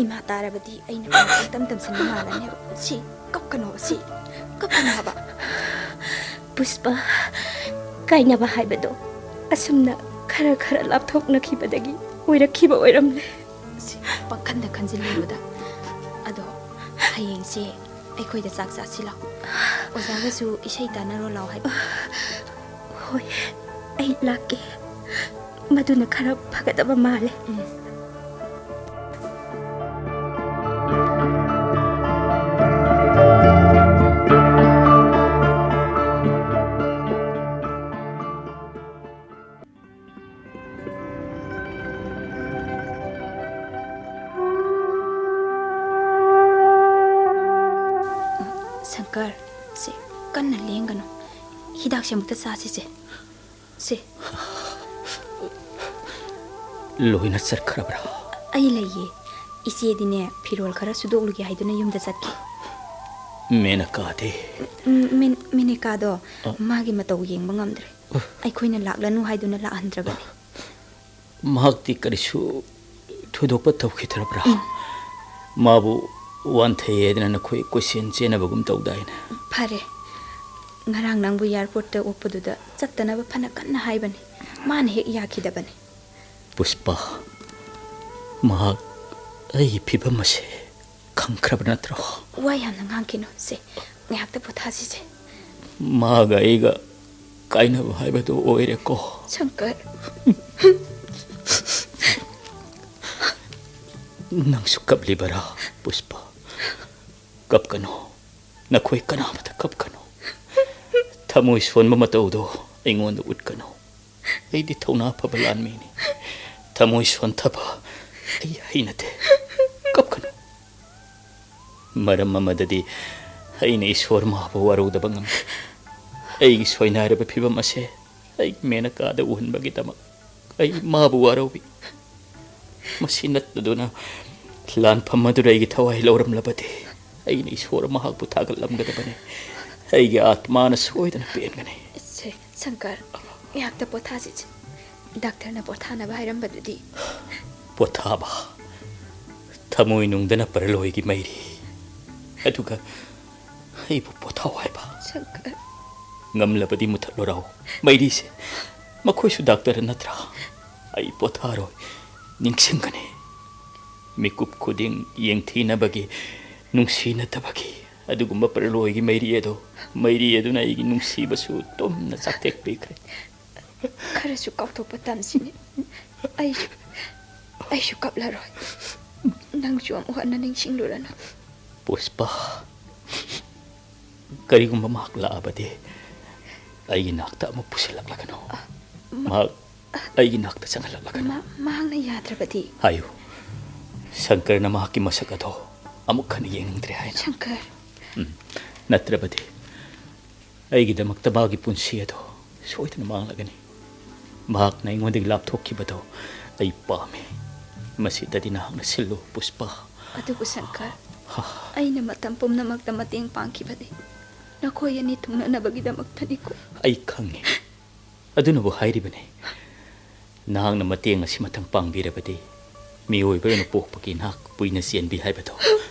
ꯏꯃꯥ ꯇꯥꯔꯕꯗꯤ ꯑꯩꯅ ꯄꯪꯇꯝ ꯇꯝꯁꯤꯟꯕ ꯃꯥꯜꯂꯅꯦꯕ꯫ ꯁꯤ, ꯀꯞꯀꯅꯣꯕ, ꯁꯤ, ꯀꯞꯀꯅꯣ ꯍꯥꯏꯕ꯫ ꯄꯨꯁꯄꯥ, ꯀꯥꯏꯅꯕ ꯍꯥꯏꯕꯗꯣ ꯑꯁꯨꯝꯅ ꯈꯔ ꯈꯔ ꯂꯥꯞꯊꯣꯛꯅꯈꯤꯕꯗꯒꯤ ꯑꯣꯏꯔꯛꯈꯤꯕ ꯑꯣꯏꯔꯝꯂꯦ꯫ ꯁꯤ, ꯄꯪꯈꯟꯗ ꯈꯟꯖꯤꯜꯂꯨꯅꯨꯗ꯫ ꯑꯗꯣ ꯍꯌꯦꯡꯁꯦ ꯑꯩꯈꯣꯏꯗ ꯆꯥꯛ ꯆꯥꯁꯤ ꯂꯥꯎ꯫ ꯑꯣꯖꯥꯒꯁꯨ ꯏꯁꯩ ꯇꯥꯟꯅꯔꯣ ꯂꯥꯎ ꯍꯥꯏꯕ꯫ ꯍꯣꯏ, ꯑꯩ ꯂꯥꯛꯀꯦ꯫ ꯃꯗꯨꯅ ꯈꯔ ꯐꯒꯗꯕ ꯃꯥꯜꯂꯦ꯫ ꯎꯝ꯫ ꯁꯪꯀꯔ, ꯁꯦ, ꯀꯟꯅ ꯂꯦꯡꯒꯅꯨ꯫ ꯍꯤꯗꯥꯛꯁꯦ ꯑꯃꯨꯛꯇ ꯆꯥꯁꯤꯁꯦ꯫ ꯁꯦ꯫ ꯂꯣꯏꯅ ꯆꯠꯈ꯭ꯔꯕ꯭ꯔꯥ? ꯑꯩ ꯂꯩꯌꯦ꯫ ꯏꯆꯦꯗꯤꯅꯦ, ꯐꯤꯔꯣꯜ ꯈꯔ ꯁꯨꯗꯣꯛꯂꯨꯒꯦ ꯍꯥꯏꯗꯨꯅ ꯌꯨꯝꯗ ꯆꯠꯈꯤ꯫ ꯃꯦꯅꯀꯥꯗꯤ? ꯎꯝ, ꯃꯦꯟ-, ꯃꯦꯅꯦꯀꯥꯗꯣ ꯑ꯫ ꯃꯥꯒꯤ ꯃꯇꯧ ꯌꯦꯡꯕ ꯉꯝꯗ꯭ꯔꯦ꯫ ꯑ꯫ ꯑꯩꯈꯣꯏꯅ ꯂꯥꯛꯂꯅꯨ ꯍꯥꯏꯗꯨꯅ ꯂꯥꯛꯍꯟꯗ꯭ꯔꯕꯅꯤ꯫ ꯃꯍꯥꯛꯇꯤ ꯀꯔꯤꯁꯨ ꯊꯣꯏꯗꯣꯛꯄ ꯇꯧꯈꯤꯗ꯭ꯔꯕ꯭ꯔꯥ? ꯎꯝ꯫ ꯃꯥꯕꯨ ꯋꯥꯟꯊꯩ ꯍꯥꯏꯗꯅ ꯅꯈꯣꯏ ꯀꯣꯏꯆꯦꯟ ꯆꯦꯟꯅꯕꯒꯨꯝ ꯇꯧꯗꯥꯏꯅꯦ? ꯐꯔꯦ꯫ ꯉꯔꯥꯡ ꯅꯪꯕꯨ ꯑꯦꯌꯥꯔꯄꯣꯔꯠꯇ ꯑꯣꯛꯄꯗꯨꯗ ꯆꯠꯇꯅꯕ ꯐꯅ ꯀꯟꯅ ꯍꯥꯏꯕꯅꯤ꯫ ꯃꯥꯅ ꯍꯦꯛ ꯌꯥꯈꯤꯗꯕꯅꯤ꯫ ꯄꯨꯁꯄꯥ, ꯃꯍꯥꯛ ꯑꯩꯒꯤ ꯐꯤꯕꯝ ꯑꯁꯦ ꯈꯪꯈ꯭ꯔꯕ ꯅꯠꯇ꯭ꯔꯣ? ꯋꯥ ꯌꯥꯝꯅ ꯉꯥꯡꯈꯤꯅꯨ꯫ ꯁꯦ, ꯉꯥꯏꯍꯥꯛꯇ ꯄꯣꯊꯥꯁꯤꯁꯦ꯫ ꯃꯥꯒ ꯑꯩꯒ ꯀꯥꯏꯅꯕ ꯍꯥꯏꯕꯗꯨ ꯑꯣꯏꯔꯦꯀꯣ꯫ ꯁꯪꯀꯔ꯫ ꯅꯪꯁꯨ ꯀꯞꯂꯤꯕꯔꯥ, ꯄꯨꯁꯄꯥ? ꯀꯞꯀꯅꯨ꯫ ꯅꯈꯣꯏ ꯀꯅꯥꯃꯠꯇ ꯀꯞꯀꯅꯨ꯫ ꯊꯃꯣꯏ ꯁꯣꯟꯕ ꯃꯇꯧꯗꯣ ꯑꯩꯉꯣꯟꯗ ꯎꯠꯀꯅꯨ꯫ ꯑꯩꯗꯤ ꯊꯧꯅꯥ ꯐꯕ ꯂꯥꯟꯃꯤꯅꯤ꯫ ꯊꯃꯣꯏ ꯁꯣꯟꯊꯕ ꯑꯩ ꯍꯩꯅꯗꯦ꯫ ꯀꯞꯀꯅꯨ꯫ ꯃꯔꯝ ꯑꯃꯗꯗꯤ ꯑꯩꯅ ꯏꯁꯣꯔ ꯃꯥꯕꯨ ꯋꯥꯔꯧꯗꯕ ꯉꯝꯗꯦ꯫ ꯑꯩꯒꯤ ꯁꯣꯏꯅꯥꯏꯔꯕ ꯐꯤꯕꯝ ꯑꯁꯦ ꯑꯩꯒꯤ ꯃꯦꯅꯀꯥꯗ ꯎꯍꯟꯕꯒꯤꯗꯃꯛ ꯑꯩ ꯃꯥꯕꯨ ꯋꯥꯔꯧꯏ꯫ ꯃꯁꯤ ꯅꯠꯇꯗꯨꯅ ꯂꯥꯟꯐꯝ ꯑꯗꯨꯗ ꯑꯩꯒꯤ ꯊꯋꯥꯏ ꯂꯧꯔꯝꯂꯕꯗꯤ ꯑꯩꯅ ꯏꯁꯣꯔ ꯃꯍꯥꯛꯄꯨ ꯊꯥꯒꯠꯂꯝꯒꯗꯕꯅꯤ꯫ ꯑꯩꯒꯤ ꯑꯥꯠꯃꯥꯅ ꯁꯣꯏꯗꯅ ꯄꯦꯟꯒꯅꯤ꯫ ꯁꯦ, ꯁꯪꯀꯔ, ꯉꯥꯏꯍꯥꯛꯇ ꯄꯣꯊꯥꯁꯤꯁꯦ꯫ ꯗꯥꯛꯇꯔꯅ ꯄꯣꯊꯥꯅꯕ ꯍꯥꯏꯔꯝꯕꯗꯨꯗꯤ? ꯄꯣꯊꯥꯕ? ꯊꯃꯣꯏꯅꯨꯡꯗꯅ ꯄꯔꯂꯣꯏꯒꯤ ꯃꯩꯔꯤ, ꯑꯗꯨꯒ ꯑꯩꯕꯨ ꯄꯣꯊꯥꯎ ꯍꯥꯏꯕ? ꯁꯪꯀꯔ꯫ ꯉꯝꯂꯕꯗꯤ ꯃꯨꯊꯠꯂꯨꯔꯥꯎ ꯃꯩꯔꯤꯁꯦ꯫ ꯃꯈꯣꯏꯁꯨ ꯗꯥꯛꯇꯔ ꯅꯠꯇ꯭ꯔꯥ? ꯑꯩ ꯄꯣꯊꯥꯔꯣꯏ, ꯅꯤꯡꯁꯤꯡꯒꯅꯤ꯫ ꯃꯤꯀꯨꯞ ꯈꯨꯗꯤꯡ ꯌꯦꯡꯊꯤꯅꯕꯒꯤ, ꯅꯨꯡꯁꯤꯅꯗꯕꯒꯤ ꯑꯗꯨꯒꯨꯝꯕ ꯄꯔꯂꯣꯏꯒꯤ ꯃꯩꯔꯤ ꯑꯗꯣ, ꯃꯩꯔꯤ ꯑꯗꯨꯅ ꯑꯩꯒꯤ ꯅꯨꯡꯁꯤꯕꯁꯨ ꯇꯨꯝꯅ ꯆꯥꯛꯊꯦꯛꯄꯤꯈ꯭ꯔꯦ꯫ ꯈꯔꯁꯨ ꯀꯥꯎꯊꯣꯛꯄ ꯇꯝꯁꯤꯅꯦ꯫ ꯑꯩꯁꯨ, ꯑꯩꯁꯨ ꯀꯞꯂꯔꯣꯏ꯫ ꯅꯪꯁꯨ ꯑꯃꯨꯛ ꯍꯟꯅ ꯅꯤꯡꯁꯤꯡꯂꯨꯔꯅꯨ꯫ ꯄꯨꯁꯄꯥ, ꯀꯔꯤꯒꯨꯝꯕ ꯃꯍꯥꯛ ꯂꯥꯛꯑꯕꯗꯤ ꯑꯩꯒꯤ ꯅꯥꯛꯇ ꯑꯃꯨꯛ ꯄꯨꯁꯤꯜꯂꯛꯂꯒꯅꯨ꯫ ꯃꯍꯥꯛ ꯑꯩꯒꯤ ꯅꯥꯛꯇ ꯆꯪꯍꯜꯂꯛꯂꯒꯅꯨ꯫ ꯃꯥ-, ꯃꯍꯥꯛꯅ ꯌꯥꯗ꯭ꯔꯕꯗꯤ? ꯍꯥꯏꯌꯨ, ꯁꯪꯀꯔꯅ ꯃꯍꯥꯛꯀꯤ ꯃꯁꯛ ꯑꯗꯣ ꯑꯃꯨꯛ ꯍꯟꯅ ꯌꯦꯡꯅꯤꯡꯗ꯭ꯔꯦ ꯍꯥꯏꯅ꯫ ꯁꯪꯀꯔ꯫ ꯎꯝ, ꯅꯠꯇ꯭ꯔꯕꯗꯤ ꯑꯩꯒꯤꯗꯃꯛꯇ ꯃꯥꯒꯤ ꯄꯨꯟꯁꯤ ꯑꯗꯣ ꯁꯣꯏꯗꯅ ꯃꯥꯡꯂꯒꯅꯤ꯫ ꯃꯍꯥꯛꯅ ꯑꯩꯉꯣꯟꯗꯒꯤ ꯂꯥꯞꯊꯣꯛꯈꯤꯕꯗꯣ ꯑꯩ ꯄꯥꯝꯃꯤ꯫ ꯃꯁꯤꯗꯗꯤ ꯅꯍꯥꯛꯅ ꯁꯤꯜꯂꯨ, ꯄꯨꯁꯄꯥ꯫ ꯑꯗꯨꯕꯨ ꯁꯪꯀꯔ, ꯍꯥ꯫ ꯑꯩꯅ ꯃꯇꯝ ꯄꯨꯝꯅꯃꯛꯇ ꯃꯇꯦꯡ ꯄꯥꯡꯈꯤꯕꯗꯤ ꯅꯈꯣꯏ ꯑꯅꯤ ꯊꯨꯡꯅꯅꯕꯒꯤꯗꯃꯛꯇꯅꯤꯀꯣ꯫ ꯑꯩ ꯈꯪꯉꯤ꯫ ꯑꯗꯨꯅꯕꯨ ꯍꯥꯏꯔꯤꯕꯅꯤ꯫ ꯅꯍꯥꯛꯅ ꯃꯇꯦꯡ ꯑꯁꯤꯃꯇꯪ ꯄꯥꯡꯕꯤꯔꯕꯗꯤ ꯃꯤꯑꯣꯏꯕ ꯑꯣꯏꯅ ꯄꯣꯛꯄꯒꯤ ꯅꯍꯥꯛ ꯄꯨꯏꯅ ꯆꯦꯟꯕꯤ ꯍꯥꯏꯕꯗꯣ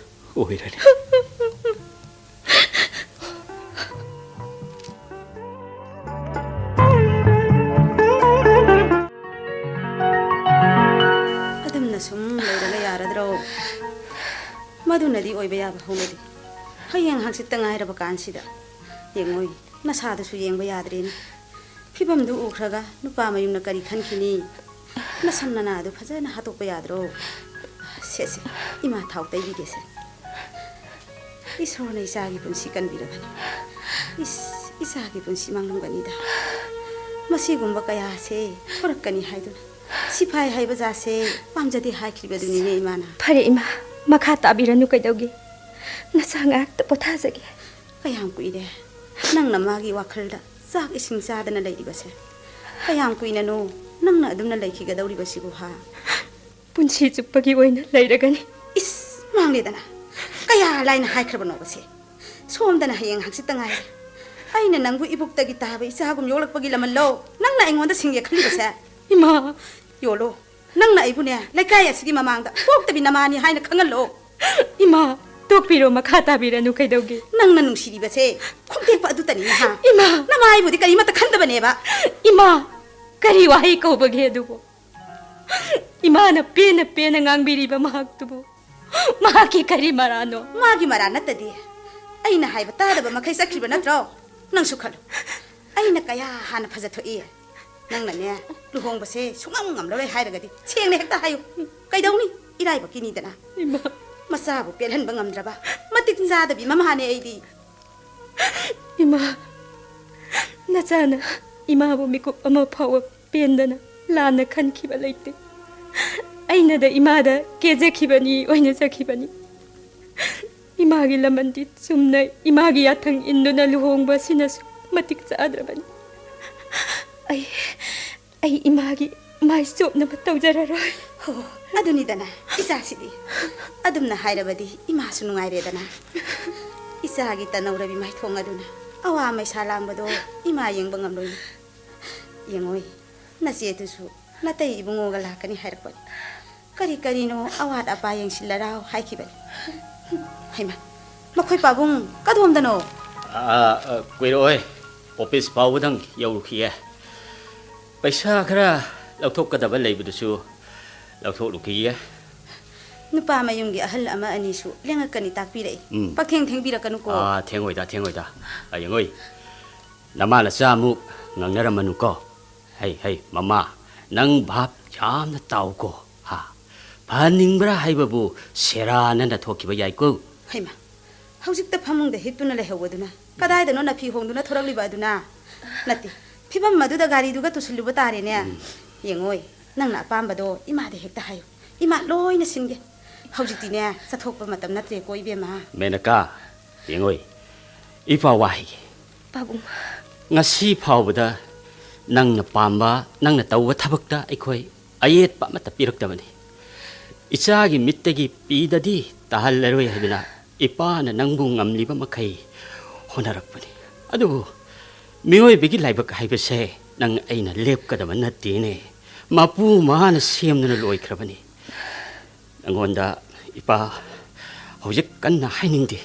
ꯑꯣꯏꯔꯅꯤ꯫ ꯑꯗꯨꯝꯅ ꯁꯨꯝ ꯂꯩꯔꯒ ꯌꯥꯔꯗ꯭ꯔꯣ? ꯃꯗꯨꯅꯗꯤ ꯑꯣꯏꯕ ꯌꯥꯕ ꯍꯧꯅꯗꯦ꯫ ꯍꯌꯦꯡ ꯍꯪꯆꯤꯠꯇ ꯉꯥꯏꯔꯕ ꯀꯥꯟꯁꯤꯗ꯫ ꯌꯦꯡꯉꯣꯏ, ꯅꯁꯥꯗꯨꯁꯨ ꯌꯦꯡꯕ ꯌꯥꯗ꯭ꯔꯦꯅꯦ꯫ ꯐꯤꯕꯝꯗꯨ ꯎꯈ꯭ꯔꯒ ꯅꯨꯄꯥ ꯃꯌꯨꯝꯅ ꯀꯔꯤ ꯈꯟꯈꯤꯅꯤ? ꯅꯁꯝ ꯅꯅꯥꯗꯨ ꯐꯖꯅ ꯍꯥꯠꯇꯣꯛꯄ ꯌꯥꯗ꯭ꯔꯣ? ꯁꯦ, ꯁꯦ, ꯏꯃꯥ ꯊꯥꯎ ꯇꯩꯕꯤꯒꯦꯁꯦ꯫ ꯏꯁꯣꯔꯅ ꯏꯆꯥꯒꯤ ꯄꯨꯟꯁꯤ ꯀꯟꯕꯤꯔꯕꯅꯤ꯫ ꯏꯁ, ꯏꯆꯥꯒꯤ ꯄꯨꯟꯁꯤ ꯃꯥꯡꯂꯝꯒꯅꯤꯗ꯫ ꯃꯁꯤꯒꯨꯝꯕ ꯀꯌꯥꯁꯦ ꯊꯣꯔꯛꯀꯅꯤ ꯍꯥꯏꯗꯨꯅ ꯁꯤꯐꯥꯏ ꯍꯥꯏꯕ ꯖꯥꯠꯁꯦ ꯄꯥꯝꯖꯗꯦ ꯍꯥꯏꯈꯤꯕꯗꯨꯅꯤꯅꯦ ꯏꯃꯥꯅ꯫ ꯐꯔꯦ ꯏꯃꯥ, ꯃꯈꯥ ꯇꯥꯕꯤꯔꯅꯨ ꯀꯩꯗꯧꯒꯦ? ꯅꯁꯥ ꯉꯥꯏꯍꯥꯛꯇ ꯄꯣꯊꯥꯖꯒꯦ꯫ ꯀꯌꯥꯝ ꯀꯨꯏꯔꯦ ꯅꯪꯅ ꯃꯥꯒꯤ ꯋꯥꯈꯜꯗ ꯆꯥꯛ ꯏꯁꯤꯡ ꯆꯥꯗꯅ ꯂꯩꯔꯤꯕꯁꯦ? ꯀꯌꯥꯝ ꯀꯨꯏꯅꯅꯣ ꯅꯪꯅ ꯑꯗꯨꯝꯅ ꯂꯩꯈꯤꯒꯗꯧꯔꯤꯕꯁꯤꯕꯨ ꯍꯥ? ꯄꯨꯟꯁꯤ ꯆꯨꯞꯄꯒꯤ ꯑꯣꯏꯅ ꯂꯩꯔꯒꯅꯤ꯫ ꯏꯁ, ꯃꯥꯡꯂꯦꯗꯅ꯫ ꯀꯌꯥ ꯂꯥꯏꯅ ꯍꯥꯏꯈ꯭ꯔꯕꯅꯣꯕꯁꯦ? ꯁꯣꯝꯗꯅ ꯍꯌꯦꯡ ꯍꯪꯆꯤꯠꯇ ꯉꯥꯏꯔꯦ꯫ ꯑꯩꯅ ꯅꯪꯕꯨ ꯏꯕꯨꯛꯇꯒꯤ ꯇꯥꯕ ꯏꯆꯥꯒꯨꯝ ꯌꯣꯛꯂꯛꯄꯒꯤ ꯂꯃꯜꯂꯣ ꯅꯪꯅ ꯑꯩꯉꯣꯟꯗ ꯁꯤꯡꯒꯦ ꯈꯜꯂꯤꯕꯁꯦ? ꯏꯃꯥ! ꯌꯣꯜꯂꯣ꯫ ꯅꯪꯅ ꯑꯩꯕꯨꯅꯦ, ꯂꯩꯀꯥꯏ ꯑꯁꯤꯒꯤ ꯃꯃꯥꯡꯗ ꯄꯣꯛꯇꯕꯤ ꯅꯃꯥꯅꯤ ꯍꯥꯏꯅ ꯈꯪꯍꯜꯂꯣ꯫ ꯏꯃꯥ, ꯇꯣꯛꯄꯤꯔꯣ, ꯃꯈꯥ ꯇꯥꯕꯤꯔꯅꯨ ꯀꯩꯗꯧꯒꯦ? ꯅꯪꯅ ꯅꯨꯡꯁꯤꯔꯤꯕꯁꯦ ꯈꯣꯡꯇꯦꯛꯄ ꯑꯗꯨꯇꯅꯤ, ꯍꯥ? ꯏꯃꯥ! ꯅꯃꯥꯏꯕꯨꯗꯤ ꯀꯔꯤꯃꯠꯇ ꯈꯟꯗꯕꯅꯦꯕ꯫ ꯏꯃꯥ! ꯀꯔꯤ ꯋꯥꯍꯩ ꯀꯧꯕꯒꯦ ꯑꯗꯨꯕꯨ? ꯏꯃꯥꯅ ꯄꯦꯟꯅ ꯄꯦꯟꯅ ꯉꯥꯡꯕꯤꯔꯤꯕ ꯃꯍꯥꯛꯇꯨꯕꯨ ꯃꯍꯥꯛꯀꯤ ꯀꯔꯤ ꯃꯔꯥꯅꯣ? ꯃꯥꯒꯤ ꯃꯔꯥ ꯅꯠꯇꯗꯤ ꯑꯩꯅ ꯍꯥꯏꯕ ꯇꯥꯗꯕ ꯃꯈꯩ ꯆꯠꯈ꯭ꯔꯤꯕ ꯅꯠꯇ꯭ꯔꯣ? ꯅꯪꯁꯨ ꯈꯜꯂꯨ꯫ ꯑꯩꯅ ꯀꯌꯥ ꯍꯥꯟꯅ ꯐꯖꯊꯣꯛꯏ꯫ ꯅꯪꯅꯅꯦ, ꯂꯨꯍꯣꯡꯕꯁꯦ ꯁꯨꯡꯉꯝ ꯉꯝꯂꯔꯣꯏ ꯍꯥꯏꯔꯒꯗꯤ ꯁꯦꯡꯅ ꯍꯦꯛꯇ ꯍꯥꯏꯌꯨ꯫ ꯀꯩꯗꯧꯅꯤ? ꯏꯔꯥꯏꯕꯛꯀꯤꯅꯤꯗꯅ꯫ ꯏꯃꯥ꯫ ꯃꯆꯥꯕꯨ ꯄꯦꯜꯍꯟꯕ ꯉꯝꯗ꯭ꯔꯕ ꯃꯇꯤꯛ ꯆꯥꯗꯕꯤ ꯃꯃꯥꯅꯦ ꯑꯩꯗꯤ꯫ ꯏꯃꯥ, ꯅꯆꯥꯅ ꯏꯃꯥꯕꯨ ꯃꯤꯀꯨꯞ ꯑꯃ ꯐꯥꯎꯕ ꯄꯦꯟꯗꯅ ꯂꯥꯟꯅ ꯈꯟꯈꯤꯕ ꯂꯩꯇꯦ꯫ ꯑꯩꯅꯗ ꯏꯃꯥꯗ ꯀꯦꯖꯈꯤꯕꯅꯤ, ꯑꯣꯏꯅꯖꯈꯤꯕꯅꯤ꯫ ꯏꯃꯥꯒꯤ ꯂꯃꯟꯗꯤ ꯆꯨꯝꯅ ꯏꯃꯥꯒꯤ ꯌꯥꯊꯪ ꯏꯟꯗꯨꯅ ꯂꯨꯍꯣꯡꯕ ꯑꯁꯤꯅꯁꯨ ꯃꯇꯤꯛ ꯆꯥꯗ꯭ꯔꯕꯅꯤ꯫ ꯑꯩ, ꯑꯩ ꯏꯃꯥꯒꯤ ꯃꯥꯏ ꯆꯣꯞꯅꯕ ꯇꯧꯖꯔꯔꯣꯏ꯫ ꯍꯣ, ꯑꯗꯨꯅꯤꯗꯅ, ꯏꯆꯥꯁꯤꯗꯤ꯫ ꯑꯗꯨꯝꯅ ꯍꯥꯏꯔꯕꯗꯤ ꯏꯃꯥꯁꯨ ꯅꯨꯡꯉꯥꯏꯔꯦꯗꯅ꯫ ꯏꯆꯥꯒꯤ ꯇꯅꯧꯔꯕꯤ ꯃꯥꯏꯊꯣꯡ ꯑꯗꯨꯅ ꯑꯋꯥ ꯃꯩꯁꯥ ꯂꯥꯡꯕꯗꯣ ꯏꯃꯥ ꯌꯦꯡꯕ ꯉꯝꯂꯣꯏ꯫ ꯌꯦꯡꯉꯣꯏ, ꯅꯆꯦꯗꯨꯁꯨ ꯅꯇꯩ ꯏꯕꯨꯡꯉꯣꯒ ꯂꯥꯛꯀꯅꯤ ꯍꯥꯏꯔꯛꯄꯅꯤ꯫ ꯀꯔꯤ ꯀꯔꯤꯅꯣ ꯑꯋꯥꯠ ꯑꯄꯥ ꯌꯦꯡꯁꯤꯜꯂꯔꯥꯎ ꯍꯥꯏꯈꯤꯕꯅꯤ꯫ ꯍꯩꯃꯥ, ꯃꯈꯣꯏ ꯄꯥꯕꯨꯡ ꯀꯗꯣꯝꯗꯅꯣ? ꯑꯥ, ꯑꯥ, ꯀꯨꯏꯔꯛꯑꯣꯏ꯫ ꯑꯣꯐꯤꯁ ꯐꯥꯎꯕꯗꯪ ꯌꯧꯔꯨꯈꯤꯒꯦ꯫ ꯄꯩꯁꯥ ꯈꯔ ꯂꯧꯊꯣꯛꯀꯗꯕ ꯂꯩꯕꯗꯨꯁꯨ ꯂꯧꯊꯣꯛꯂꯨꯈꯤꯒꯦ꯫ ꯅꯨꯄꯥ ꯃꯌꯨꯝꯒꯤ ꯑꯍꯜ ꯑꯃ ꯑꯅꯤꯁꯨ ꯂꯦꯡꯉꯛꯀꯅꯤ ꯇꯥꯛꯄꯤꯔꯛꯏ꯫ ꯎꯝ꯫ ꯄꯛꯊꯦꯡ ꯊꯦꯡꯕꯤꯔꯛꯀꯅꯨꯀꯣ꯫ ꯑꯥ, ꯊꯦꯡꯉꯣꯏꯗ, ꯊꯦꯡꯉꯣꯏꯗ꯫ ꯑ, ꯌꯦꯡꯉꯣꯏ꯫ ꯅꯃꯥ ꯅꯆꯥ ꯑꯃꯨꯛ ꯉꯥꯡꯅꯔꯝꯃꯅꯨꯀꯣ꯫ ꯍꯩ, ꯍꯩ, ꯃꯃꯥ, ꯅꯪ ꯚꯥꯞ ꯌꯥꯝꯅ ꯇꯥꯎꯀꯣ꯫ ꯍꯥ? ꯐꯍꯟꯅꯤꯡꯕ꯭ꯔꯥ ꯍꯥꯏꯕꯕꯨ ꯁꯦꯔꯥꯟꯅꯅ ꯊꯣꯛꯈꯤꯕ ꯌꯥꯏꯀꯣ꯫ ꯍꯩꯃꯥ, ꯍꯧꯖꯤꯛꯇ ꯐꯃꯨꯡꯗ ꯍꯤꯞꯇꯨꯅ ꯂꯩꯍꯧꯕꯗꯨꯅ ꯀꯗꯥꯏꯗꯅꯣ ꯅꯐꯤ ꯍꯣꯡꯗꯨꯅ ꯊꯣꯔꯛꯂꯤꯕ ꯑꯗꯨꯅ? ꯅꯠꯇꯦ, ꯐꯤꯕꯝ ꯑꯗꯨꯗ ꯒꯥꯔꯤꯗꯨꯒ ꯇꯨꯁꯤꯜꯂꯨꯕ ꯇꯥꯔꯦꯅꯦ꯫ ꯎꯝ꯫ ꯌꯦꯡꯉꯣꯏ, ꯅꯪꯅ ꯑꯄꯥꯝꯕꯗꯣ ꯏꯃꯥꯗ ꯍꯦꯛꯇ ꯍꯥꯏꯌꯨ꯫ ꯏꯃꯥ ꯂꯣꯏꯅ ꯁꯤꯟꯒꯦ꯫ ꯍꯧꯖꯤꯛꯇꯤꯅꯦ, ꯆꯠꯊꯣꯛꯄ ꯃꯇꯝ ꯅꯠꯇ꯭ꯔꯦꯀꯣ, ꯏꯕꯦꯝꯃ꯫ ꯃꯦꯅꯀꯥ, ꯌꯦꯡꯉꯣꯏ, ꯏꯄꯥ ꯋꯥ ꯍꯥꯏꯒꯦ꯫ ꯄꯥꯕꯨꯡ꯫ ꯉꯁꯤ ꯐꯥꯎꯕꯗ ꯅꯪꯅ ꯄꯥꯝꯕ, ꯅꯪꯅ ꯇꯧꯕ ꯊꯕꯛꯇ ꯑꯩꯈꯣꯏ ꯑꯌꯦꯠꯄ ꯑꯃꯠꯇ ꯄꯤꯔꯛꯇꯕꯅꯤ꯫ ꯏꯆꯥꯒꯤ ꯃꯤꯠꯇꯒꯤ ꯄꯤꯗꯗꯤ ꯇꯥꯍꯜꯂꯔꯣꯏ ꯍꯥꯏꯗꯨꯅ ꯏꯄꯥꯅ ꯅꯪꯕꯨ ꯉꯝꯂꯤꯕ ꯃꯈꯩ ꯍꯣꯠꯅꯔꯛꯄꯅꯤ꯫ ꯑꯗꯨꯕꯨ ꯃꯤꯑꯣꯏꯕꯒꯤ ꯂꯥꯏꯕꯛ ꯍꯥꯏꯕꯁꯦ ꯅꯪ ꯑꯩꯅ ꯂꯦꯞꯀꯗꯕ ꯅꯠꯇꯦꯅꯦ꯫ ꯃꯄꯨ ꯃꯥꯅ ꯁꯦꯝꯗꯨꯅ ꯂꯣꯏꯈ꯭ꯔꯕꯅꯤ꯫ ꯅꯪꯉꯣꯟꯗ ꯏꯄꯥ ꯍꯧꯖꯤꯛ ꯀꯟꯅ ꯍꯥꯏꯅꯤꯡꯗꯦ꯫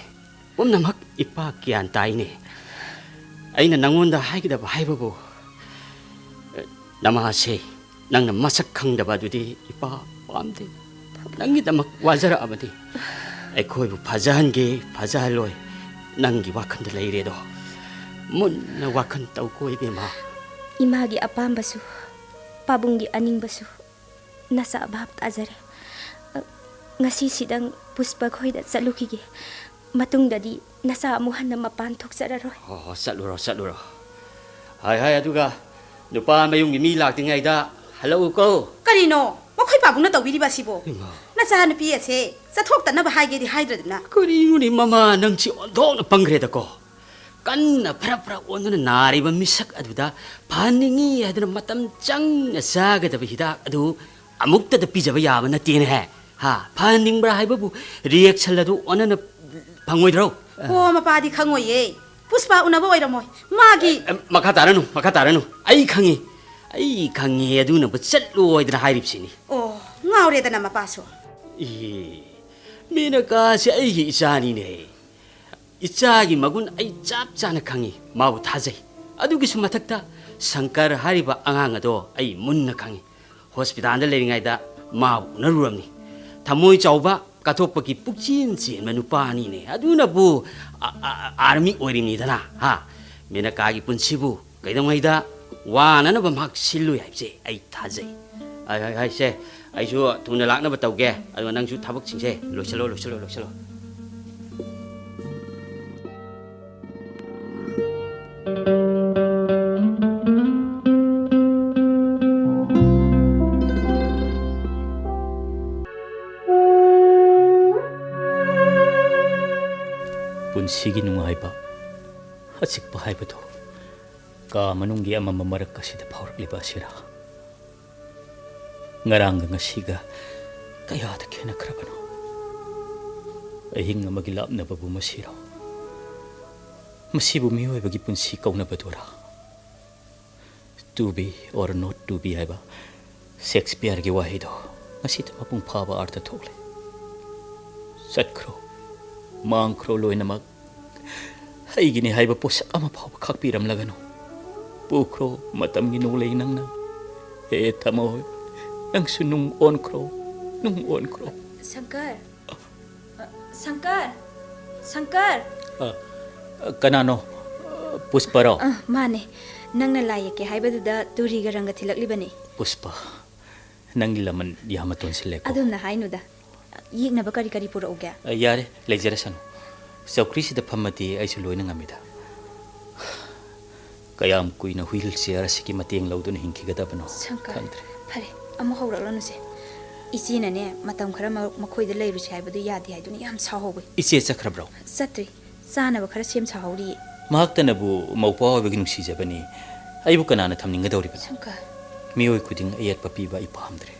ꯄꯨꯝꯅꯃꯛ ꯏꯄꯥ ꯒ꯭ꯌꯥꯟ ꯇꯥꯏꯅꯦ꯫ ꯑꯩꯅ ꯅꯪꯉꯣꯟꯗ ꯍꯥꯏꯒꯗꯕ ꯍꯥꯏꯕꯕꯨ, ꯑꯦ, ꯅꯃꯥꯁꯦ ꯅꯪꯅ ꯃꯁꯛ ꯈꯪꯗꯕ ꯑꯗꯨꯗꯤ ꯏꯄꯥ ꯄꯥꯝꯗꯦ꯫ ꯅꯪꯒꯤꯗꯃꯛ ꯋꯥꯖꯔꯛꯑꯕꯅꯤ꯫ ꯑꯩꯈꯣꯏꯕꯨ ꯐꯖꯍꯟꯒꯦ, ꯐꯖꯍꯜꯂꯣꯏ, ꯅꯪꯒꯤ ꯋꯥꯈꯜꯗ ꯂꯩꯔꯦꯗꯣ꯫ ꯃꯨꯟꯅ ꯋꯥꯈꯜ ꯇꯧꯀꯣ, ꯏꯕꯦꯝꯃ꯫ ꯏꯃꯥꯒꯤ ꯑꯄꯥꯝꯕꯁꯨ, ꯄꯥꯕꯨꯡꯒꯤ ꯑꯅꯤꯡꯕꯁꯨ ꯅꯁꯥ ꯚꯥꯞ ꯇꯥꯖꯔꯦ꯫ ꯑ, ꯉꯁꯤꯁꯤꯗꯪ ꯄꯨꯁꯄ ꯈꯣꯏꯗ ꯆꯠꯂꯨꯈꯤꯒꯦ꯫ ꯃꯇꯨꯡꯗꯗꯤ ꯅꯁꯥ ꯑꯃꯨꯛ ꯍꯟꯅ ꯃꯄꯥꯟ ꯊꯣꯛꯆꯔꯔꯣꯏ꯫ ꯍꯣ, ꯍꯣ, ꯆꯠꯂꯨꯔꯣ, ꯆꯠꯂꯨꯔꯣ꯫ ꯍꯥꯏ, ꯍꯥꯏ, ꯑꯗꯨꯒ ꯅꯨꯄꯥ ꯃꯌꯨꯝꯒꯤ ꯃꯤ ꯂꯥꯛꯇ꯭ꯔꯤꯉꯩꯗ ꯍꯜꯂꯛꯎꯀꯣ꯫ ꯀꯔꯤꯅꯣ? ꯃꯈꯣꯏ ꯄꯥꯕꯨꯡꯅ ꯇꯧꯕꯤꯔꯤꯕ ꯑꯁꯤꯕꯣ? ꯏꯃꯥ꯫ ꯅꯆꯥꯅꯨꯄꯤ ꯑꯁꯦ ꯆꯠꯊꯣꯛꯇꯅꯕ ꯍꯥꯏꯒꯦꯗꯤ ꯍꯥꯏꯗ꯭ꯔꯗꯅ꯫ ꯀꯔꯤꯅꯣꯅꯦ ꯃꯃꯥ, ꯅꯪꯁꯤ ꯑꯣꯟꯊꯣꯛꯅ ꯄꯪꯈ꯭ꯔꯦꯗꯀꯣ꯫ ꯀꯟꯅ ꯐꯔꯞ ꯐꯔꯞ ꯑꯣꯟꯗꯨꯅ ꯅꯥꯔꯤꯕ ꯃꯤꯁꯛ ꯑꯗꯨꯗ ꯐꯍꯟꯅꯤꯡꯉꯤ ꯍꯥꯏꯗꯨꯅ ꯃꯇꯝ ꯆꯪꯅ ꯆꯥꯒꯗꯕ ꯍꯤꯗꯥꯛ ꯑꯗꯨ ꯑꯃꯨꯛꯇꯗ ꯄꯤꯖꯕ ꯌꯥꯕ ꯅꯠꯇꯦꯅꯦꯍꯦ꯫ ꯍꯥ? ꯐꯍꯟꯅꯤꯡꯕ꯭ꯔꯥ ꯍꯥꯏꯕꯕꯨ ꯔꯤꯌꯦꯛꯁꯟ ꯑꯗꯨ ꯑꯣꯟꯅꯅ ꯐꯪꯉꯣꯏꯗ꯭ꯔꯣ? ꯑꯣ, ꯃꯄꯥꯗꯤ ꯈꯪꯉꯣꯏꯌꯦ꯫ ꯄꯨꯁꯄꯥ ꯎꯅꯕ ꯑꯣꯏꯔꯝꯃꯣꯏ꯫ ꯃꯥꯒꯤ ꯑꯦ, ꯃꯈꯥ ꯇꯥꯔꯅꯨ, ꯃꯈꯥ ꯇꯥꯔꯅꯨ꯫ ꯑꯩ ꯈꯪꯉꯤ꯫ ꯑꯩ ꯈꯪꯉꯤ ꯑꯗꯨꯅꯕꯨ ꯆꯠꯂꯣꯏꯗꯅ ꯍꯥꯏꯔꯤꯕꯁꯤꯅꯤ꯫ ꯑꯣ, ꯉꯥꯎ- ꯍꯧꯔꯦꯗꯅ ꯃꯄꯥꯁꯨ꯫ ꯏ, ꯃꯦꯅꯀꯥꯁꯦ ꯑꯩꯒꯤ ꯏꯆꯥꯅꯤꯅꯦ꯫ ꯏꯆꯥꯒꯤ ꯃꯒꯨꯟ ꯑꯩ ꯆꯞ ꯆꯥꯅ ꯈꯪꯉꯤ, ꯃꯥꯕꯨ ꯊꯥꯖꯩ꯫ ꯑꯗꯨꯒꯤꯁꯨ ꯃꯊꯛꯇ ꯁꯪꯀꯔ ꯍꯥꯏꯔꯤꯕ ꯑꯉꯥꯡ ꯑꯗꯣ ꯑꯩ ꯃꯨꯟꯅ ꯈꯪꯉꯤ꯫ ꯍꯣꯁꯄꯤꯇꯥꯜꯗ ꯂꯩꯔꯤꯉꯩꯗ ꯃꯥꯕꯨ ꯎꯅꯔꯨꯔꯝꯅꯤ꯫ ꯊꯃꯣꯏ ꯆꯥꯎꯕ, ꯀꯠꯊꯣꯛꯄꯒꯤ ꯄꯨꯛꯆꯦꯜ ꯆꯦꯟꯕ ꯅꯨꯄꯥꯅꯤꯅꯦ꯫ ꯑꯗꯨꯅꯕꯨ ꯑ-, ꯑ-, ꯑ-, ꯑꯥꯔꯃꯤ ꯑꯣꯏꯔꯤꯅꯤꯗꯅ, ꯍꯥ? ꯃꯦꯅꯀꯥꯒꯤ ꯄꯨꯟꯁꯤꯕꯨ ꯀꯩꯗꯧꯉꯩꯗ ꯋꯥꯅꯅꯕ ꯃꯍꯥꯛ ꯁꯤꯜꯂꯨꯏ ꯍꯥꯏꯕꯁꯦ ꯑꯩ ꯊꯥꯖꯩ꯫ ꯑꯩ, ꯑꯩ, ꯑꯩꯁꯦ, ꯑꯩꯁꯨ ꯊꯨꯅ ꯂꯥꯛꯅꯕ ꯇꯧꯒꯦ꯫ ꯑꯗꯨꯒ ꯅꯪꯁꯨ ꯊꯕꯛꯁꯤꯡꯁꯦ ꯂꯣꯏꯁꯤꯜꯂꯣ, ꯂꯣꯏꯁꯤꯜꯂꯣ, ꯂꯣꯏꯁꯤꯜꯂꯣ꯫ ꯄꯨꯟꯁꯤꯒꯤ ꯅꯨꯡꯉꯥꯏꯕ, ꯑꯆꯤꯛꯄ ꯍꯥꯏꯕꯗꯨ ꯀꯥ ꯃꯅꯨꯡꯒꯤ ꯑꯃꯝꯕ ꯃꯔꯛ ꯑꯁꯤꯗ ꯐꯥꯎꯔꯛꯂꯤꯕ ꯑꯁꯤꯔꯥ? ꯉꯔꯥꯡꯒ ꯉꯁꯤꯒ ꯀꯌꯥꯗ ꯈꯦꯠꯅꯈ꯭ꯔꯕꯅꯣ? ꯑꯍꯤꯡ ꯑꯃꯒꯤ ꯂꯥꯞꯅꯕꯕꯨ ꯃꯁꯤꯔꯣ? ꯃꯁꯤꯕꯨ ꯃꯤꯑꯣꯏꯕꯒꯤ ꯄꯨꯟꯁꯤ ꯀꯧꯅꯕꯗꯨꯔꯥ? To be or not to be ꯍꯥꯏꯕ ꯁꯦꯛꯁꯄꯤꯌꯔꯒꯤ ꯋꯥꯍꯩꯗꯣ ꯉꯁꯤꯗ ꯃꯄꯨꯡ ꯐꯥꯕ ꯑꯥꯔꯊ ꯊꯣꯛꯂꯦ꯫ ꯆꯠꯈ꯭ꯔꯣ, ꯃꯥꯡꯈ꯭ꯔꯣ ꯂꯣꯏꯅꯃꯛ꯫ ꯑꯩꯒꯤꯅꯤ ꯍꯥꯏꯕ ꯄꯣꯠꯁꯛ ꯑꯃ ꯐꯥꯎꯕ ꯈꯥꯛꯄꯤꯔꯝꯂꯒꯅꯨ꯫ ꯄꯨꯈ꯭ꯔꯣ ꯃꯇꯝꯒꯤ ꯅꯣꯡꯂꯩ ꯅꯪꯅ꯫ ꯍꯦ ꯊꯃꯣꯏ, ꯅꯪꯁꯨ ꯅꯨꯡ ꯑꯣꯟꯈ꯭ꯔꯣ, ꯅꯨꯡ ꯑꯣꯟꯈ꯭ꯔꯣ꯫ ꯁꯪꯀꯔ꯫ ꯑ, ꯁꯪꯀꯔ! ꯁꯪꯀꯔ! ꯑ, ꯀꯅꯥꯅꯣ? ꯄꯨꯁꯄꯔꯣ? ꯑ, ꯃꯥꯅꯦ꯫ ꯅꯪꯅ ꯂꯥꯏ ꯌꯦꯛꯀꯦ ꯍꯥꯏꯕꯗꯨꯗ ꯇꯨꯔꯤꯒ ꯔꯪꯒ ꯊꯤꯜꯂꯛꯂꯤꯕꯅꯤ꯫ ꯄꯨꯁꯄ, ꯅꯪꯒꯤ ꯂꯃꯟ ꯌꯥꯝꯅ ꯇꯣꯟꯁꯤꯜꯂꯦꯀꯣ꯫ ꯑꯗꯨꯝꯅ ꯍꯥꯏꯅꯨꯗ꯫ ꯌꯦꯛꯅꯕ ꯀꯔꯤ ꯀꯔꯤ ꯄꯨꯔꯛꯎꯒꯦ? ꯑ, ꯌꯥꯔꯦ, ꯂꯩꯖꯔꯁꯅꯨ꯫ ꯆꯧꯀ꯭ꯔꯤꯁꯤꯗ ꯐꯝꯃꯗꯤ ꯑꯩꯁꯨ ꯂꯣꯏꯅ ꯉꯝꯃꯤꯗ꯫ ꯀꯌꯥꯝ ꯀꯨꯏꯅ ꯋꯤꯜ ꯆꯤꯌꯔ ꯑꯁꯤꯒꯤ ꯃꯇꯦꯡ ꯂꯧꯗꯨꯅ ꯍꯤꯡꯈꯤꯒꯗꯕꯅꯣ ꯁꯪꯀꯔ, ꯈꯪꯗ꯭ꯔꯦ꯫ ꯐꯔꯦ, ꯑꯃꯨꯛ ꯍꯧꯔꯛꯂꯅꯨꯁꯦ꯫ ꯏꯆꯦꯅꯅꯦ, ꯃꯇꯝ ꯈꯔ ꯃ-, ꯃꯈꯣꯏꯗ ꯂꯩꯔꯨꯁꯤ ꯍꯥꯏꯕꯗꯨ ꯌꯥꯗꯦ ꯍꯥꯏꯗꯨꯅ ꯌꯥꯝ ꯁꯥꯎꯍꯧꯋꯤ꯫ ꯏꯆꯦ ꯆꯠꯈ꯭ꯔꯕ꯭ꯔꯣ? ꯆꯠꯇ꯭ꯔꯤ꯫ ꯆꯥꯅꯕ ꯈꯔ ꯁꯦꯝ ꯁꯥꯍꯧꯔꯤ꯫ ꯃꯍꯥꯛꯇꯅꯕꯨ ꯃꯧꯄ꯭ꯋꯥ ꯑꯣꯏꯕꯒꯤ ꯅꯨꯡꯁꯤꯖꯕꯅꯤ꯫ ꯑꯩꯕꯨ ꯀꯅꯥꯅ ꯊꯝꯅꯤꯡꯒꯗꯧꯔꯤꯕꯅꯣ? ꯁꯪꯀꯔ꯫ ꯃꯤꯑꯣꯏ ꯈꯨꯗꯤꯡ ꯑꯌꯦꯠꯄ ꯄꯤꯕ ꯑꯩ ꯄꯥꯝꯗ꯭ꯔꯦ꯫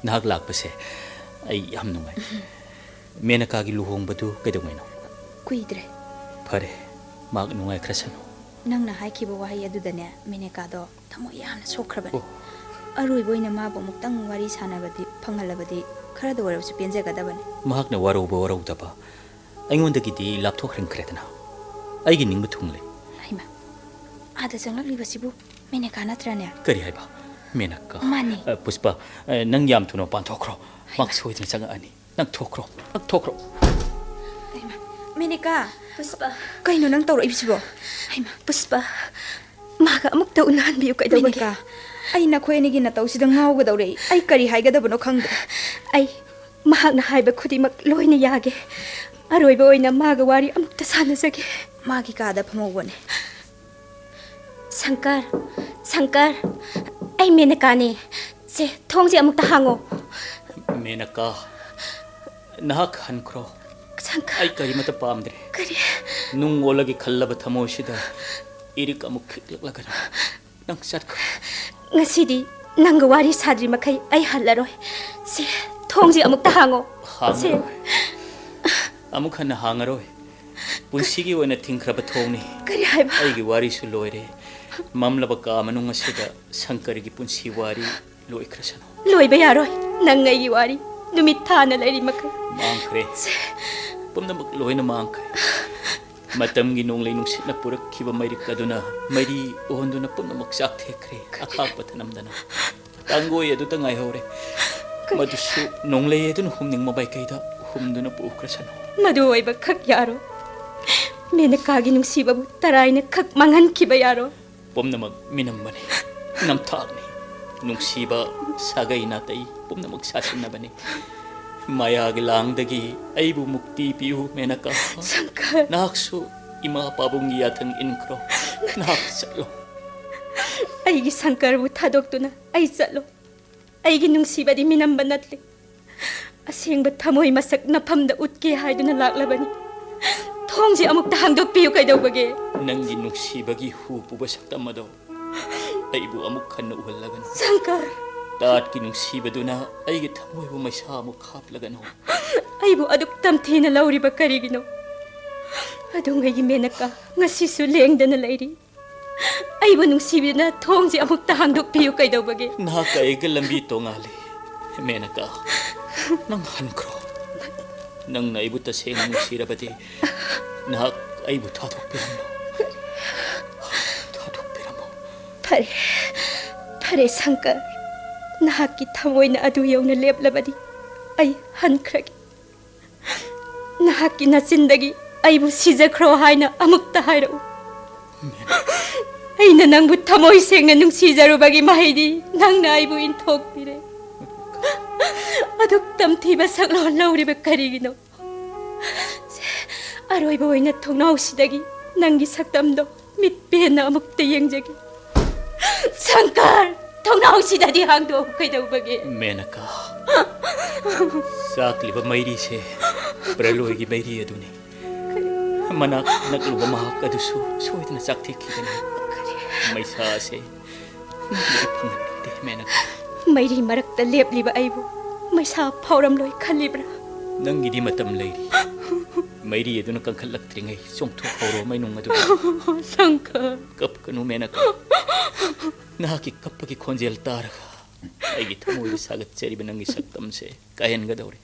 ꯅꯍꯥꯛ ꯂꯥꯛꯄꯁꯦ ꯑꯩ ꯌꯥꯝ ꯅꯨꯡꯉꯥꯏ꯫ ꯃꯦꯅꯀꯥꯒꯤ ꯂꯨꯍꯣꯡꯕꯗꯨ ꯀꯩꯗꯧꯉꯩꯅꯣ? ꯀꯨꯏꯗ꯭ꯔꯦ꯫ ꯐꯔꯦ, ꯃꯍꯥꯛ ꯅꯨꯡꯉꯥꯏꯈ꯭ꯔꯁꯅꯨ꯫ ꯅꯪꯅ ꯍꯥꯏꯈꯤꯕ ꯋꯥꯍꯩ ꯑꯗꯨꯗꯅꯦ, ꯃꯦꯅꯀꯥꯗꯣ ꯊꯃꯣꯏ ꯌꯥꯝꯅ ꯁꯣꯛꯈ꯭ꯔꯕꯅꯤ꯫ ꯑꯣ꯫ ꯑꯔꯣꯏꯕ ꯑꯣꯏꯅ ꯃꯥꯕꯨ ꯑꯃꯨꯛꯇꯪ ꯋꯥꯔꯤ ꯁꯥꯟꯅꯕꯗꯤ ꯐꯪꯍꯜꯂꯕꯗꯤ ꯈꯔꯗ ꯑꯣꯏꯔꯕꯁꯨ ꯄꯦꯟꯖꯒꯗꯕꯅꯤ꯫ ꯃꯍꯥꯛꯅ ꯋꯥꯔꯧꯕ ꯋꯥꯔꯧꯗꯕ ꯑꯩꯉꯣꯟꯗꯒꯤꯗꯤ ꯂꯥꯞꯊꯣꯛꯍꯟꯈ꯭ꯔꯦꯗꯅ꯫ ꯑꯩꯒꯤ ꯅꯤꯡꯕ ꯊꯨꯡꯂꯦ꯫ ꯍꯩꯃꯥ, ꯑꯥꯗ ꯆꯪꯂꯛꯂꯤꯕꯁꯤꯕꯨ ꯃꯦꯅꯀꯥ ꯅꯠꯇ꯭ꯔꯅꯦ? ꯀꯔꯤ ꯍꯥꯏꯕ? ꯃꯦꯅꯀꯥ? ꯃꯥꯅꯦ꯫ ꯑ, ꯄꯨꯁꯄꯥ, ꯑ, ꯅꯪ ꯌꯥꯝ ꯊꯨꯅ ꯃꯄꯥꯟ ꯊꯣꯛꯈ꯭ꯔꯣ꯫ ꯃꯥ ꯍꯩꯃꯥ꯫ ꯁꯣꯏꯗꯅ ꯆꯪꯉꯛꯑꯅꯤ꯫ ꯅꯪ ꯊꯣꯛꯈ꯭ꯔꯣ, ꯅꯪ ꯊꯣꯛꯈ꯭ꯔꯣ꯫ ꯍꯩꯃꯥ, ꯃꯦꯅꯀꯥ! ꯄꯨꯁꯄꯥ꯫ ꯀꯩꯅꯣ ꯅꯪ ꯇꯧꯔꯛꯏꯕꯁꯤꯕꯣ? ꯍꯩꯃꯥ꯫ ꯄꯨꯁꯄꯥ, ꯃꯥꯒ ꯑꯃꯨꯛꯇ ꯎꯅꯍꯟꯕꯤꯌꯨ ꯀꯩꯗꯧꯕꯒꯦ? ꯃꯦꯅꯀꯥ, ꯑꯩ ꯅꯈꯣꯏ ꯑꯅꯤꯒꯤ ꯅꯇꯧꯁꯤꯗ ꯉꯥꯎꯒꯗꯧꯔꯦ꯫ ꯑꯩ ꯀꯔꯤ ꯍꯥꯏꯒꯗꯕꯅꯣ ꯈꯪꯗ꯭ꯔꯦ꯫ ꯑꯩ ꯃꯍꯥꯛꯅ ꯍꯥꯏꯕ ꯈꯨꯗꯤꯡꯃꯛ ꯂꯣꯏꯅ ꯌꯥꯒꯦ꯫ ꯑꯔꯣꯏꯕ ꯑꯣꯏꯅ ꯃꯥꯒ ꯋꯥꯔꯤ ꯑꯃꯨꯛꯇ ꯁꯥꯟꯅꯖꯒꯦ꯫ ꯃꯥꯒꯤ ꯀꯥꯗ ꯐꯝꯍꯧꯕꯅꯦ꯫ ꯁꯪꯀꯔ, ꯁꯪꯀꯔ, ꯑꯩ ꯃꯦꯅꯀꯥꯅꯦ꯫ ꯁꯦ, ꯊꯣꯡꯁꯦ ꯑꯃꯨꯛꯇ ꯍꯥꯡꯉꯣ꯫ ꯃꯦꯅꯀꯥ, ꯅꯍꯥꯛ ꯍꯟꯈ꯭ꯔꯣ꯫ ꯁꯪꯀꯔ꯫ ꯑꯩ ꯀꯔꯤꯃꯠꯇ ꯄꯥꯝꯗ꯭ꯔꯦ꯫ ꯀꯔꯤ? ꯅꯨꯡ ꯑꯣꯜꯂꯒꯦ ꯈꯜꯂꯕ ꯊꯃꯣꯏꯁꯤꯗ ꯏꯔꯤꯛ ꯑꯃꯨꯛ ꯈꯤꯛꯂꯛꯂꯒꯅꯨ꯫ ꯅꯪ ꯆꯠꯈ꯭ꯔꯣ꯫ ꯉꯁꯤꯗꯤ ꯅꯪꯒ ꯋꯥꯔꯤ ꯁꯥꯗ꯭ꯔꯤ ꯃꯈꯩ ꯑꯩ ꯍꯜꯂꯔꯣꯏ꯫ ꯁꯦ, ꯊꯣꯡꯁꯦ ꯑꯃꯨꯛꯇ ꯍꯥꯡꯉꯣ꯫ ꯁꯦ꯫ ꯍꯥꯡꯉꯔꯣꯏ꯫ ꯑꯃꯨꯛ ꯍꯟꯅ ꯍꯥꯡꯉꯔꯣꯏ꯫ ꯄꯨꯟꯁꯤꯒꯤ ꯑꯣꯏꯅ ꯊꯤꯡꯈ꯭ꯔꯕ ꯊꯣꯡꯅꯤ꯫ ꯀꯔꯤ ꯍꯥꯏꯕ? ꯑꯩꯒꯤ ꯋꯥꯔꯤꯁꯨ ꯂꯣꯏꯔꯦ꯫ ꯃꯝꯂꯕ ꯀꯥ ꯃꯅꯨꯡ ꯑꯁꯤꯗ ꯁꯪꯀꯔꯒꯤ ꯄꯨꯟꯁꯤ ꯋꯥꯔꯤ ꯂꯣꯏꯈ꯭ꯔꯁꯅꯨ꯫ ꯂꯣꯏꯕ ꯌꯥꯔꯣꯏ꯫ ꯅꯪ ꯑꯩꯒꯤ ꯋꯥꯔꯤ ꯅꯨꯃꯤꯠ ꯊꯥꯅ ꯂꯩꯔꯤ ꯃꯈꯩ꯫ ꯃꯥꯡꯈ꯭ꯔꯦ꯫ ꯁꯦ꯫ ꯄꯨꯝꯅꯃꯛ ꯂꯣꯏꯅ ꯃꯥꯡꯈ꯭ꯔꯦ꯫ ꯃꯇꯝꯒꯤ ꯅꯣꯡꯂꯩ ꯅꯨꯡꯁꯤꯠꯅ ꯄꯨꯔꯛꯈꯤꯕ ꯃꯩꯔꯤꯛ ꯑꯗꯨꯅ ꯃꯩꯔꯤ ꯑꯣꯟꯗꯨꯅ ꯄꯨꯝꯅꯃꯛ ꯆꯥꯛꯊꯦꯛꯈ꯭ꯔꯦ꯫ ꯑꯈꯥꯛꯄ ꯊꯅꯝꯗꯅ꯫ ꯇꯥꯡꯒꯣꯏ ꯑꯗꯨꯇ ꯉꯥꯏꯍꯧꯔꯦ꯫ ꯀꯔꯤ? ꯃꯗꯨꯁꯨ ꯅꯣꯡꯂꯩ ꯑꯗꯨꯅ ꯍꯨꯝꯅꯤꯡꯕ ꯃꯥꯏꯀꯩꯗ ꯍꯨꯝꯗꯨꯅ ꯄꯨꯈ꯭ꯔꯁꯅꯨ꯫ ꯃꯗꯨ ꯑꯣꯏꯕ ꯈꯛ ꯌꯥꯔꯣꯏ꯫ ꯃꯦꯅꯀꯥꯒꯤ ꯅꯨꯡꯁꯤꯕꯕꯨ ꯇꯔꯥꯏꯅ ꯈꯛ ꯃꯥꯡꯍꯟꯈꯤꯕ ꯌꯥꯔꯣꯏ꯫ ꯄꯨꯝꯅꯃꯛ ꯃꯤꯅꯝꯕꯅꯤ, ꯅꯝꯊꯥꯛꯅꯤ꯫ ꯅꯨꯡꯁꯤꯕ, ꯁꯥꯒꯩ ꯅꯥꯇꯩ ꯄꯨꯝꯅꯃꯛ ꯁꯥꯁꯤꯟꯅꯕꯅꯤ꯫ ꯃꯌꯥꯒꯤ ꯂꯥꯡꯗꯒꯤ ꯑꯩꯕꯨ ꯃꯨꯛꯇꯤ ꯄꯤꯌꯨ, ꯃꯦꯅꯀꯥ꯫ ꯁꯪꯀꯔ꯫ ꯅꯍꯥꯛꯁꯨ ꯏꯃꯥ ꯄꯥꯕꯨꯡꯒꯤ ꯌꯥꯊꯪ ꯏꯟꯈ꯭ꯔꯣ꯫ ꯅꯍꯥꯛ ꯆꯠꯂꯣ꯫ ꯑꯩꯒꯤ ꯁꯪꯀꯔꯕꯨ ꯊꯥꯗꯣꯛꯇꯨꯅ ꯑꯩ ꯆꯠꯂꯣ꯫ ꯑꯩꯒꯤ ꯅꯨꯡꯁꯤꯕꯗꯤ ꯃꯤꯅꯝꯕ ꯅꯠꯇꯦ꯫ ꯑꯁꯦꯡꯕ ꯊꯃꯣꯏ ꯃꯁꯛ ꯅꯐꯝꯗ ꯎꯠꯀꯦ ꯍꯥꯏꯗꯨꯅ ꯂꯥꯛꯂꯕꯅꯤ꯫ ꯊꯣꯡꯁꯦ ꯑꯃꯨꯛꯇ ꯍꯥꯡꯗꯣꯛꯄꯤꯌꯨ ꯀꯩꯗꯧꯕꯒꯦ? ꯅꯪꯒꯤ ꯅꯨꯡꯁꯤꯕꯒꯤ ꯍꯨ ꯄꯨꯕ ꯁꯛꯇꯝ ꯑꯗꯣ ꯑꯩꯕꯨ ꯑꯃꯨꯛ ꯍꯟꯅ ꯎꯍꯜꯂꯒꯅꯨ꯫ ꯁꯪꯀꯔ! ꯇꯥꯠꯀꯤ ꯅꯨꯡꯁꯤꯕꯗꯨꯅ ꯑꯩꯒꯤ ꯊꯃꯣꯏꯕꯨ ꯃꯩꯁꯥ ꯑꯃꯨꯛ ꯍꯥꯞꯂꯒꯅꯨ꯫ ꯑꯩꯕꯨ ꯑꯗꯨꯛ ꯇꯝꯊꯤꯅ ꯂꯧꯔꯤꯕ ꯀꯔꯤꯒꯤꯅꯣ? ꯑꯗꯨꯉꯩꯒꯤ ꯃꯦꯅꯀꯥ ꯉꯁꯤꯁꯨ ꯂꯦꯡꯗꯅ ꯂꯩꯔꯤ꯫ ꯑꯩꯕꯨ ꯅꯨꯡꯁꯤꯕꯤꯗꯨꯅ ꯊꯣꯡꯁꯦ ꯑꯃꯨꯛꯇ ꯍꯥꯡꯗꯣꯛꯄꯤꯌꯨ꯫ ꯀꯩꯗꯧꯕꯒꯦ? ꯅꯍꯥꯛꯀ ꯑꯩꯒ ꯂꯝꯕꯤ ꯇꯣꯉꯥꯜꯂꯤ, ꯃꯦꯅꯀꯥ꯫ ꯅꯪ ꯍꯟꯈ꯭ꯔꯣ꯫ ꯅꯪꯅ ꯑꯩꯕꯨ ꯇꯁꯦꯡꯅ ꯅꯨꯡꯁꯤꯔꯕꯗꯤ, ꯅꯍꯥꯛ ꯑꯩꯕꯨ ꯊꯥꯗꯣꯛꯄꯤꯔꯝꯂꯣ꯫ ꯊꯥꯗꯣꯛꯄꯤꯔꯝꯃꯣ꯫ ꯐꯔꯦ, ꯐꯔꯦ ꯁꯪꯀꯔ, ꯅꯍꯥꯛꯀꯤ ꯊꯃꯣꯏꯅ ꯑꯗꯨ ꯌꯧꯅ ꯂꯦꯞꯂꯕꯗꯤ ꯑꯩ ꯍꯟꯈ꯭ꯔꯒꯦ꯫ ꯅꯍꯥꯛꯀꯤ ꯅꯆꯤꯟꯗꯒꯤ ꯑꯩꯕꯨ ꯁꯤꯖꯈ꯭ꯔꯣ ꯍꯥꯏꯅ ꯑꯃꯨꯛꯇ ꯍꯥꯏꯔꯛꯎ꯫ ꯑꯩꯅ ꯅꯪꯕꯨ ꯊꯃꯣꯏ ꯁꯦꯡꯅ ꯅꯨꯡꯁꯤꯖꯔꯨꯕꯒꯤ ꯃꯍꯩꯗꯤ ꯅꯪꯅ ꯑꯩꯕꯨ ꯏꯟꯊꯣꯛꯄꯤꯔꯦ꯫ ꯑꯗꯨꯛ ꯇꯝꯊꯤꯕ ꯁꯛꯂꯣꯟ ꯂꯧꯔꯤꯕ ꯀꯔꯤꯒꯤꯅꯣ? ꯑꯔꯣꯏꯕ ꯑꯣꯏꯅ ꯊꯣꯡꯅꯥꯎꯁꯤꯗꯒꯤ ꯅꯪꯒꯤ ꯁꯛꯇꯝꯗꯣ ꯃꯤꯠ ꯄꯦꯟꯅ ꯑꯃꯨꯛꯇ ꯌꯦꯡꯖꯒꯦ꯫ ꯁꯪꯀꯔ, ꯊꯣꯡꯅꯥꯎꯁꯤꯗꯗꯤ ꯍꯥꯡꯗꯣꯛꯎ꯫ ꯀꯩꯗꯧꯕꯒꯦ? ꯃꯦꯅꯀꯥ, ꯆꯥꯛꯂꯤꯕ ꯃꯩꯔꯤꯁꯦ ꯄ꯭ꯔꯂꯣꯏꯒꯤ ꯃꯩꯔꯤ ꯑꯗꯨꯅꯤ꯫ ꯃꯅꯥꯛ ꯅꯛꯂꯨꯕ ꯃꯍꯥꯛ ꯑꯗꯨꯁꯨ ꯁꯣꯏꯗꯅ ꯆꯥꯛꯊꯦꯛꯈꯤꯒꯅꯤ꯫ ꯃꯩꯁꯥꯁꯦ ꯅꯪꯒꯤꯗꯤ ꯐꯪꯍꯟꯅꯤꯡꯗꯦ, ꯃꯦꯅꯀꯥ꯫ ꯃꯩꯔꯤ ꯃꯔꯛꯇ ꯂꯦꯞꯂꯤꯕ ꯑꯩꯕꯨ ꯃꯩꯁꯥ ꯐꯥꯎꯔꯝꯂꯣꯏ ꯈꯜꯂꯤꯕ꯭ꯔꯥ? ꯅꯪꯒꯤꯗꯤ ꯃꯇꯝ ꯂꯩꯔꯤ꯫ ꯃꯩꯔꯤ ꯑꯗꯨꯅ ꯀꯟꯈꯠꯂꯛꯇ꯭ꯔꯤꯉꯩ ꯆꯣꯡꯊꯣꯛꯍꯧꯔꯣ ꯃꯩꯅꯨꯡ ꯑꯗꯨ꯫ ꯁꯪꯀꯔ꯫ ꯀꯞꯀꯅꯨ, ꯃꯦꯅꯀꯥ꯫ ꯅꯍꯥꯛꯀꯤ ꯀꯞꯄꯒꯤ ꯈꯣꯟꯖꯦꯜ ꯇꯥꯔꯒ ꯑꯩꯒꯤ ꯊꯃꯣꯏꯗ ꯁꯥꯒꯠꯆꯔꯤꯕ ꯅꯪꯒꯤ ꯁꯛꯇꯝꯁꯦ ꯀꯥꯏꯍꯟꯒꯗꯧꯔꯦ꯫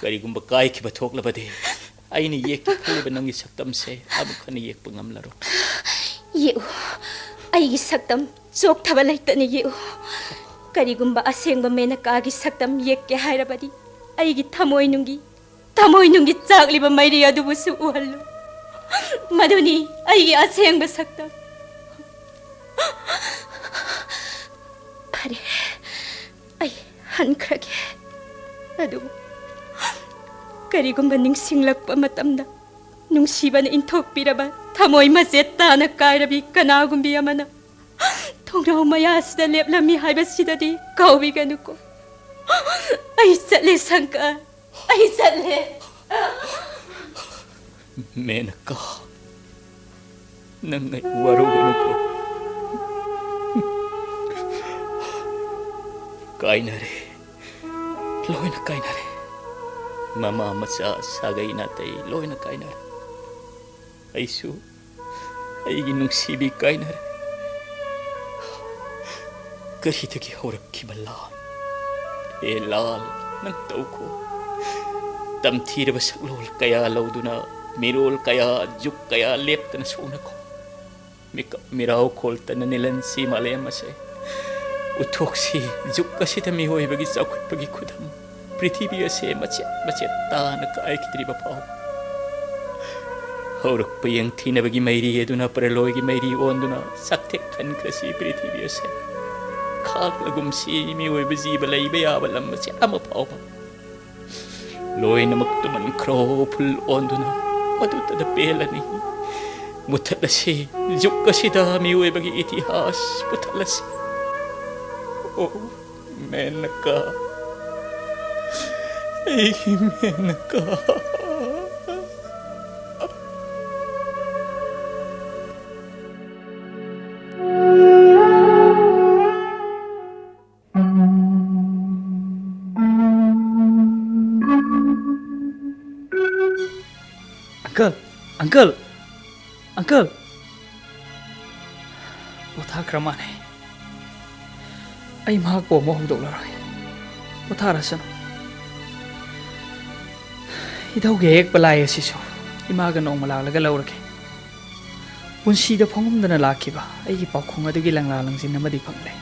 ꯀꯔꯤꯒꯨꯝꯕ ꯀꯥꯏꯈꯤꯕ ꯊꯣꯛꯂꯕꯗꯤ, ꯑꯩꯅ ꯌꯦꯛꯀꯦ ꯈꯜꯂꯤꯕ ꯅꯪꯒꯤ ꯁꯛꯇꯝꯁꯦ ꯑꯃꯨꯛ ꯍꯟꯅ ꯌꯦꯛꯄ ꯉꯝꯂꯔꯣꯏ꯫ ꯌꯦꯛꯎ, ꯑꯩꯒꯤ ꯁꯛꯇꯝ ꯆꯣꯛꯊꯕ ꯂꯩꯇꯅ ꯌꯦꯛꯎ꯫ ꯀꯔꯤꯒꯨꯝꯕ ꯑꯁꯦꯡꯕ ꯃꯦꯅꯀꯥꯒꯤ ꯁꯛꯇꯝ ꯌꯦꯛꯀꯦ ꯍꯥꯏꯔꯕꯗꯤ, ꯑꯩꯒꯤ ꯊꯃꯣꯏꯅꯨꯡꯒꯤ, ꯊꯃꯣꯏꯅꯨꯡꯒꯤ ꯆꯥꯛꯂꯤꯕ ꯃꯩꯔꯤ ꯑꯗꯨꯕꯨꯁꯨ ꯎꯍꯜꯂꯨ꯫ ꯃꯗꯨꯅꯤ ꯑꯩꯒꯤ ꯑꯁꯦꯡꯕ ꯁꯛꯇꯝ꯫ ꯐꯔꯦ, ꯑꯩ ꯍꯟꯈ꯭ꯔꯒꯦ꯫ ꯑꯗꯨꯕꯨ ꯀꯔꯤꯒꯨꯝꯕ ꯅꯤꯡꯁꯤꯡꯂꯛꯄ ꯃꯇꯝꯗ, ꯅꯨꯡꯁꯤꯕꯅ ꯏꯟꯊꯣꯛꯄꯤꯔꯕ ꯊꯃꯣꯏ ꯃꯆꯦꯠ ꯇꯥꯅ ꯀꯥꯏꯔꯕꯤ ꯀꯅꯥꯒꯨꯝꯕꯤ ꯑꯃꯅ ꯊꯣꯡꯅꯥꯎ ꯃꯌꯥꯁꯤꯗ ꯂꯦꯞꯂꯝꯃꯤ ꯍꯥꯏꯕꯁꯤꯗꯗꯤ ꯀꯥꯎꯕꯤꯒꯅꯨꯀꯣ꯫ ꯑꯩ ꯆꯠꯂꯦ ꯁꯪꯀꯔ, ꯑꯩ ꯆꯠꯂꯦ꯫ ꯃꯦꯅꯀꯥ, ꯅꯪ ꯑꯩ ꯋꯥꯔꯧꯒꯅꯨꯀꯣ꯫ ꯀꯥꯏꯅꯔꯦ, ꯂꯣꯏꯅ ꯀꯥꯏꯅꯔꯦ꯫ ꯃꯃꯥ ꯃꯆꯥ ꯁꯥꯒꯩ ꯅꯥꯇꯩ ꯂꯣꯏꯅ ꯀꯥꯏꯅꯔꯦ꯫ ꯑꯩꯁꯨ ꯑꯩꯒꯤ ꯅꯨꯡꯁꯤꯕꯤ ꯀꯥꯏꯅꯔꯦ꯫ ꯀꯔꯤꯗꯒꯤ ꯍꯧꯔꯛꯈꯤꯕ ꯂꯥꯟ? ꯑꯦ ꯂꯥꯜ, ꯅꯪ ꯇꯧꯈꯣ꯫ ꯇꯝꯊꯤꯔꯕ ꯁꯛꯂꯣꯜ ꯀꯌꯥ ꯂꯧꯗꯨꯅ, ꯃꯤꯔꯣꯜ ꯀꯌꯥ, ꯖꯨꯛ ꯀꯌꯥ ꯂꯦꯞꯇꯅ ꯁꯣꯛꯅꯈꯣ꯫ ꯃꯤꯀꯞ ꯃꯤꯔꯥꯎ ꯈꯣꯜꯇꯅ ꯅꯤꯂꯟꯁꯤ ꯃꯥꯂꯦꯝ ꯑꯁꯦ ꯎꯠꯊꯣꯛꯁꯤ꯫ ꯖꯨꯛ ꯑꯁꯤꯗ ꯃꯤꯑꯣꯏꯕꯒꯤ ꯆꯥꯎꯈꯠꯄꯒꯤ ꯈꯨꯗꯝ ꯄ꯭ꯔꯤꯊꯤꯕꯤ ꯑꯁꯦ ꯃꯆꯦꯠ ꯃꯆꯦꯠ ꯇꯥꯅ ꯀꯥꯏꯈꯤꯗ꯭ꯔꯤꯕ ꯐꯥꯎ꯫ ꯍꯧꯔꯛꯄ ꯌꯦꯡꯊꯤꯅꯕꯒꯤ ꯃꯩꯔꯤ ꯑꯗꯨꯅ ꯄꯔꯂꯣꯏꯒꯤ ꯃꯩꯔꯤ ꯑꯣꯟꯗꯨꯅ ꯁꯛꯊꯦꯛ ꯈꯟꯈ꯭ꯔꯁꯤ ꯄ꯭ꯔꯤꯊꯤꯕꯤ ꯑꯁꯦ꯫ ꯈꯥꯛꯂꯒꯨꯝꯁꯤ ꯃꯤꯑꯣꯏꯕ ꯖꯤꯕ ꯂꯩꯕ ꯌꯥꯕ ꯂꯝ ꯃꯆꯦꯠ ꯑꯃ ꯐꯥꯎꯕ꯫ ꯂꯣꯏꯅꯃꯛ ꯇꯨꯝꯍꯟꯈ꯭ꯔꯣ ꯎꯐꯨꯜ ꯑꯣꯟꯗꯨꯅ, ꯃꯗꯨꯇꯗ ꯄꯦꯜꯂꯅꯤ꯫ ꯃꯨꯊꯠꯂꯁꯤ, ꯖꯨꯛ ꯑꯁꯤꯗ ꯃꯤꯑꯣꯏꯕꯒꯤ ꯏꯇꯤꯍꯥꯁ ꯃꯨꯊꯠꯂꯁꯤ꯫ ꯑꯣ, ꯃꯦꯅꯀꯥ, ꯑꯩꯒꯤ ꯃꯦꯅꯀꯥ꯫ ꯑꯪꯀꯜ, ꯑꯪꯀꯜ, ꯑꯪꯀꯜ꯫ ꯄꯣꯊꯥꯈ꯭ꯔ ꯃꯥꯜꯂꯦ꯫ ꯑꯩ ꯃꯍꯥꯛꯄꯨ ꯑꯃꯨꯛ ꯍꯧꯗꯣꯛꯂꯔꯣꯏ꯫ ꯄꯣꯊꯥꯔꯁꯅꯨ꯫ ꯏꯙꯧꯒꯤ ꯑꯌꯦꯛꯄ ꯂꯥꯏ ꯑꯁꯤꯁꯨ ꯏꯃꯥꯒ ꯅꯣꯡꯃ ꯂꯥꯛꯂꯒ ꯂꯧꯔꯒꯦ꯫ ꯄꯨꯟꯁꯤꯗ ꯐꯪꯉꯝꯗꯅ ꯂꯥꯛꯈꯤꯕ ꯑꯩꯒꯤ ꯄꯥꯎꯈꯣꯡ ꯑꯗꯨꯒꯤ ꯂꯪꯂꯥ ꯂꯪꯖꯤꯟ ꯑꯃꯗꯤ ꯐꯪꯂꯦ꯫